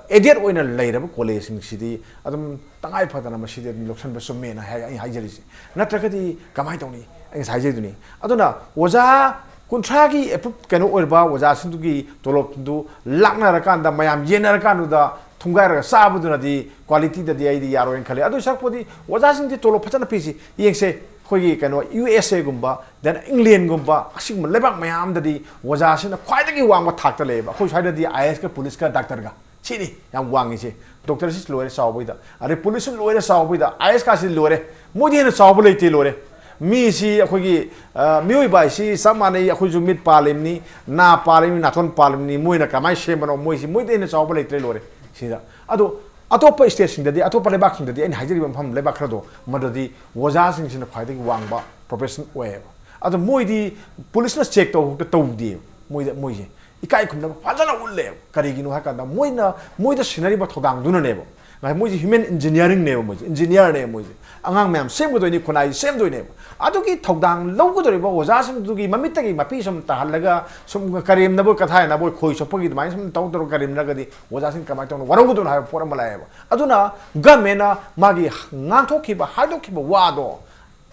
ꯑꯦꯗꯦꯠ ꯑꯣꯏꯅ ꯂꯩꯔꯕ ꯀꯣꯂꯦꯖꯁꯤꯡꯁꯤꯗꯤ ꯑꯗꯨꯝ ꯇꯉꯥꯏ ꯐꯗꯅ ꯃꯁꯤꯗꯤ ꯑꯗꯨꯝ ꯂꯧꯁꯟꯕ ꯆꯨꯝꯃꯦꯅ ꯍꯥꯏ-, ꯑꯩ ꯍꯥꯏꯖꯔꯤꯁꯦ꯫ ꯅꯠꯇ꯭ꯔꯒꯗꯤ ꯀꯃꯥꯏꯅ ꯇꯧꯅꯤ? ꯑꯩ ꯉꯁꯥꯏ ꯍꯥꯏꯖꯩꯗꯨꯅꯤ꯫ ꯑꯗꯨꯅ ꯑꯣꯖꯥ ꯀꯨꯟꯊ꯭ꯔꯥꯒꯤ ꯑꯦꯄ꯭ꯔꯨꯞ ꯀꯩꯅꯣ ꯑꯣꯏꯔꯕ ꯑꯣꯖꯥꯁꯤꯡꯗꯨꯒꯤ ꯇꯣꯂꯣꯞꯇꯨ ꯂꯥꯛꯅꯔꯀꯥꯟꯗ, ꯃꯌꯥꯝ ꯌꯦꯟꯅꯔꯀꯥꯟꯗꯨꯗ ꯊꯨꯡꯒꯥꯏꯔꯒ ꯆꯥꯕꯗꯨꯅꯗꯤ ꯀ꯭ꯋꯥꯂꯤꯇꯤꯗꯗꯤ ꯑꯩꯗꯤ ꯌꯥꯔꯣꯏꯅ ꯈꯜꯂꯦ꯫ ꯑꯗꯨ ꯁꯔꯨꯛꯄꯨꯗꯤ ꯑꯣꯖꯥꯁꯤꯡꯗꯤ ꯇꯣꯂꯣꯞ ꯐꯖꯅ ꯄꯤꯁꯤ꯫ ꯌꯦꯡꯁꯦ, ꯑꯩꯈꯣꯏꯒꯤ ꯀꯩꯅꯣ, ꯌꯨ ꯑꯦꯁ ꯑꯦꯒꯨꯝꯕ, then ꯏꯪꯂꯦꯟꯒꯨꯝꯕ, ꯑꯁꯤꯒꯨꯝꯕ ꯂꯩꯕꯥꯛ ꯃꯌꯥꯝꯗꯗꯤ ꯑꯣꯖꯥꯁꯤꯅ ꯈ꯭ꯋꯥꯏꯗꯒꯤ ꯋꯥꯡꯕ ꯊꯥꯛꯇ ꯂꯩꯌꯦꯕ꯫ ꯑꯩꯈꯣꯏ ꯁ꯭ꯋꯥꯏꯗꯗꯤ ꯑꯥꯏ ꯑꯦꯁꯀ ꯄꯨꯂꯤꯁꯀ ꯗꯥꯛꯇꯔꯒ ꯁꯤꯅꯤ ꯌꯥꯝ ꯋꯥꯡꯉꯤꯁꯦ꯫ ꯗꯣꯛꯇꯔꯁꯤ ꯂꯣꯏꯔꯦ ꯆꯥꯎꯕꯩꯗ, ꯑꯗꯩ ꯄꯨꯂꯤꯁꯁꯨ ꯂꯣꯏꯔꯦ ꯆꯥꯎꯕꯩꯗ, ꯑꯥꯏ ꯑꯦꯁ ꯀꯥꯁꯤ ꯂꯣꯏꯔꯦ꯫ ꯃꯣꯏꯗꯤ ꯍꯦꯟꯅ ꯆꯥꯎꯕ ꯂꯩꯇꯦ, ꯂꯣꯏꯔꯦ꯫ ꯃꯤꯁꯤ ꯑꯩꯈꯣꯏꯒꯤ, ꯑ, ꯃꯤꯑꯣꯏꯕ ꯍꯥꯏꯁꯤ ꯆꯞ ꯃꯥꯟꯅꯩ꯫ ꯑꯩꯈꯣꯏꯁꯨ ꯃꯤꯠ ꯄꯥꯜꯂꯤꯕꯅꯤ, ꯅꯥ ꯄꯥꯜꯂꯤꯕꯅꯤ, ꯅꯥꯇꯣꯟ ꯄꯥꯜꯂꯤꯕꯅꯤ꯫ ꯃꯣꯏꯅ ꯀꯃꯥꯏꯅ ꯁꯦꯝꯕꯅꯣ? ꯃꯣꯏꯁꯤ, ꯃꯣꯏꯗꯤ ꯍꯦꯟꯅ ꯆꯥꯎꯕ ꯂꯩꯇ꯭ꯔꯦ, ꯂꯣꯏꯔꯦ꯫ ꯁꯤꯗ ꯑꯗꯣ ꯑꯇꯣꯞꯄ ꯁ꯭ꯇꯦꯠꯁꯤꯡꯗꯗꯤ, ꯑꯇꯣꯞꯄ ꯂꯩꯕꯥꯛꯁꯤꯡꯗꯗꯤ, ꯑꯩꯅ ꯍꯥꯏꯖꯔꯤꯕ ꯃꯐꯝ ꯂꯩꯕꯥꯛ ꯈꯔꯗꯣ, ꯃꯗꯨꯗꯤ ꯑꯣꯖꯥꯁꯤꯡꯁꯤꯅ ꯈ꯭ꯋꯥꯏꯗꯒꯤ ꯋꯥꯡꯕ ꯄ꯭ꯔꯣꯐꯦꯁꯟ ꯑꯣꯏꯌꯦꯕ꯫ ꯑꯗꯣ ꯃꯣꯏꯗꯤ ꯄꯨꯂꯤꯁꯅ ꯆꯦꯛ ꯇꯧꯕ ꯇꯧꯗꯦꯕ꯫ ꯃꯣꯏꯗ, ꯃꯣꯏꯁꯦ ꯏꯀꯥꯏ ꯈꯨꯝꯅꯕ ꯐꯖꯅ ꯎꯠꯂꯦꯕ꯫ ꯀꯔꯤꯒꯤꯅꯣ ꯍꯥꯏ ꯀꯥꯟꯗ ꯃꯣꯏꯅ, ꯃꯣꯏꯗ ꯁꯤꯟꯅꯔꯤꯕ ꯊꯧꯗꯥꯡꯗꯨꯅꯅꯦꯕ꯫ ꯉꯁꯥꯏ ꯃꯣꯏꯁꯦ ꯍ꯭ꯌꯨꯃꯦꯟ ꯏꯟꯖꯤꯅꯤꯌꯥꯔꯤꯡꯅꯦꯕ ꯃꯣꯏꯁꯦ, ꯏꯟꯖꯤꯅꯤꯌꯥꯔꯅꯦꯕ ꯃꯣꯏꯁꯦ꯫ ꯑꯉꯥꯡ ꯃꯌꯥꯝ ꯁꯦꯝꯒꯗꯣꯏꯅꯤ, ꯈꯨꯟꯅꯥꯏ ꯁꯦꯝꯗꯣꯏꯅꯦꯕ꯫ ꯑꯗꯨꯒꯤ ꯊꯧꯗꯥꯡ ꯂꯧꯒꯗꯧꯔꯤꯕ ꯑꯣꯖꯥꯁꯤꯡꯗꯨꯒꯤ ꯃꯃꯤꯠꯇꯒꯤ ꯃꯄꯤ ꯁꯨꯝ ꯇꯥꯍꯜꯂꯒ, ꯁꯨꯝ ꯀꯔꯦꯝꯅꯕ, ꯀꯊꯥꯏꯅꯕ, ꯈꯣꯏ ꯆꯣꯞꯄꯒꯤ ꯑꯗꯨꯃꯥꯏꯅ ꯁꯨꯝ ꯇꯧ ꯇꯧꯔꯒ ꯀꯔꯦꯝꯅꯔꯒꯗꯤ ꯑꯣꯖꯥꯁꯤꯡ ꯀꯃꯥꯏꯅ ꯇꯧꯅ ꯋꯥꯔꯧꯒꯗꯣꯏꯅꯣ ꯍꯥꯏꯕ ꯄꯣꯠ ꯑꯃ ꯂꯥꯛꯑꯦꯕ꯫ ꯑꯗꯨꯅ ꯒꯃꯦꯟꯅ ꯃꯥꯒꯤ ꯉꯥꯡꯊꯣꯛꯈꯤꯕ, ꯍꯥꯏꯗꯣꯛꯈꯤꯕ ꯋꯥꯗꯣ,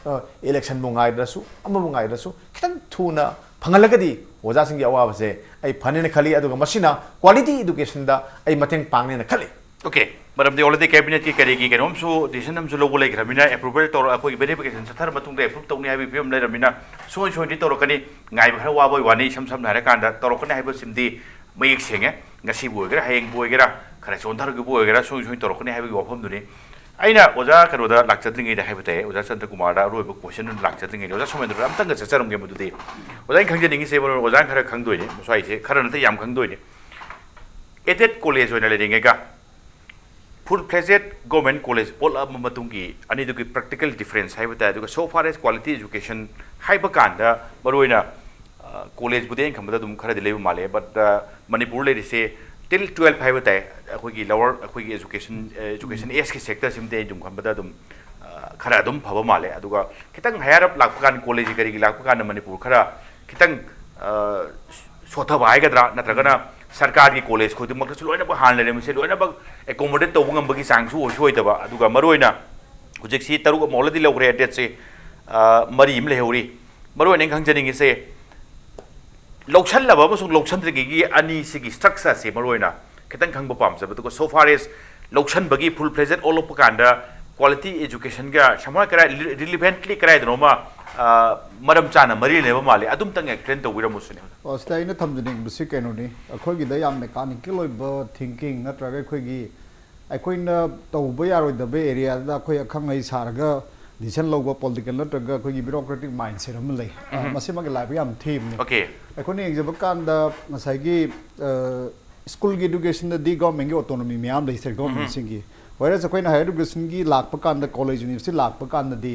ꯑ, ꯏꯂꯦꯛꯁꯟꯕꯨ ꯉꯥꯏꯗ꯭ꯔꯁꯨ, ꯑꯃꯕꯨ ꯉꯥꯏꯗ꯭ꯔꯁꯨ, ꯈꯤꯇꯪ ꯊꯨꯅ ꯐꯪꯍꯜꯂꯒꯗꯤ ꯑꯣꯖꯥꯁꯤꯡꯒꯤ ꯑꯋꯥꯕꯁꯦ ꯑꯩ ꯐꯅꯦꯅ ꯈꯜꯂꯤ꯫ ꯑꯗꯨꯒ ꯃꯁꯤꯅ ꯀ꯭ꯋꯥꯂꯤꯇꯤ ꯏꯗꯨꯀꯦꯁꯟꯗ ꯑꯩ ꯃꯇꯦꯡ ꯄꯥꯡꯅꯦꯅ ꯈꯜꯂꯤ꯫ ꯑꯣꯀꯦ, ꯃꯔꯝꯗꯤ already ꯀꯦꯕꯤꯅꯦꯠꯀꯤ ꯀꯔꯤꯒꯤ ꯀꯩꯅꯣꯝꯁꯨ decision ꯑꯃꯁꯨ ꯂꯧꯕ ꯂꯩꯈ꯭ꯔꯕꯅꯤꯅ, approval ꯇꯧꯔ, ꯑꯩꯈꯣꯏꯒꯤ verification ꯆꯠꯊꯔ ꯃꯇꯨꯡꯗ approve ꯇꯧꯅꯤ ꯍꯥꯏꯕꯒꯤ ꯐꯤꯕꯝ ꯂꯩꯔꯕꯅꯤꯅ, ꯁꯨꯡꯁꯣꯏ ꯁꯣꯏꯗꯤ ꯇꯧꯔꯛꯀꯅꯤ꯫ ꯉꯥꯏꯕ ꯈꯔ ꯋꯥꯕꯒꯤ ꯋꯥꯅꯤ꯫ ꯏꯁꯝ ꯁꯝꯅ ꯍꯥꯏꯔꯀꯥꯟꯗ ꯇꯧꯔꯛꯀꯅꯤ ꯍꯥꯏꯕꯁꯤꯃꯗꯤ ꯃꯌꯦꯛ ꯁꯦꯡꯉꯦ꯫ ꯉꯁꯤꯕꯨ ꯑꯣꯏꯒꯦꯔꯥ, ꯍꯌꯦꯡꯕꯨ ꯑꯣꯏꯒꯦꯔꯥ, ꯈꯔ ꯆꯣꯟꯊꯔꯒꯕꯨ ꯑꯣꯏꯒꯦꯔꯥ, ꯁꯨꯡꯁꯣꯏ ꯁꯣꯏ ꯇꯧꯔꯛꯀꯅꯤ ꯍꯥꯏꯕꯒꯤ ꯋꯥꯐꯝꯗꯨꯅꯤ꯫ ꯑꯩꯅ ꯑꯣꯖꯥ ꯀꯩꯅꯣꯗ ꯂꯥꯛꯆꯗ꯭ꯔꯤꯉꯩꯗ ꯍꯥꯏꯕ ꯇꯥꯏ, ꯑꯣꯖꯥ ꯆꯟꯗ꯭ꯔꯀꯨꯃꯥꯔꯗ ꯑꯔꯣꯏꯕ question ꯑꯃ ꯂꯥꯛꯆꯗ꯭ꯔꯤꯉꯩꯗ, ꯑꯣꯖꯥ ꯁꯣꯃꯦꯟꯗ꯭ꯔꯗ ꯑꯝꯇꯪꯒ ꯆꯠꯆꯔꯝꯒꯦ꯫ ꯃꯗꯨꯗꯤ ꯑꯣꯖꯥ, ꯑꯩꯅ ꯈꯪꯖꯅꯤꯡꯉꯤꯁꯦ, ꯃꯔꯨ ꯑꯣꯏꯅ ꯑꯣꯖꯥꯅ ꯈꯔ ꯈꯪꯗꯣꯏꯅꯦ, ꯃꯁ꯭ꯋꯥꯏꯁꯦ ꯈꯔ ꯅꯠꯇꯦ, ꯌꯥꯝ ꯈꯪꯗꯣꯏꯅꯦ꯫ Aided college ꯑꯣꯏꯅ ꯂꯩꯔꯤꯉꯩꯒ full fledged government college ꯑꯣꯜꯂꯛꯑꯕ ꯃꯇꯨꯡꯒꯤ ꯑꯅꯤꯗꯨꯒꯤ practical difference ꯍꯥꯏꯕ ꯇꯥꯏ꯫ ꯑꯗꯨꯒ so far as quality education ꯍꯥꯏꯕ ꯀꯥꯟꯗ, ꯃꯔꯨ ꯑꯣꯏꯅ, ꯑ, ꯀꯣꯂꯦꯖꯄꯨꯗꯤ ꯑꯩꯅ ꯈꯟꯕꯗ ꯑꯗꯨꯝ ꯈꯔꯗꯤ ꯂꯩꯕ ꯃꯥꯜꯂꯦ, ꯕꯠ ꯃꯅꯤꯄꯨꯔ ꯂꯩꯔꯤꯁꯦ ꯇꯤꯜ ꯇꯨꯋꯦꯜꯐ ꯍꯥꯏꯕ ꯇꯥꯏ꯫ ꯑꯩꯈꯣꯏꯒꯤ ꯂꯋꯔ, ꯑꯩꯈꯣꯏꯒꯤ ꯑꯦꯖꯨꯀꯦꯁꯟ, ꯑꯦꯖꯨꯀꯦꯁꯟ ꯑꯦꯖꯀꯤ ꯁꯦꯛꯇꯔꯁꯤꯃꯗꯤ ꯑꯩ ꯑꯗꯨꯝ ꯈꯟꯕꯗ ꯑꯗꯨꯝ ꯈꯔ ꯑꯗꯨꯝ ꯐꯕ ꯃꯥꯜꯂꯦ꯫ ꯑꯗꯨꯒ ꯈꯤꯇꯪ ꯍꯥꯏꯌꯔ ꯑꯞ ꯂꯥꯛꯄ ꯀꯥꯟꯗ, ꯀꯣꯂꯦꯖ ꯀꯔꯤꯒꯤ ꯂꯥꯛꯄ ꯀꯥꯟꯗ ꯃꯅꯤꯄꯨꯔ ꯈꯔ ꯈꯤꯇꯪ ꯁꯣꯊꯕ ꯍꯥꯏꯒꯗ꯭ꯔꯥ, ꯅꯠꯇ꯭ꯔꯒꯅ ꯁꯔꯀꯥꯔꯒꯤ ꯀꯣꯂꯦꯖ ꯈꯨꯗꯤꯡꯃꯛꯇꯁꯨ ꯂꯣꯏꯅꯃꯛ ꯍꯥꯟꯅ ꯂꯩꯔꯝꯃꯤꯁꯦ ꯂꯣꯏꯅꯃꯛ ꯑꯦꯀꯣꯃꯣꯗꯦꯠ ꯇꯧꯕ ꯉꯝꯕꯒꯤ ꯆꯥꯡꯁꯨ ꯑꯣꯏꯁꯨ ꯑꯣꯏꯗꯕ꯫ ꯑꯗꯨꯒ ꯃꯔꯨꯑꯣꯏꯅ ꯍꯧꯖꯤꯛꯁꯤ ꯇꯔꯨꯛ ꯑꯃ already ꯂꯧꯈ꯭ꯔꯦ, ꯗꯦꯠꯁꯤ ꯃꯔꯤ ꯑꯃ ꯂꯩꯍꯧꯔꯤ꯫ ꯃꯔꯨꯑꯣꯏꯅ ꯑꯩꯅ ꯈꯪꯖꯅꯤꯡꯉꯤꯁꯦ, ꯂꯧꯁꯜꯂꯕ ꯑꯃꯁꯨꯡ ꯂꯧꯁꯟꯗ꯭ꯔꯤꯉꯩꯒꯤ ꯑꯅꯤꯁꯤꯒꯤ ꯁ꯭ꯇ꯭ꯔꯛꯆꯔꯁꯦ ꯃꯔꯨꯑꯣꯏꯅ ꯈꯤꯇꯪ ꯈꯪꯕ ꯄꯥꯝꯖꯕ꯫ ꯑꯗꯨꯒ so far as ꯂꯧꯁꯟꯕꯒꯤ ꯐꯨꯜ ꯐ꯭ꯂꯦꯖꯦꯠ ꯑꯣꯜꯂꯛꯄ ꯀꯥꯟꯗ ꯀ꯭ꯋꯥꯂꯤꯇꯤ ꯑꯦꯖꯨꯀꯦꯁꯟꯒ ꯁꯃꯥꯏ ꯀꯔꯥꯏ, ꯔꯤꯂꯤꯚꯦꯟꯠꯂꯤ ꯀꯗꯥꯏꯗꯅꯣꯃ ꯃꯔꯝ ꯆꯥꯅ ꯃꯔꯤ ꯂꯩꯅꯕ ꯃꯥꯜꯂꯤ꯫ ꯑꯗꯨꯝꯇꯪ ꯑꯦꯛꯁꯄ꯭ꯂꯦꯟ ꯇꯧꯕꯤꯔꯝꯃꯨ ꯁꯤꯅꯤ꯫ ꯑꯣ, ꯁꯤꯗ ꯑꯩꯅ ꯊꯝꯖꯅꯤꯡꯕꯁꯤ ꯀꯩꯅꯣꯅꯤ, ꯑꯩꯈꯣꯏꯒꯤꯗ ꯌꯥꯝ ꯃꯦꯀꯥꯅꯤꯀꯦꯜ ꯑꯣꯏꯕ ꯊꯤꯡꯀꯤꯡ ꯅꯠꯇ꯭ꯔꯒ ꯑꯩꯈꯣꯏꯒꯤ ꯑꯩꯈꯣꯏꯅ ꯇꯧꯕ ꯌꯥꯔꯣꯏꯗꯕ ꯑꯦꯔꯤꯌꯥꯗ ꯑꯩꯈꯣꯏ ꯑꯈꯪ ꯑꯍꯩ ꯁꯥꯔꯒ ꯗꯤꯁꯤꯖꯟ ꯂꯧꯕ ꯄꯣꯂꯤꯇꯤꯀꯦꯜ ꯅꯠꯇ꯭ꯔꯒ ꯑꯩꯈꯣꯏꯒꯤ ꯕ꯭ꯌꯨꯔꯣꯀ꯭ꯔꯦꯇꯤꯛ ꯃꯥꯏꯟꯁꯦꯠ ꯑꯃ ꯂꯩ꯫ ꯃꯁꯤꯃꯛꯀꯤ ꯂꯥꯏꯕꯛ ꯌꯥꯝ ꯊꯤꯕꯅꯤ꯫ ꯑꯣꯀꯦ꯫ ꯑꯩꯈꯣꯏꯅ ꯌꯦꯡꯖꯕ ꯀꯥꯟꯗ ꯉꯁꯥꯏꯒꯤ ꯁ꯭ꯀꯨꯜꯒꯤ ꯏꯗꯨꯀꯦꯁꯟꯗꯗꯤ ꯒꯣꯔꯃꯦꯟꯒꯤ ꯑꯣꯇꯣꯅꯣꯃꯤ ꯃꯌꯥꯝ ꯂꯩ, ꯁ꯭ꯇꯦꯠ ꯒꯣꯔꯃꯦꯟꯁꯤꯡꯒꯤ꯫ ꯋꯦꯔꯦꯁ ꯑꯩꯈꯣꯏꯅ ꯍꯥꯏꯌꯔ ꯏꯗꯨꯀꯦꯁꯟꯒꯤ ꯂꯥꯛꯄ ꯀꯥꯟꯗ, ꯀꯣꯂꯦꯖ ꯌꯨꯅꯤꯚꯔꯁꯤꯇꯤ ꯂꯥꯛꯄ ꯀꯥꯟꯗꯗꯤ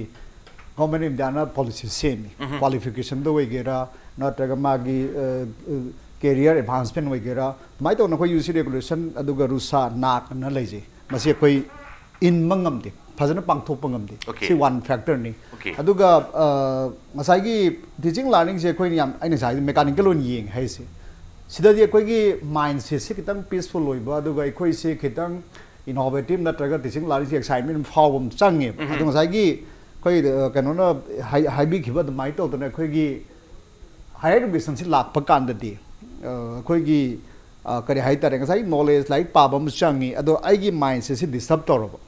ꯒꯣꯔꯃꯦꯟ ꯑꯣꯐ ꯏꯟꯗꯤꯌꯥꯅ ꯄꯣꯂꯤꯁꯤ ꯁꯦꯝꯃꯤ꯫ ꯀ꯭ꯋꯥꯂꯤꯐꯤꯀꯦꯁꯟꯗ ꯑꯣꯏꯒꯦꯔꯥ, ꯅꯠꯇ꯭ꯔꯒ ꯃꯥꯒꯤ ꯀꯦꯔꯤꯌꯔ ꯑꯦꯗꯚꯥꯟꯁꯃꯦꯟ ꯑꯣꯏꯒꯦꯔꯥ, ꯑꯗꯨꯃꯥꯏꯅ ꯇꯧꯅ ꯑꯩꯈꯣꯏ ꯌꯨ ꯖꯤ ꯁꯤ ꯔꯦꯒꯨꯂꯦꯁꯟ ꯑꯗꯨꯒ ꯔꯨꯁꯥ ꯅꯥꯛꯅ ꯂꯩꯖꯩ꯫ ꯃꯁꯤ ꯑꯩꯈꯣꯏ ꯏꯟꯕ ꯉꯝꯗꯦ, ꯐꯖꯅ ꯄꯥꯡꯊꯣꯛꯄ ꯉꯝꯗꯦ꯫ Okay. ꯁꯤ ꯋꯥꯟ ꯐꯦꯛꯇꯔꯅꯤ꯫ Okay. ꯑꯗꯨꯒ ꯑ, ꯉꯁꯥꯏꯒꯤ ꯇꯤꯆꯤꯡ ꯂꯥꯔꯅꯤꯡꯁꯦ ꯑꯩꯈꯣꯏꯅ ꯌꯥꯝ, ꯑꯩꯅ ꯉꯁꯥꯏ ꯃꯦꯀꯥꯅꯤꯀꯦꯜ ꯑꯣꯏꯅ ꯌꯦꯡꯉꯦ ꯍꯥꯏꯁꯦ꯫ ꯁꯤꯗꯗꯤ ꯑꯩꯈꯣꯏꯒꯤ ꯃꯥꯏꯟꯁꯦꯠꯁꯦ ꯈꯤꯇꯪ ꯄꯤꯁꯐꯨꯜ ꯑꯣꯏꯕ, ꯑꯗꯨꯒ ꯑꯩꯈꯣꯏꯁꯦ ꯈꯤꯇꯪ ꯏꯅꯣꯚꯦꯇꯤꯞ ꯅꯠꯇ꯭ꯔꯒ ꯇꯤꯆꯤꯡ ꯂꯥꯔꯅꯤꯡꯁꯦ ꯑꯦꯛꯁꯥꯏꯠꯃꯦꯟ ꯐꯥꯎꯕ ꯑꯃ ꯆꯪꯉꯦꯕ꯫ ꯑꯗꯣ ꯉꯁꯥꯏꯒꯤ ꯑꯩꯈꯣꯏ, ꯑ, ꯀꯩꯅꯣꯅ ꯍꯥꯏ-, ꯍꯥꯏꯕꯤꯈꯤꯕ ꯑꯗꯨꯃꯥꯏꯅ ꯇꯧꯗꯅ ꯑꯩꯈꯣꯏꯒꯤ ꯍꯥꯌꯔ ꯏꯗꯨꯀꯦꯁꯟꯁꯤ ꯂꯥꯛꯄ ꯀꯥꯟꯗꯗꯤ, ꯑ, ꯑꯩꯈꯣꯏꯒꯤ, ꯑ, ꯀꯔꯤ ꯍꯥꯏꯇꯥꯔꯦ, ꯉꯁꯥꯏꯒꯤ ꯅꯣꯂꯦꯖ, ꯂꯥꯏꯔꯤꯛ ꯄꯥꯕ ꯑꯃ ꯆꯪꯉꯤ, ꯑꯗꯣ ꯑꯩꯒꯤ ꯃꯥꯏꯟꯁꯦꯠꯁꯤ ꯗꯤꯁꯇꯔꯕ ꯇꯧꯔꯕ,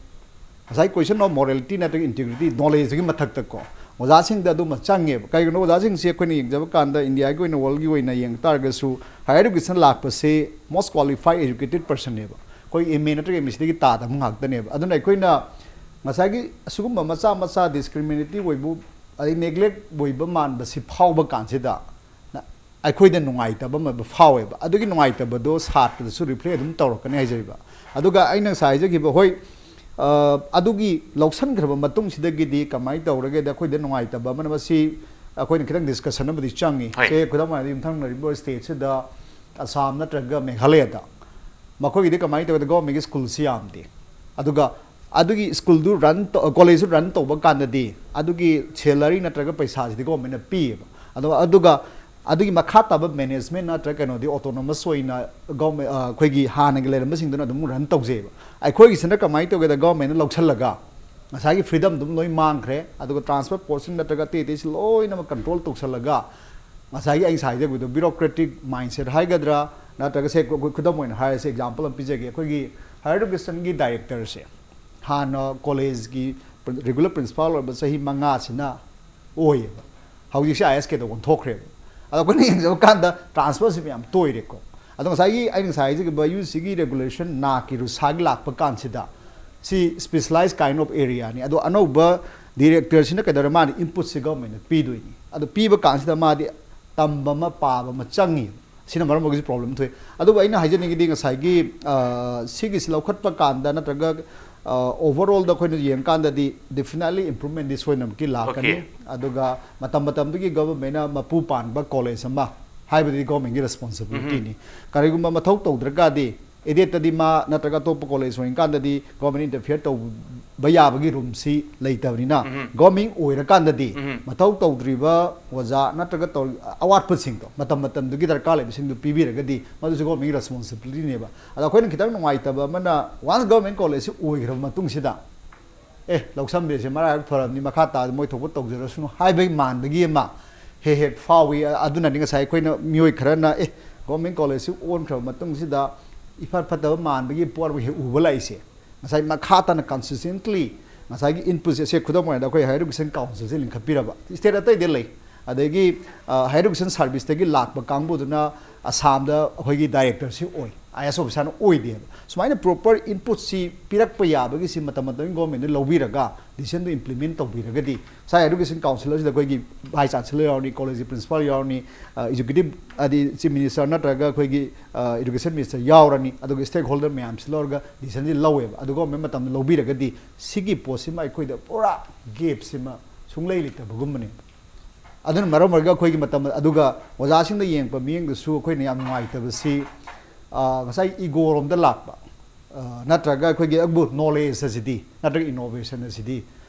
ꯉꯁꯥꯏ ꯀꯣꯏꯁꯟ ꯑꯣꯐ ꯃꯣꯔꯦꯂꯤꯇꯤ ꯅꯠꯇ꯭ꯔꯒ ꯏꯟꯇꯤꯒ꯭ꯔꯤꯇꯤ, ꯅꯣꯂꯦꯖꯇꯒꯤ ꯃꯊꯛꯇꯀꯣ, ꯑꯣꯖꯥꯁꯤꯡꯗ ꯑꯗꯨꯃ ꯆꯪꯉꯦꯕ꯫ ꯀꯩꯒꯤꯅꯣ, ꯑꯣꯖꯥꯁꯤꯡꯁꯤ ꯑꯩꯈꯣꯏꯅ ꯌꯦꯡꯖꯕ ꯀꯥꯟꯗ ꯏꯟꯗꯤꯌꯥꯒꯤ ꯑꯣꯏꯅ, ꯋꯥꯔꯜꯒꯤ ꯑꯣꯏꯅ ꯌꯦꯡ ꯇꯥꯔꯒꯁꯨ, ꯍꯥꯌꯔ ꯏꯗꯨꯀꯦꯁꯟ ꯂꯥꯛꯄꯁꯤ ꯃꯣꯁ ꯀ꯭ꯋꯥꯂꯤꯐꯥꯏ ꯑꯦꯖꯨꯀꯦꯇꯦꯠ ꯄꯔꯁꯟꯅꯦꯕ꯫ ꯑꯩꯈꯣꯏ ꯑꯦꯝ ꯑꯦ ꯅꯠꯇ꯭ꯔꯒ ꯑꯦꯝ ꯑꯦꯁ ꯁꯤꯗꯒꯤ ꯇꯥꯗꯕ ꯉꯥꯛꯇꯅꯦꯕ꯫ ꯑꯗꯨꯅ ꯑꯩꯈꯣꯏꯅ ꯉꯁꯥꯏꯒꯤ ꯑꯁꯤꯒꯨꯝꯕ ꯃꯆꯥ ꯃꯆꯥ ꯗꯤꯁꯀ꯭ꯔꯤꯃꯤꯅꯦꯇꯤꯚ ꯑꯣꯏꯕ, ꯑꯗꯩ ꯅꯦꯒ꯭ꯂꯦꯛ ꯑꯣꯏꯕ ꯃꯥꯟꯕꯁꯤ ꯐꯥꯎꯕ ꯀꯥꯟꯁꯤꯗ, ꯑꯩꯈꯣꯏꯗ ꯅꯨꯡꯉꯥꯏꯇꯕ ꯑꯃ ꯐꯥꯎꯋꯦꯕ꯫ ꯑꯗꯨꯒꯤ ꯅꯨꯡꯉꯥꯏꯇꯕꯗꯣ ꯁꯥꯇ꯭ꯔꯗꯁꯨ ꯔꯤꯐ꯭ꯂꯦꯛ ꯑꯗꯨꯝ ꯇꯧꯔꯛꯀꯅꯤ ꯍꯥꯏꯖꯔꯤꯕ꯫ ꯑꯗꯨꯒ ꯑꯩꯅ ꯉꯁꯥꯏ ꯍꯥꯏꯖꯈꯤꯕ, ꯍꯣꯏ, ꯑ, ꯑꯗꯨꯒꯤ ꯂꯧꯁꯟꯈ꯭ꯔꯕ ꯃꯇꯨꯡꯁꯤꯗꯒꯤꯗꯤ ꯀꯃꯥꯏꯅ ꯇꯧꯔꯒꯦꯗ, ꯑꯩꯈꯣꯏꯗ ꯅꯨꯡꯉꯥꯏꯇꯕ ꯑꯃꯅ ꯃꯁꯤ, ꯑꯩꯈꯣꯏꯅ ꯈꯤꯇꯪ ꯗꯤꯁꯀꯁꯟ ꯑꯃꯗꯤ ꯆꯪꯉꯤ꯫ ꯍꯣꯏ꯫ ꯁꯦ, ꯈꯨꯗꯝ ꯑꯣꯏꯅ ꯌꯨꯝꯊꯪꯅꯔꯤꯕ ꯁ꯭ꯇꯦꯠꯁꯤꯗ, ꯑꯁꯥꯝ ꯅꯠꯇ꯭ꯔꯒ ꯃꯦꯘꯥꯂꯌꯗ, ꯃꯈꯣꯏꯒꯤꯗꯤ ꯀꯃꯥꯏꯅ ꯇꯧꯒꯦꯗ, ꯒꯣꯔꯃꯦꯟꯒꯤ ꯁ꯭ꯀꯨꯜꯁꯤ ꯌꯥꯝꯗꯦ꯫ ꯑꯗꯨꯒ ꯑꯗꯨꯒꯤ ꯁ꯭ꯀꯨꯜꯗꯨ ꯔꯟ, ꯀꯣꯂꯦꯖꯇꯨ ꯔꯟ ꯇꯧꯕ ꯀꯥꯟꯗꯗꯤ ꯑꯗꯨꯒꯤ ꯁꯦꯂꯔꯤ ꯅꯠꯇ꯭ꯔꯒ ꯄꯩꯁꯥꯁꯤꯗꯤ ꯒꯣꯔꯃꯦꯟꯅ ꯄꯤꯌꯦꯕ꯫ ꯑꯗꯣ ꯑꯗꯨꯒ ꯑꯗꯨꯒꯤ ꯃꯈꯥ ꯇꯥꯕ ꯃꯦꯅꯦꯖꯃꯦꯟ ꯅꯠꯇ꯭ꯔꯒ ꯀꯩꯅꯣꯗꯤ ꯑꯣꯇꯣꯅꯣꯃꯁ ꯑꯣꯏꯅ ꯒꯣꯔꯃꯦꯟ, ꯑꯩꯈꯣꯏꯒꯤ ꯍꯥꯟꯅꯒꯤ ꯂꯩꯔꯝꯕꯁꯤꯡꯗꯨꯅ ꯑꯗꯨꯝ ꯔꯟ ꯇꯧꯖꯩꯑꯕ꯫ ꯑꯩꯈꯣꯏꯒꯤꯁꯤꯅ ꯀꯃꯥꯏꯅ ꯇꯧꯒꯦꯗ, ꯒꯣꯔꯃꯦꯟꯅ ꯂꯧꯁꯤꯜꯂꯒ ꯉꯁꯥꯏꯒꯤ ꯐ꯭ꯔꯤꯗꯝ ꯑꯗꯨꯝ ꯂꯣꯏ ꯃꯥꯡꯈ꯭ꯔꯦ꯫ ꯑꯗꯨꯒ ꯇ꯭ꯔꯥꯟꯁꯄꯣꯔꯠ ꯄꯣꯔꯁꯟ ꯅꯠꯇ꯭ꯔꯒ ꯑꯇꯩ ꯑꯇꯩꯁꯤ ꯂꯣꯏꯅꯃꯛ ꯀꯟꯇ꯭ꯔꯣꯜ ꯇꯧꯁꯜꯂꯒ, ꯉꯁꯥꯏꯒꯤ ꯑꯩ ꯉꯁꯥꯏ ꯍꯥꯏꯖꯈꯤꯕꯗꯣ, ꯕ꯭ꯌꯨꯔꯣꯀ꯭ꯔꯦꯇꯤꯛ ꯃꯥꯏꯟꯁꯦꯠ ꯍꯥꯏꯒꯗ꯭ꯔꯥ, ꯅꯠꯇ꯭ꯔꯒ ꯁꯦ, ꯑꯩꯈꯣꯏ ꯈꯨꯗꯝ ꯑꯣꯏꯅ ꯍꯥꯏꯔꯁꯦ, ꯑꯦꯛꯖꯥꯝꯄꯜ ꯑꯃ ꯄꯤꯖꯒꯦ꯫ ꯑꯩꯈꯣꯏꯒꯤ ꯍꯥꯌꯔ ꯏꯗꯨꯀꯦꯁꯟꯒꯤ ꯗꯥꯏꯔꯦꯛꯇꯔꯁꯦ, ꯍꯥꯟꯅ ꯀꯣꯂꯦꯖꯀꯤ ꯔꯤꯒꯨꯂꯔ ꯄ꯭ꯔꯤꯟꯁꯤꯄꯥꯜ ꯑꯣꯏꯔꯕ ꯆꯍꯤ ꯃꯉꯥꯁꯤꯅ ꯑꯣꯏꯌꯦꯕ꯫ ꯍꯧꯖꯤꯛꯁꯦ ꯑꯥꯏ ꯑꯦꯁ ꯀꯦꯗ ꯑꯣꯟꯊꯣꯛꯈ꯭ꯔꯦꯕ꯫ ꯑꯗꯣ ꯑꯩꯈꯣꯏꯅ ꯌꯦꯡꯖꯕ ꯀꯥꯟꯗ ꯇ꯭ꯔꯥꯟꯁꯐꯔꯁꯤ ꯃꯌꯥꯝ ꯇꯣꯏꯔꯦꯀꯣ꯫ ꯑꯗꯣ ꯉꯁꯥꯏꯒꯤ ꯑꯩꯅ ꯉꯁꯥꯏ ꯍꯥꯏꯖꯈꯤꯕ ꯌꯨ ꯖꯤ ꯁꯤꯒꯤ ꯔꯦꯒꯨꯂꯦꯁꯟ ꯅꯥꯛꯀꯤ ꯔꯨꯁꯥꯒꯤ ꯂꯥꯛꯄ ꯀꯥꯟꯁꯤꯗ, ꯁꯤ ꯁ꯭ꯄꯦꯁꯤꯌꯦꯂꯥꯏꯁ ꯀꯥꯏꯟ ꯑꯣꯐ ꯑꯦꯔꯤꯌꯥꯅꯤ꯫ ꯑꯗꯣ ꯑꯅꯧꯕ ꯗꯤꯔꯦꯛꯇꯔꯁꯤꯅ ꯀꯩꯗꯧꯔꯦ? ꯃꯥꯅ ꯏꯟꯄꯨꯠꯁꯤ ꯒꯚꯔꯟꯃꯦꯟꯠꯅ ꯄꯤꯗꯣꯏꯅꯤ꯫ ꯑꯗꯣ ꯄꯤꯕ ꯀꯥꯟꯁꯤꯗ ꯃꯥꯗꯤ ꯇꯝꯕ ꯑꯃ, ꯄꯥꯕ ꯑꯃ ꯆꯪꯉꯤ꯫ ꯁꯤꯅ ꯃꯔꯝ ꯑꯣꯏꯔꯒꯁꯨ ꯄ꯭ꯔꯣꯕ꯭ꯂꯦꯝ ꯊꯣꯛꯏ꯫ ꯑꯗꯨꯕꯨ ꯑꯩꯅ ꯍꯥꯏꯖꯅꯤꯡꯉꯤꯗꯤ, ꯉꯁꯥꯏꯒꯤ, ꯑ, ꯁꯤꯒꯤꯁꯤ ꯂꯧꯈꯠꯄ ꯀꯥꯟꯗ ꯅꯠꯇ꯭ꯔꯒ, ꯑ, ꯑꯣꯚꯔꯑꯣꯜꯗ ꯑꯩꯈꯣꯏꯅ ꯌꯦꯡꯀꯥꯟꯗꯗꯤ definitely improvement ꯗꯤ ꯁꯣꯏꯗꯅꯃꯛꯀꯤ ꯂꯥꯛꯀꯅꯤ꯫ Okay. ꯑꯗꯨꯒ ꯃꯇꯝ ꯃꯇꯝꯗꯨꯒꯤ ꯒꯚꯔꯟꯃꯦꯟꯠꯅ ꯃꯄꯨ ꯄꯥꯟꯕ ꯀꯣꯂꯦꯖ ꯑꯃ ꯍꯥꯏꯕꯗꯤ ꯒꯚꯔꯟꯃꯦꯟꯠꯀꯤ ꯔꯦꯁꯄꯣꯟꯁꯤꯕꯤꯂꯤꯇꯤꯅꯤ꯫ ꯀꯔꯤꯒꯨꯝꯕ ꯃꯊꯧ ꯇꯧꯗ꯭ꯔꯒꯗꯤ, ꯑꯦꯗꯦꯠꯇꯗꯤ ꯃꯥ ꯅꯠꯇ꯭ꯔꯒ ꯑꯇꯣꯞꯄ ꯀꯣꯂꯦꯖ ꯑꯣꯏꯔꯀꯥꯟꯗꯗꯤ ꯒꯚꯔꯟꯃꯦꯟꯠ ꯏꯟꯇꯔꯐꯤꯌꯔ ꯇꯧꯕ ꯌꯥꯕꯒꯤ ꯔꯨꯝꯁꯤ ꯂꯩꯇꯕꯅꯤꯅ, ꯎꯝ꯫ ꯒꯚꯔꯟꯃꯦꯟꯠ ꯑꯣꯏꯔꯀꯥꯟꯗꯗꯤ ꯎꯝ꯫ ꯃꯊꯧ ꯇꯧꯗ꯭ꯔꯤꯕ ꯑꯣꯖꯥ ꯅꯠꯇ꯭ꯔꯒ ꯇꯧ-, ꯑꯋꯥꯠꯄꯁꯤꯡꯗꯣ, ꯃꯇꯝ ꯃꯇꯝꯗꯨꯒꯤ ꯗꯔꯀꯥꯔ ꯂꯩꯕꯁꯤꯡꯗꯨ ꯄꯤꯕꯤꯔꯒꯗꯤ, ꯃꯗꯨꯁꯨ ꯒꯚꯔꯟꯃꯦꯟꯠꯀꯤ ꯔꯦꯁꯄꯣꯟꯁꯤꯕꯤꯂꯤꯇꯤꯅꯦꯕ꯫ ꯑꯗꯣ ꯑꯩꯈꯣꯏꯅ ꯈꯤꯇꯪ ꯅꯨꯡꯉꯥꯏꯇꯕ ꯑꯃꯅ, ꯋꯥꯟꯁ ꯒꯚꯔꯟꯃꯦꯟꯠ ꯀꯣꯂꯦꯖꯁꯤ ꯑꯣꯏꯈ꯭ꯔꯕ ꯃꯇꯨꯡꯁꯤꯗ, "ꯑꯦ, ꯂꯧꯁꯟꯕꯤꯔꯁꯦ, ꯃꯔꯥꯏꯕꯛ ꯐꯔꯕꯅꯤ, ꯃꯈꯥ ꯇꯥꯕꯗ ꯃꯣꯏ ꯊꯣꯛꯄ ꯇꯧꯖꯔꯁꯅꯨ" ꯍꯥꯏꯕꯒꯤ ꯃꯥꯟꯕꯒꯤ ꯑꯃ ꯍꯦꯛ ꯍꯦꯛ ꯐꯥꯎꯏ꯫ ꯑꯗꯨꯅꯅꯤ ꯉꯁꯥꯏ ꯑꯩꯈꯣꯏꯅ, ꯃꯤꯑꯣꯏ ꯈꯔꯅ, "ꯑꯦ, ꯒꯚꯔꯟꯃꯦꯟꯠ ꯀꯣꯂꯦꯖꯁꯤ ꯑꯣꯟꯈ꯭ꯔꯕ ꯃꯇꯨꯡꯁꯤꯗ ꯏꯐꯠ ꯐꯠꯇꯕ ꯃꯥꯟꯕꯒꯤ ꯄꯣꯠ ꯑꯃ ꯍꯦꯛ ꯎꯕ ꯂꯥꯛꯏꯁꯦ"꯫ ꯉꯁꯥꯏ ꯃꯈꯥ ꯇꯥꯅ ꯀꯟꯁꯤꯁꯇꯦꯟꯠꯂꯤ ꯉꯁꯥꯏꯒꯤ ꯏꯟꯄꯨꯠꯁꯦ, ꯁꯦ, ꯈꯨꯗꯝ ꯑꯣꯏꯅ ꯑꯩꯈꯣꯏ ꯍꯥꯌꯔ ꯏꯗꯨꯀꯦꯁꯟ ꯀꯥꯎꯟꯁꯤꯜꯁꯦ ꯂꯤꯡꯈꯠꯄꯤꯔꯕ, ꯁ꯭ꯇꯦꯠ ꯑꯇꯩꯗ ꯂꯩ, ꯑꯗꯒꯤ, ꯑ, ꯍꯥꯌꯔ ꯏꯗꯨꯀꯦꯁꯟ ꯁꯥꯔꯚꯤꯁꯇꯒꯤ ꯂꯥꯛꯄ ꯀꯥꯡꯕꯨꯗꯨꯅ ꯑꯁꯥꯝꯗ ꯑꯩꯈꯣꯏꯒꯤ ꯗꯥꯏꯔꯦꯛꯇꯔꯁꯤ ꯑꯣꯏ, ꯑꯥꯏ ꯑꯦꯁ ꯑꯣꯐꯤꯁꯥꯔꯅ ꯑꯣꯏꯗꯦꯕ꯫ ꯁꯨꯃꯥꯏꯅ ꯄ꯭ꯔꯣꯄꯔ ꯏꯟꯄꯨꯠꯁꯤ ꯄꯤꯔꯛꯄ ꯌꯥꯕꯒꯤꯁꯤ ꯃꯇꯝ ꯃꯇꯝꯒꯤ ꯒꯣꯔꯃꯦꯟꯠꯅ ꯂꯧꯕꯤꯔꯒ ꯗꯤꯁꯤꯖꯟꯗꯨ ꯏꯝꯄ꯭ꯂꯤꯃꯦꯟꯠ ꯇꯧꯕꯤꯔꯒꯗꯤ, ꯉꯁꯥꯏ ꯍꯥꯌꯔ ꯏꯗꯨꯀꯦꯁꯟ ꯀꯥꯎꯟꯁꯤꯜ ꯑꯁꯤꯗ ꯑꯩꯈꯣꯏꯒꯤ ꯚꯥꯏꯁ ꯆꯥꯟꯁꯦꯂꯔ ꯌꯥꯎꯔꯅꯤ, ꯀꯣꯂꯦꯖꯀꯤ ꯄ꯭ꯔꯤꯟꯁꯤꯄꯥꯜ ꯌꯥꯎꯔꯅꯤ, ꯑ, ꯑꯦꯛꯖꯤꯀ꯭ꯌꯨꯇꯤꯚ, ꯍꯥꯏꯗꯤ ꯆꯤꯐ ꯃꯤꯅꯤꯁꯇꯔ ꯅꯠꯇ꯭ꯔꯒ ꯑꯩꯈꯣꯏꯒꯤ, ꯑ, ꯏꯗꯨꯀꯦꯁꯟ ꯃꯤꯅꯤꯁꯇꯔ ꯌꯥꯎꯔꯅꯤ, ꯑꯗꯨꯒ ꯁ꯭ꯇꯦꯛ ꯍꯣꯜꯗꯔ ꯃꯌꯥꯝꯁꯤ ꯂꯧꯔꯒ ꯗꯤꯁꯤꯖꯟꯁꯤ ꯂꯧꯋꯦꯕ꯫ ꯑꯗꯨ ꯒꯣꯔꯃꯦꯟꯠ ꯃꯇꯝꯗ ꯂꯧꯕꯤꯔꯒꯗꯤ ꯁꯤꯒꯤ ꯄꯣꯠꯁꯤꯃ ꯑꯩꯈꯣꯏꯗ ꯄꯨꯔꯥ ꯒꯦꯞꯁꯤꯃ ꯁꯨꯡꯂꯩ ꯂꯩꯇꯕꯒꯨꯝꯕꯅꯦꯕ꯫ ꯑꯗꯨꯅ ꯃꯔꯝ ꯑꯣꯏꯔꯒ ꯑꯩꯈꯣꯏꯒꯤ ꯃꯇꯝ, ꯑꯗꯨꯒ ꯑꯣꯖꯥꯁꯤꯡꯗ ꯌꯦꯡꯉꯛꯄ ꯃꯤꯠꯌꯦꯡꯗꯁꯨ ꯑꯩꯈꯣꯏꯅ ꯌꯥꯝ ꯅꯨꯡꯉꯥꯏꯇꯕꯁꯤ, ꯑ, ꯉꯁꯥꯏ ꯏꯒꯣꯔꯣꯝꯗ ꯂꯥꯛꯄ, ꯑ, ꯅꯠꯇ꯭ꯔꯒ ꯑꯩꯈꯣꯏꯒꯤ ꯑꯩꯕꯨ ꯅꯣꯂꯦꯖ ꯑꯁꯤꯗꯤ ꯅꯠꯇ꯭ꯔꯒ ꯏꯅꯣꯚꯦꯁꯟ ꯑꯁꯤꯗꯤ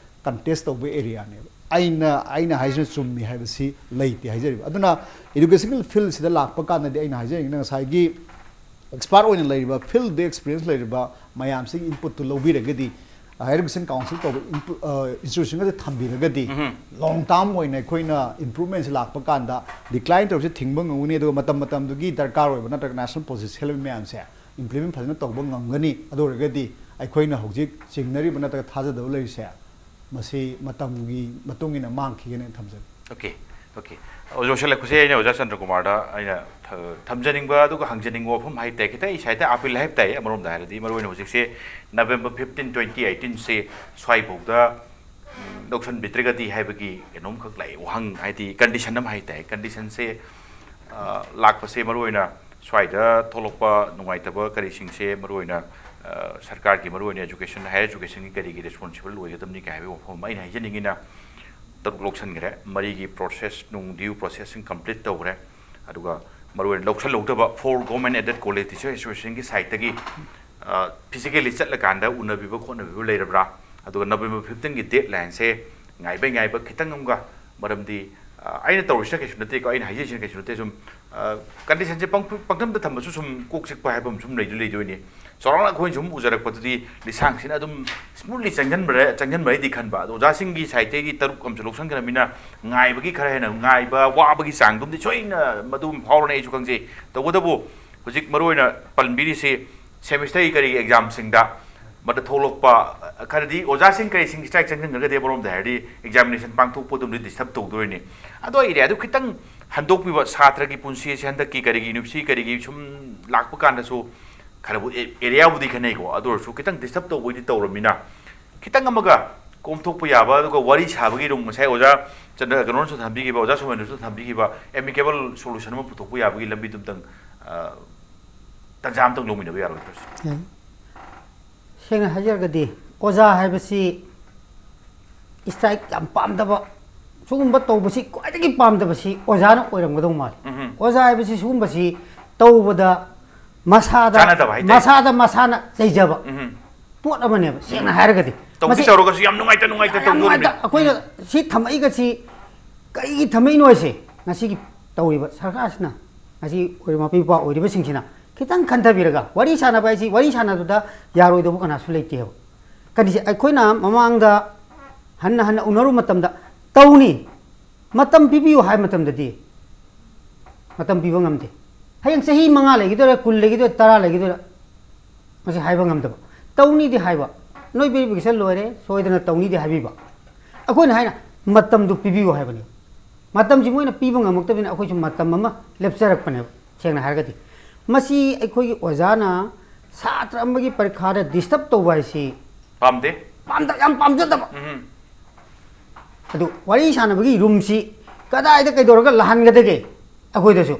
ꯀꯟꯇꯦꯁ ꯇꯧꯕ ꯑꯦꯔꯤꯌꯥꯅꯦꯕ꯫ ꯑꯩꯅ, ꯑꯩꯅ ꯍꯥꯏꯁꯤꯅ ꯆꯨꯝꯃꯤ ꯍꯥꯏꯕꯁꯤ ꯂꯩꯇꯦ ꯍꯥꯏꯖꯔꯤꯕ꯫ ꯑꯗꯨꯅ ꯏꯗꯨꯀꯦꯁꯟꯒꯤ ꯐꯤꯜꯁꯤꯗ ꯂꯥꯛꯄ ꯀꯥꯟꯗꯗꯤ ꯑꯩꯅ ꯍꯥꯏꯖꯅꯤꯡꯉꯤꯅ ꯉꯁꯥꯏꯒꯤ ꯑꯦꯛꯁꯄꯥꯔꯠ ꯑꯣꯏꯅ ꯂꯩꯔꯤꯕ, ꯐꯤꯜꯗ ꯑꯦꯛꯁꯄꯤꯔꯤꯌꯦꯟꯁ ꯂꯩꯔꯤꯕ ꯃꯌꯥꯝꯁꯤꯒꯤ ꯏꯟꯄꯨꯠꯇꯨ ꯂꯧꯕꯤꯔꯒꯗꯤ, ꯍꯥꯌꯔ ꯏꯗꯨꯀꯦꯁꯟ ꯀꯥꯎꯟꯁꯤꯜ ꯇꯧꯕ ꯏꯟꯁꯇꯤꯇ꯭ꯌꯨꯁꯟꯒꯗ ꯊꯝꯕꯤꯔꯒꯗꯤ, ꯂꯣꯡ ꯇꯥꯔꯝ ꯑꯣꯏꯅ ꯑꯩꯈꯣꯏꯅ ꯏꯝꯄ꯭ꯔꯨꯚꯃꯦꯟꯁꯦ ꯂꯥꯛꯄ ꯀꯥꯟꯗ ꯗꯤꯀ꯭ꯂꯥꯏꯟ ꯇꯧꯔꯤꯁꯦ ꯊꯤꯡꯕ ꯉꯝꯒꯅꯤ꯫ ꯑꯗꯨꯒ ꯃꯇꯝ ꯃꯇꯝꯗꯨꯒꯤ ꯗꯔꯀꯥꯔ ꯑꯣꯏꯕ ꯅꯠꯇ꯭ꯔꯒ ꯅꯦꯁꯅꯦꯜ ꯄꯣꯂꯤꯁꯤ ꯁꯦꯝꯕ ꯃꯌꯥꯝꯁꯦ ꯏꯝꯄ꯭ꯂꯤꯃꯦꯟ ꯐꯖꯅ ꯇꯧꯕ ꯉꯝꯒꯅꯤ꯫ ꯑꯗꯨ ꯑꯣꯏꯔꯒꯗꯤ ꯑꯩꯈꯣꯏꯅ ꯍꯧꯖꯤꯛ ꯆꯤꯡꯅꯔꯤꯕ ꯅꯠꯇ꯭ꯔꯒ ꯊꯥꯖꯗꯕ ꯂꯩꯔꯤꯁꯦ, ꯃꯁꯤ ꯃꯇꯝꯒꯤ ꯃꯇꯨꯡ ꯏꯟꯅ ꯃꯥꯡꯈꯤꯒꯅꯤ ꯊꯝꯖꯒꯦ꯫ Okay, okay. ꯑꯣꯖꯥ ꯂꯣꯏꯁꯤꯜꯂꯛꯄꯁꯦ ꯑꯩꯅ ꯑꯣꯖꯥ ꯆꯟꯗ꯭ꯔꯀꯨꯃꯥꯔꯗ ꯑꯩꯅ ꯊ- ꯊꯝꯖꯅꯤꯡꯕ ꯑꯗꯨꯒ ꯍꯪꯖꯅꯤꯡꯕ ꯋꯥꯐꯝ ꯍꯥꯏ ꯇꯥꯏ, ꯈꯤꯇꯪ ꯏꯁꯥꯗ ꯑꯥꯄꯤꯜ ꯍꯥꯏꯕ ꯇꯥꯏ꯫ ꯑꯃꯔꯣꯝꯗ ꯍꯥꯏꯔꯗꯤ ꯃꯔꯨꯑꯣꯏꯅ ꯍꯧꯖꯤꯛꯁꯦ ꯅꯕꯦꯝꯕꯔ ꯐꯤꯐꯇꯤꯟ, ꯇ꯭ꯋꯦꯟꯇꯤ ꯑꯩꯠꯇꯤꯟꯁꯦ ꯁ꯭ꯋꯥꯏꯐꯥꯎꯗ ꯎꯝ, ꯂꯧꯁꯤꯟꯕꯤꯗ꯭ꯔꯒꯗꯤ ꯍꯥꯏꯕꯒꯤ ꯀꯩꯅꯣꯝꯈꯛ ꯂꯥꯛꯑꯦ, ꯋꯥꯍꯪ ꯍꯥꯏꯗꯤ ꯀꯟꯗꯤꯁꯟ ꯑꯃ ꯍꯥꯏ ꯇꯥꯏ꯫ ꯀꯟꯗꯤꯁꯟꯁꯦ, ꯑ, ꯂꯥꯛꯄꯁꯦ ꯃꯔꯨꯑꯣꯏꯅ ꯁ꯭ꯋꯥꯏꯗ ꯊꯣꯛꯂꯛꯄ ꯅꯨꯡꯉꯥꯏꯇꯕ ꯀꯔꯤꯁꯤꯡꯁꯦ ꯃꯔꯨꯑꯣꯏꯅ, ꯑ, ꯁꯔꯀꯥꯔꯒꯤ ꯃꯔꯨꯑꯣꯏꯅ ꯏꯖꯨꯀꯦꯁꯟ, ꯍꯥꯌꯔ ꯏꯖꯨꯀꯦꯁꯟꯒꯤ ꯀꯔꯤꯒꯤ ꯔꯦꯁꯄꯣꯟꯁꯤꯕꯜ ꯑꯣꯏꯒꯗꯕꯅꯤ ꯀꯥꯏ ꯍꯥꯏꯕꯒꯤ ꯋꯥꯐꯝ ꯑꯃ ꯑꯩꯅ ꯍꯥꯏꯖꯅꯤꯡꯉꯤꯅ, ꯇꯔꯨꯛ ꯂꯧꯁꯤꯟꯈ꯭ꯔꯦ, ꯃꯔꯤꯒꯤ ꯄ꯭ꯔꯣꯁꯦꯁ ꯅꯨꯡ ꯗ꯭ꯌꯨ ꯄ꯭ꯔꯣꯁꯦꯁꯁꯤꯡ ꯀꯝꯄ꯭ꯂꯤꯠ ꯇꯧꯈ꯭ꯔꯦ꯫ ꯑꯗꯨꯒ ꯃꯔꯨꯑꯣꯏꯅ ꯂꯧꯁꯤꯜꯍꯧꯗꯕ four government aided college teacher associationꯒꯤ ꯁꯥꯏꯠꯇꯒꯤ ꯐꯤꯖꯤꯀꯦꯜꯂꯤ ꯆꯠꯂꯀꯥꯟꯗ ꯎꯅꯕꯤꯕ ꯈꯣꯠꯅꯕꯤꯕ ꯂꯩꯔꯕ꯭ꯔꯥ? ꯑꯗꯨꯒ ꯅꯕꯦꯝꯕꯔ ꯐꯤꯐꯇꯤꯟꯒꯤ ꯗꯦꯠ ꯂꯥꯏꯟꯁꯦ ꯉꯥꯏꯕꯩ ꯉꯥꯏꯕ ꯈꯤꯇꯪ ꯑꯃꯒ, ꯃꯔꯝꯗꯤ, ꯑ, ꯑꯩꯅ ꯇꯧꯔꯤꯁꯤꯅ ꯀꯩꯁꯨ ꯅꯠꯇꯦꯀꯣ, ꯑꯩꯅ ꯍꯥꯏꯖꯔꯤꯁꯤꯅ ꯀꯩꯁꯨ ꯅꯠꯇꯦ꯫ ꯁꯨꯝ, ꯑ, ꯀꯟꯗꯤꯁꯟꯁꯦ ꯄꯪ- ꯄꯪꯊꯝꯗ ꯊꯝꯕꯁꯨ ꯁꯨꯝ ꯀꯣꯛ ꯆꯤꯛꯄ ꯍꯥꯏꯕ ꯑꯃ ꯁꯨꯝ ꯂꯩꯗꯤ ꯂꯩꯗꯣꯏꯅꯤ꯫ ꯆꯥꯎꯔꯥꯛꯅ ꯑꯩꯈꯣꯏꯅ ꯁꯨꯝ ꯎꯖꯔꯛꯄꯗꯗꯤ ꯂꯤꯁꯥꯡꯁꯤꯅ ꯑꯗꯨꯝ ꯁ꯭ꯃꯨꯠꯂꯤ ꯆꯪꯁꯤꯟꯕꯔꯦ, ꯆꯪꯁꯤꯟꯕꯔꯦꯗꯤ ꯈꯟꯕ, ꯑꯗꯣ ꯑꯣꯖꯥꯁꯤꯡꯒꯤ ꯁꯥꯏꯠꯇꯒꯤ ꯇꯔꯨꯛ ꯑꯃꯁꯨ ꯂꯧꯁꯤꯟꯈ꯭ꯔꯃꯤꯅ ꯉꯥꯏꯕꯒꯤ ꯈꯔ ꯍꯦꯟꯅ ꯉꯥꯏꯕ ꯋꯥꯕꯒꯤ ꯆꯥꯡꯗꯨꯝꯗꯤ ꯁꯣꯏꯅ ꯃꯗꯨ ꯐꯥꯎꯔꯅꯤ ꯑꯩꯁꯨ ꯈꯪꯖꯩ꯫ ꯇꯧꯕꯇꯕꯨ ꯍꯧꯖꯤꯛ ꯃꯔꯨꯑꯣꯏꯅ ꯄꯟꯕꯤꯔꯤꯁꯤ ꯁꯦꯃꯤꯁꯇꯔꯒꯤ ꯀꯔꯤꯒꯤ ꯑꯦꯛꯖꯥꯝꯁꯤꯡꯗ ꯃꯗ ꯊꯣꯛꯂꯛꯄ, ꯈꯔꯗꯤ ꯑꯣꯖꯥꯁꯤꯡ ꯀꯔꯤꯁꯤꯡ ꯁ꯭ꯇ꯭ꯔꯥꯏꯛ ꯆꯪꯁꯤꯟꯈ꯭ꯔꯒꯗꯤ ꯑꯃꯔꯣꯝꯗ ꯍꯥꯏꯔꯗꯤ ꯑꯦꯛꯖꯥꯃꯤꯅꯦꯁꯟ ꯄꯥꯡꯊꯣꯛꯄ ꯑꯗꯨꯝꯗꯤ ꯗꯤꯁꯇꯔꯕ ꯇꯧꯗꯣꯏꯅꯤ꯫ ꯑꯗꯣ ꯑꯦꯔꯤꯌꯥꯗꯨ ꯈꯤꯇꯪ ꯍꯟꯗꯣꯛꯄꯤꯕ, ꯁꯥꯇ꯭ꯔꯒꯤ ꯄꯨꯟꯁꯤ ꯑꯁꯤ ꯍꯟꯗꯛꯀꯤ ꯀꯔꯤꯒꯤ ꯌꯨꯅꯤꯚꯔꯁꯤꯇꯤ ꯀꯔꯤꯒꯤ ꯁꯨꯝ ꯂꯥꯛꯄ ꯀꯥꯟꯗꯁꯨ ꯈꯔꯕꯨ ꯑꯦ- ꯑꯦꯔꯤꯌꯥꯕꯨꯗꯤ ꯈꯦꯠꯅꯩꯀꯣ, ꯑꯗꯨ ꯑꯣꯏꯔꯁꯨ ꯈꯤꯇꯪ ꯗꯤꯁꯇꯔꯕ ꯇꯧꯕꯩꯗꯤ ꯇꯧꯔꯕꯅꯤꯅ ꯈꯤꯇꯪ ꯑꯃꯒ ꯀꯣꯝꯊꯣꯛꯄ ꯌꯥꯕ, ꯑꯗꯨꯒ ꯋꯥꯔꯤ ꯁꯥꯕꯒꯤ ꯔꯨꯝ ꯉꯁꯥꯏ ꯑꯣꯖꯥ ꯆꯟꯗ꯭ꯔ ꯀꯩꯅꯣꯅꯁꯨ ꯊꯝꯕꯤꯈꯤꯕ, ꯑꯣꯖꯥ ꯁꯣꯃꯦꯟꯗ꯭ꯔꯁꯨ ꯊꯝꯕꯤꯈꯤꯕ ꯑꯦꯃꯤꯀꯦꯕꯜ ꯁꯣꯂꯨꯁꯟ ꯑꯃ ꯄꯨꯊꯣꯛꯄ ꯌꯥꯕꯒꯤ ꯂꯝꯕꯤꯗꯨꯝꯇꯪ, ꯑ, ꯇꯟꯖꯥ ꯑꯝꯇꯪ ꯂꯧꯃꯤꯟꯅꯕ ꯌꯥꯔꯣꯏꯗ꯭ꯔꯣ? ꯁꯦꯡꯅ ꯍꯥꯏꯖꯔꯒꯗꯤ ꯑꯣꯖꯥ ꯍꯥꯏꯕꯁꯤ ꯁ꯭ꯇ꯭ꯔꯥꯏꯛ ꯌꯥꯝ ꯄꯥꯝꯗꯕ ꯁꯤꯒꯨꯝꯕ ꯇꯧꯕꯁꯤ ꯈ꯭ꯋꯥꯏꯗꯒꯤ ꯄꯥꯝꯗꯕꯁꯤ ꯑꯣꯖꯥꯅ ꯑꯣꯏꯔꯝꯒꯗꯧ ꯃꯥꯜꯂꯤ꯫ ꯎꯝ꯫ ꯑꯣꯖꯥ ꯍꯥꯏꯕꯁꯤ ꯁꯤꯒꯨꯝꯕꯁꯤ ꯇꯧꯕꯗ ꯃꯁꯥꯗ ꯆꯥꯟꯅꯗꯕ ꯍꯥꯏꯇꯥꯔꯦ꯫ ꯃꯁꯥꯗ ꯃꯁꯥꯅ ꯂꯩꯖꯕ ꯎꯝ꯫ ꯄꯣꯠ ꯑꯃꯅꯦꯕ, ꯁꯦꯡꯅ ꯍꯥꯏꯔꯒꯗꯤ꯫ ꯇꯧꯗꯤ ꯃꯁꯤ ꯇꯧꯔꯒꯁꯨ ꯌꯥꯝ ꯅꯨꯡꯉꯥꯏꯇ ꯅꯨꯡꯉꯥꯏꯇ ꯌꯥꯝ ꯇꯧꯗꯣꯔꯤꯕꯅꯤ꯫ ꯅꯨꯡꯉꯥꯏꯇ꯫ ꯑꯩꯈꯣꯏꯅ ꯁꯤ ꯊꯝꯃꯛꯏꯒꯁꯤ ꯀꯩꯒꯤ ꯊꯝꯃꯛꯏꯅꯣ ꯍꯥꯏꯁꯦ, ꯉꯁꯤꯒꯤ ꯇꯧꯔꯤꯕ ꯁꯔꯀꯥꯔꯁꯤꯅ, ꯉꯁꯤ ꯑꯣꯏꯔꯤꯕ ꯃꯄꯤ ꯃꯄꯥ ꯑꯣꯏꯔꯤꯕꯁꯤꯡꯁꯤꯅ ꯈꯤꯇꯪ ꯈꯟꯊꯕꯤꯔꯒ, ꯋꯥꯔꯤ ꯁꯥꯟꯅꯕ ꯍꯥꯏꯁꯤ, ꯋꯥꯔꯤ ꯁꯥꯟꯅꯕꯗ ꯌꯥꯔꯣꯏꯗꯧꯕ ꯀꯅꯥꯁꯨ ꯂꯩꯇꯦꯕ꯫ ꯀꯔꯤꯁꯦ, ꯑꯩꯈꯣꯏꯅ ꯃꯃꯥꯡꯗ ꯍꯟꯅ ꯍꯟꯅ ꯎꯅꯔꯨꯕ ꯃꯇꯝꯗ ꯇꯧꯅꯤ, ꯃꯇꯝ ꯄꯤꯕꯤꯌꯨ ꯍꯥꯏꯕ ꯃꯇꯝꯗꯗꯤ ꯃꯇꯝ ꯄꯤꯕ ꯉꯝꯗꯦ꯫ ꯍꯌꯦꯡ ꯆꯍꯤ ꯃꯉꯥ ꯂꯩꯈꯤꯗꯣꯏꯔꯥ, ꯀꯨꯟ ꯂꯩꯈꯤꯗꯣꯏꯔꯥ, ꯇꯔꯥ ꯂꯩꯈꯤꯗꯣꯏꯔꯥ, ꯃꯁꯤ ꯍꯥꯏꯕ ꯉꯝꯗꯕ꯫ ꯇꯧꯅꯤꯗꯤ ꯍꯥꯏꯕ, ꯅꯣꯏ ꯚꯦꯔꯤꯐꯤꯀꯦꯁꯟ ꯂꯣꯏꯔꯦ, ꯁꯣꯏꯗꯅ ꯇꯧꯅꯤꯗꯤ ꯍꯥꯏꯕꯤꯕ꯫ ꯑꯩꯈꯣꯏꯅ ꯍꯥꯏꯅ ꯃꯇꯝꯗꯨ ꯄꯤꯕꯤꯌꯨ ꯍꯥꯏꯕꯅꯤ꯫ ꯃꯇꯝꯁꯤ ꯃꯣꯏꯅ ꯄꯤꯕ ꯉꯝꯃꯛꯇꯕꯅꯤꯅ ꯑꯩꯈꯣꯏꯁꯨ ꯃꯇꯝ ꯑꯃ ꯂꯦꯞꯆꯔꯛꯄꯅꯦꯕ, ꯁꯦꯡꯅ ꯍꯥꯏꯔꯒꯗꯤ꯫ ꯃꯁꯤ ꯑꯩꯈꯣꯏꯒꯤ ꯑꯣꯖꯥꯅ ꯁꯥꯇ꯭ꯔ ꯑꯃꯒꯤ ꯄꯔꯤꯈꯥꯗ ꯗꯤꯁꯇꯔꯕ ꯇꯧꯕ ꯍꯥꯏꯁꯤ ꯄꯥꯝꯗꯦ꯫ ꯄꯥꯝꯗ-, ꯌꯥꯝ ꯄꯥꯝꯖꯗꯕ꯫ ꯎꯝ꯫ ꯑꯗꯨ ꯋꯥꯔꯤ ꯁꯥꯟꯅꯕꯒꯤ ꯔꯨꯝꯁꯤ ꯀꯗꯥꯏꯗ ꯀꯩꯗꯧꯔꯒ ꯂꯥꯛꯍꯟꯒꯗꯒꯦ ꯑꯩꯈꯣꯏꯗꯁꯨ?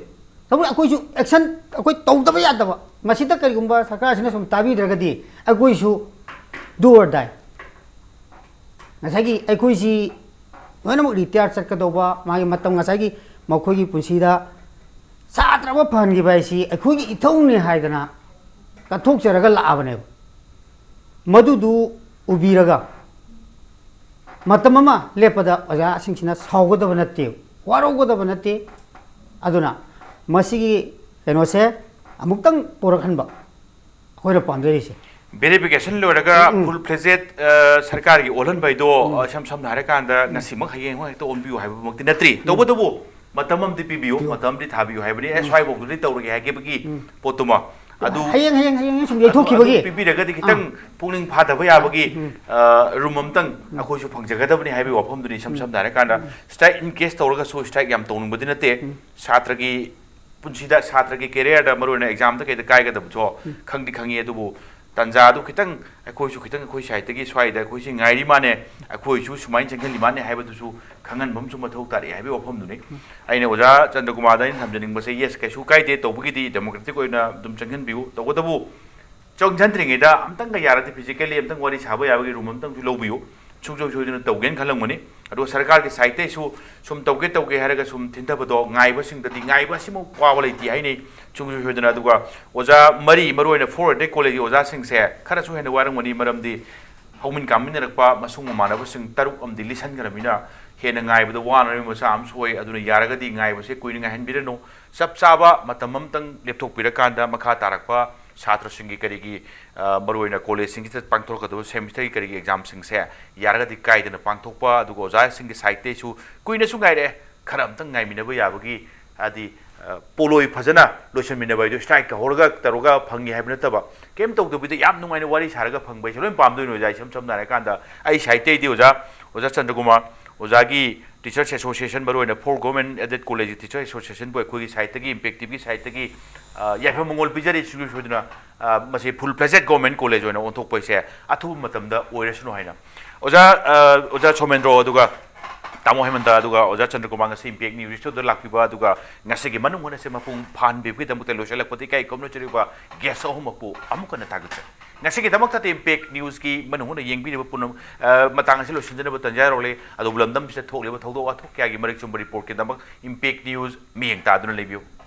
ꯇꯧꯕ ꯑꯩꯈꯣꯏꯁꯨ ꯑꯦꯛꯁꯟ ꯑꯩꯈꯣꯏ ꯇꯧꯗꯕ ꯌꯥꯗꯕ꯫ ꯃꯁꯤꯗ ꯀꯔꯤꯒꯨꯝꯕ ꯁꯔꯀꯥꯔꯁꯤꯅ ꯁꯨꯝ ꯇꯥꯕꯤꯗ꯭ꯔꯒꯗꯤ ꯑꯩꯈꯣꯏꯁꯨ do or die꯫ ꯉꯁꯥꯏꯒꯤ ꯑꯩꯈꯣꯏꯁꯤ ꯂꯣꯏꯅꯃꯛ ꯔꯤꯇꯥꯌꯔ ꯆꯠꯀꯗꯧꯕ, ꯃꯥꯒꯤ ꯃꯇꯝ, ꯉꯁꯥꯏꯒꯤ ꯃꯈꯣꯏꯒꯤ ꯄꯨꯟꯁꯤꯗ ꯁꯥꯇ꯭ꯔ ꯑꯃ ꯐꯍꯟꯈꯤꯕ ꯍꯥꯏꯁꯤ ꯑꯩꯈꯣꯏꯒꯤ ꯏꯊꯧꯅꯤ ꯍꯥꯏꯗꯅ ꯀꯠꯊꯣꯛꯆꯔꯒ ꯂꯥꯛꯑꯕꯅꯦꯕ꯫ ꯃꯗꯨꯗꯨ ꯎꯕꯤꯔꯒ ꯃꯇꯝ ꯑꯃ ꯂꯦꯞꯄꯗ ꯑꯣꯖꯥꯁꯤꯡꯁꯤꯅ ꯁꯥꯎꯒꯗꯕ ꯅꯠꯇꯦ, ꯋꯥꯔꯧꯒꯗꯕ ꯅꯠꯇꯦ꯫ ꯑꯗꯨꯅ ꯃꯁꯤꯒꯤ ꯀꯩꯅꯣꯁꯦ ꯑꯃꯨꯛꯇꯪ ꯄꯣꯔꯛꯍꯟꯕ ꯑꯩꯈꯣꯏꯅ ꯄꯥꯝꯖꯔꯤꯁꯦ꯫ ꯚꯦꯔꯤꯐꯤꯀꯦꯁꯟ ꯂꯣꯏꯔꯒ ꯎꯝ, ꯎꯝ꯫ ꯐꯨꯜ ꯐ꯭ꯂꯦꯖꯦꯠ ꯁꯔꯀꯥꯔꯒꯤ ꯑꯣꯜꯍꯟꯕ ꯍꯥꯏꯗꯣ, ꯑ, ꯏꯁꯝ ꯁꯝꯅ ꯍꯥꯏꯔꯀꯥꯟꯗ ꯉꯁꯤꯃꯛ ꯍꯌꯦꯡꯃꯛ ꯍꯦꯛꯇ ꯑꯣꯟꯕꯤꯌꯨ ꯍꯥꯏꯕꯃꯛꯇꯤ ꯅꯠꯇ꯭ꯔꯤ꯫ ꯇꯧꯕꯇꯕꯨ ꯃꯇꯝ ꯑꯃꯗꯤ ꯄꯤꯕꯤꯌꯨ, ꯃꯇꯝ ꯑꯃꯗꯤ ꯊꯥꯕꯤꯌꯨ ꯍꯥꯏꯕꯅꯤ꯫ ꯑꯦ, ꯁ꯭ꯋꯥꯏꯐꯥꯎꯗꯗꯤ ꯇꯧꯔꯒꯦ ꯍꯥꯏꯈꯤꯕꯒꯤ ꯄꯣꯠꯇꯨꯃ ꯑꯗꯨ ꯍꯌꯦꯡ, ꯍꯌꯦꯡ, ꯍꯌꯦꯡ ꯁꯨꯝ ꯌꯩꯊꯣꯛꯈꯤꯕꯒꯤ꯫ ꯑꯗꯨ ꯄꯤꯕꯤꯔꯒꯗꯤ ꯈꯤꯇꯪ ꯄꯨꯛꯅꯤꯡ ꯐꯥꯊꯕ ꯌꯥꯕꯒꯤ, ꯑ, ꯔꯨꯝ ꯑꯃꯇꯪ ꯑꯩꯈꯣꯏꯁꯨ ꯐꯪꯖꯒꯗꯕꯅꯤ ꯍꯥꯏꯕꯒꯤ ꯋꯥꯐꯝꯗꯨꯅꯤ꯫ ꯏꯁꯝ ꯁꯝꯅ ꯍꯥꯏꯔꯀꯥꯟꯗ ꯁ꯭ꯇ꯭ꯔꯥꯏꯛ ꯏꯟ ꯀꯦꯁ ꯇꯧꯔꯒꯁꯨ ꯁ꯭ꯇ꯭ꯔꯥꯏꯛ ꯌꯥꯝ ꯇꯧꯅꯤꯡꯕꯗꯤ ꯅꯠꯇꯦ꯫ ꯁꯥꯇ꯭ꯔꯒꯤ ꯄꯨꯟꯁꯤꯗ, ꯁꯥꯇ꯭ꯔꯒꯤ ꯀꯦꯔꯤꯌꯔꯗ, ꯃꯔꯨꯑꯣꯏꯅ ꯑꯦꯛꯖꯥꯝꯗ ꯀꯩꯗ ꯀꯥꯏꯒꯗꯕꯁꯨ ꯈꯪꯗꯤ ꯈꯪꯉꯤ, ꯑꯗꯨꯕꯨ ꯇꯥꯟꯖꯥꯗꯨ ꯈꯤꯇꯪ ꯑꯩꯈꯣꯏꯁꯨ ꯈꯤꯇꯪ ꯑꯩꯈꯣꯏ ꯁꯥꯏꯠꯇꯒꯤ ꯁ꯭ꯋꯥꯏꯗ ꯑꯩꯈꯣꯏꯁꯤ ꯉꯥꯏꯔꯤ ꯃꯥꯅꯦ, ꯑꯩꯈꯣꯏꯁꯨ ꯁꯨꯃꯥꯏꯅ ꯆꯪꯁꯤꯜꯂꯤ ꯃꯥꯅꯦ ꯍꯥꯏꯕꯗꯨꯁꯨ ꯈꯪꯍꯟꯕ ꯑꯃꯁꯨ ꯃꯊꯧ ꯇꯥꯔꯛꯑꯦ ꯍꯥꯏꯕꯒꯤ ꯋꯥꯐꯝꯗꯨꯅꯤ꯫ ꯑꯩꯅ ꯑꯣꯖꯥ ꯆꯟꯗ꯭ꯔꯀꯨꯃꯥꯔꯗ ꯑꯩꯅ ꯊꯝꯖꯅꯤꯡꯕꯁꯦ, ꯌꯦꯁ, ꯀꯩꯁꯨ ꯀꯥꯏꯗꯦ, ꯇꯧꯕꯒꯤꯗꯤ ꯗꯦꯃꯣꯀ꯭ꯔꯦꯇꯤꯛ ꯑꯣꯏꯅ ꯑꯗꯨꯝ ꯆꯪꯁꯤꯟꯕꯤꯌꯨ꯫ ꯇꯧꯕꯇꯕꯨ ꯆꯪꯁꯤꯟꯗ꯭ꯔꯤꯉꯩꯗ ꯑꯝꯇꯪꯒ ꯌꯥꯔꯗꯤ ꯐꯤꯖꯤꯀꯦꯜꯂꯤ ꯑꯝꯇꯪ ꯋꯥꯔꯤ ꯁꯥꯕ ꯌꯥꯕꯒꯤ ꯔꯨꯝ ꯑꯝꯇꯪꯁꯨ ꯂꯧꯕꯤꯌꯨ꯫ ꯁꯨꯡꯁꯣꯏ ꯁꯣꯏꯗꯅ ꯇꯧꯒꯦꯅ ꯈꯜꯂꯝꯒꯅꯤ꯫ ꯑꯗꯨꯒ ꯁꯔꯀꯥꯔꯒꯤ ꯁꯥꯏꯠꯇꯩꯁꯨ ꯁꯨꯝ ꯇꯧꯒꯦ ꯇꯧꯒꯦ ꯍꯥꯏꯔꯒ ꯁꯨꯝ ꯊꯤꯟꯊꯕꯗꯣ ꯉꯥꯏꯕꯁꯤꯡꯗꯗꯤ ꯉꯥꯏꯕ ꯑꯁꯤꯃꯨꯛ ꯋꯥꯕ ꯂꯩꯇꯦ ꯍꯥꯏꯅꯩ꯫ ꯁꯨꯡꯁꯣꯏ ꯁꯣꯏꯗꯅ꯫ ꯑꯗꯨꯒ ꯑꯣꯖꯥ ꯃꯔꯤ, ꯃꯔꯨꯑꯣꯏꯅ ꯐꯣꯔ ꯍꯟꯗ꯭ꯔꯦꯠ ꯀꯣꯂꯦꯖꯀꯤ ꯑꯣꯖꯥꯁꯤꯡꯁꯦ ꯈꯔꯁꯨ ꯍꯦꯟꯅ ꯋꯥꯔꯝꯒꯅꯤ, ꯃꯔꯝꯗꯤ ꯍꯧꯃꯤꯟ ꯀꯥꯃꯤꯟꯅꯔꯛꯄ ꯃꯁꯨꯡ ꯃꯃꯥꯟꯅꯕꯁꯤꯡ ꯇꯔꯨꯛ ꯑꯃꯗꯤ ꯂꯤꯁꯤꯟꯈ꯭ꯔꯕꯅꯤꯅ ꯍꯦꯟꯅ ꯉꯥꯏꯕꯗ ꯋꯥꯅꯔꯤꯕ ꯃꯆꯥ ꯑꯃꯁꯨ ꯑꯣꯏ꯫ ꯑꯗꯨꯅ ꯌꯥꯔꯒꯗꯤ ꯉꯥꯏꯕꯁꯦ ꯀꯨꯏꯅ ꯉꯥꯏꯍꯟꯕꯤꯔꯅꯨ꯫ ꯆꯞ ꯆꯥꯕ ꯃꯇꯝ ꯑꯃꯇꯪ ꯂꯦꯞꯊꯣꯛꯄꯤꯔꯀꯥꯟꯗ ꯃꯈꯥ ꯇꯥꯔꯛꯄ ꯁꯥꯇ꯭ꯔꯁꯤꯡꯒꯤ ꯀꯔꯤꯒꯤ, ꯑ, ꯃꯔꯨꯑꯣꯏꯅ ꯀꯣꯂꯦꯖꯁꯤꯡꯁꯤꯗ ꯄꯥꯡꯊꯣꯔꯛꯀꯗꯕ ꯁꯦꯃꯤꯁꯇꯔꯒꯤ ꯀꯔꯤꯒꯤ ꯑꯦꯛꯖꯥꯝꯁꯤꯡꯁꯦ ꯌꯥꯔꯒꯗꯤ ꯀꯥꯏꯗꯅ ꯄꯥꯡꯊꯣꯛꯄ, ꯑꯗꯨꯒ ꯑꯣꯖꯥꯁꯤꯡꯒꯤ ꯁꯥꯏꯠꯇꯩꯁꯨ ꯀꯨꯏꯅꯁꯨ ꯉꯥꯏꯔꯛꯑꯦ, ꯈꯔ ꯑꯝꯇꯪ ꯉꯥꯏꯃꯤꯟꯅꯕ ꯌꯥꯕꯒꯤ, ꯍꯥꯏꯗꯤ, ꯑ, ꯄꯣꯂꯣꯏ ꯐꯖꯅ ꯂꯣꯏꯁꯤꯟꯃꯤꯟꯅꯕ ꯍꯥꯏꯗꯣ, ꯁ꯭ꯇ꯭ꯔꯥꯏꯛ ꯇꯧꯍꯧꯔꯒ ꯇꯧꯔꯒ ꯐꯪꯉꯤ ꯍꯥꯏꯕ ꯅꯠꯇꯕ, ꯀꯩꯝ ꯇꯧꯗꯕꯤꯗ ꯌꯥꯝ ꯅꯨꯡꯉꯥꯏꯅ ꯋꯥꯔꯤ ꯁꯥꯔꯒ ꯐꯪꯕ ꯍꯥꯏꯁꯦ ꯂꯣꯏ ꯄꯥꯝꯗꯣꯏꯅꯦ ꯑꯣꯖꯥ꯫ ꯏꯁꯝ ꯁꯝꯅ ꯍꯥꯏꯔꯀꯥꯟꯗ ꯑꯩ ꯁꯥꯏꯠꯇꯩꯗꯤ ꯑꯣꯖꯥ, ꯑꯣꯖꯥ ꯆꯟꯗ꯭ꯔꯀꯨꯃꯥꯔ, ꯑꯣꯖꯥꯒꯤ ꯇꯤꯆꯔꯁ ꯑꯦꯁꯣꯁꯤꯌꯦꯁꯟ, ꯃꯔꯨꯑꯣꯏꯅ ꯐꯣꯔ ꯒꯣꯔꯃꯦꯟ ꯑꯦꯗꯦꯗ ꯀꯣꯂꯦꯖꯀꯤ ꯇꯤꯆꯔ ꯑꯦꯁꯣꯁꯤꯌꯦꯁꯟꯕꯨ ꯑꯩꯈꯣꯏꯒꯤ ꯁꯥꯏꯠꯇꯒꯤ, ꯏꯝꯄꯦꯛꯇꯤꯞꯀꯤ ꯁꯥꯏꯠꯇꯒꯤ, ꯑ, ꯌꯥꯏꯐ ꯃꯉꯣꯜ ꯄꯤꯖꯔꯤ꯫ ꯁꯨꯡꯁꯣꯏ ꯁꯣꯏꯗꯅ, ꯑ, ꯃꯁꯤ ꯐꯨꯜ ꯐ꯭ꯂꯦꯖꯦꯗ ꯒꯣꯔꯃꯦꯟ ꯀꯣꯂꯦꯖ ꯑꯣꯏꯅ ꯑꯣꯟꯊꯣꯛꯄ ꯍꯥꯏꯁꯦ ꯑꯊꯨꯕ ꯃꯇꯝꯗ ꯑꯣꯏꯔꯁꯅꯨ ꯍꯥꯏꯅ꯫ ꯑꯣꯖꯥ, ꯑ, ꯑꯣꯖꯥ ꯁꯣꯃꯦꯟꯗ꯭ꯔꯣ, ꯑꯗꯨꯒ ꯇꯥꯃꯣ ꯍꯦꯃꯟꯇ, ꯑꯗꯨꯒ ꯑꯣꯖꯥ ꯆꯟꯗ꯭ꯔꯀꯨꯃꯥꯔ ꯉꯁꯤ ꯏꯝꯄꯦꯛ ꯅ꯭ꯌꯨꯁ ꯁ꯭ꯇꯨꯗꯤꯑꯣꯗ ꯂꯥꯛꯄꯤꯕ, ꯑꯗꯨꯒ ꯉꯁꯤꯒꯤ ꯃꯅꯨꯡ ꯍꯨꯠꯅꯁꯦ ꯃꯄꯨꯡ ꯐꯥꯍꯟꯕꯤꯕꯒꯤꯗꯃꯛꯇ ꯂꯣꯏꯁꯤꯜꯂꯛꯄꯗ ꯏꯀꯥꯏ ꯈꯨꯝꯅꯖꯔꯤꯕ ꯒꯦꯁ ꯑꯍꯨꯝꯃꯛꯄꯨ ꯑꯃꯨꯛ ꯍꯟꯅ ꯊꯥꯒꯠꯆꯔꯤ꯫ ꯉꯁꯤꯒꯤꯗꯃꯛꯇꯗꯤ ꯏꯝꯄꯦꯛ ꯅ꯭ꯌꯨꯁꯀꯤ ꯃꯅꯨꯡ ꯍꯨꯠꯅ ꯌꯦꯡꯕꯤꯔꯤꯕ ꯄꯨꯝꯅꯃꯛ, ꯑ, ꯃꯇꯥꯡ ꯑꯁꯤ ꯂꯣꯏꯁꯤꯟꯖꯅꯕ ꯇꯟꯖꯥ ꯌꯧꯔꯛꯂꯦ꯫ ꯑꯗꯨꯕꯨ ꯂꯝꯗꯝꯁꯤꯗ ꯊꯣꯛꯂꯤꯕ ꯊꯧꯗꯣꯛ ꯋꯥꯊꯣꯛ ꯀꯌꯥꯒꯤ ꯃꯔꯤꯛ ꯆꯨꯝꯕ ꯔꯤꯄꯣꯔꯠꯀꯤꯗꯃꯛ ꯏꯝꯄꯦꯛ ꯅ꯭ꯌꯨꯁ ꯃꯤꯠꯌꯦꯡ ꯇꯥꯗꯨꯅ ꯂꯩꯕꯤꯌꯨ꯫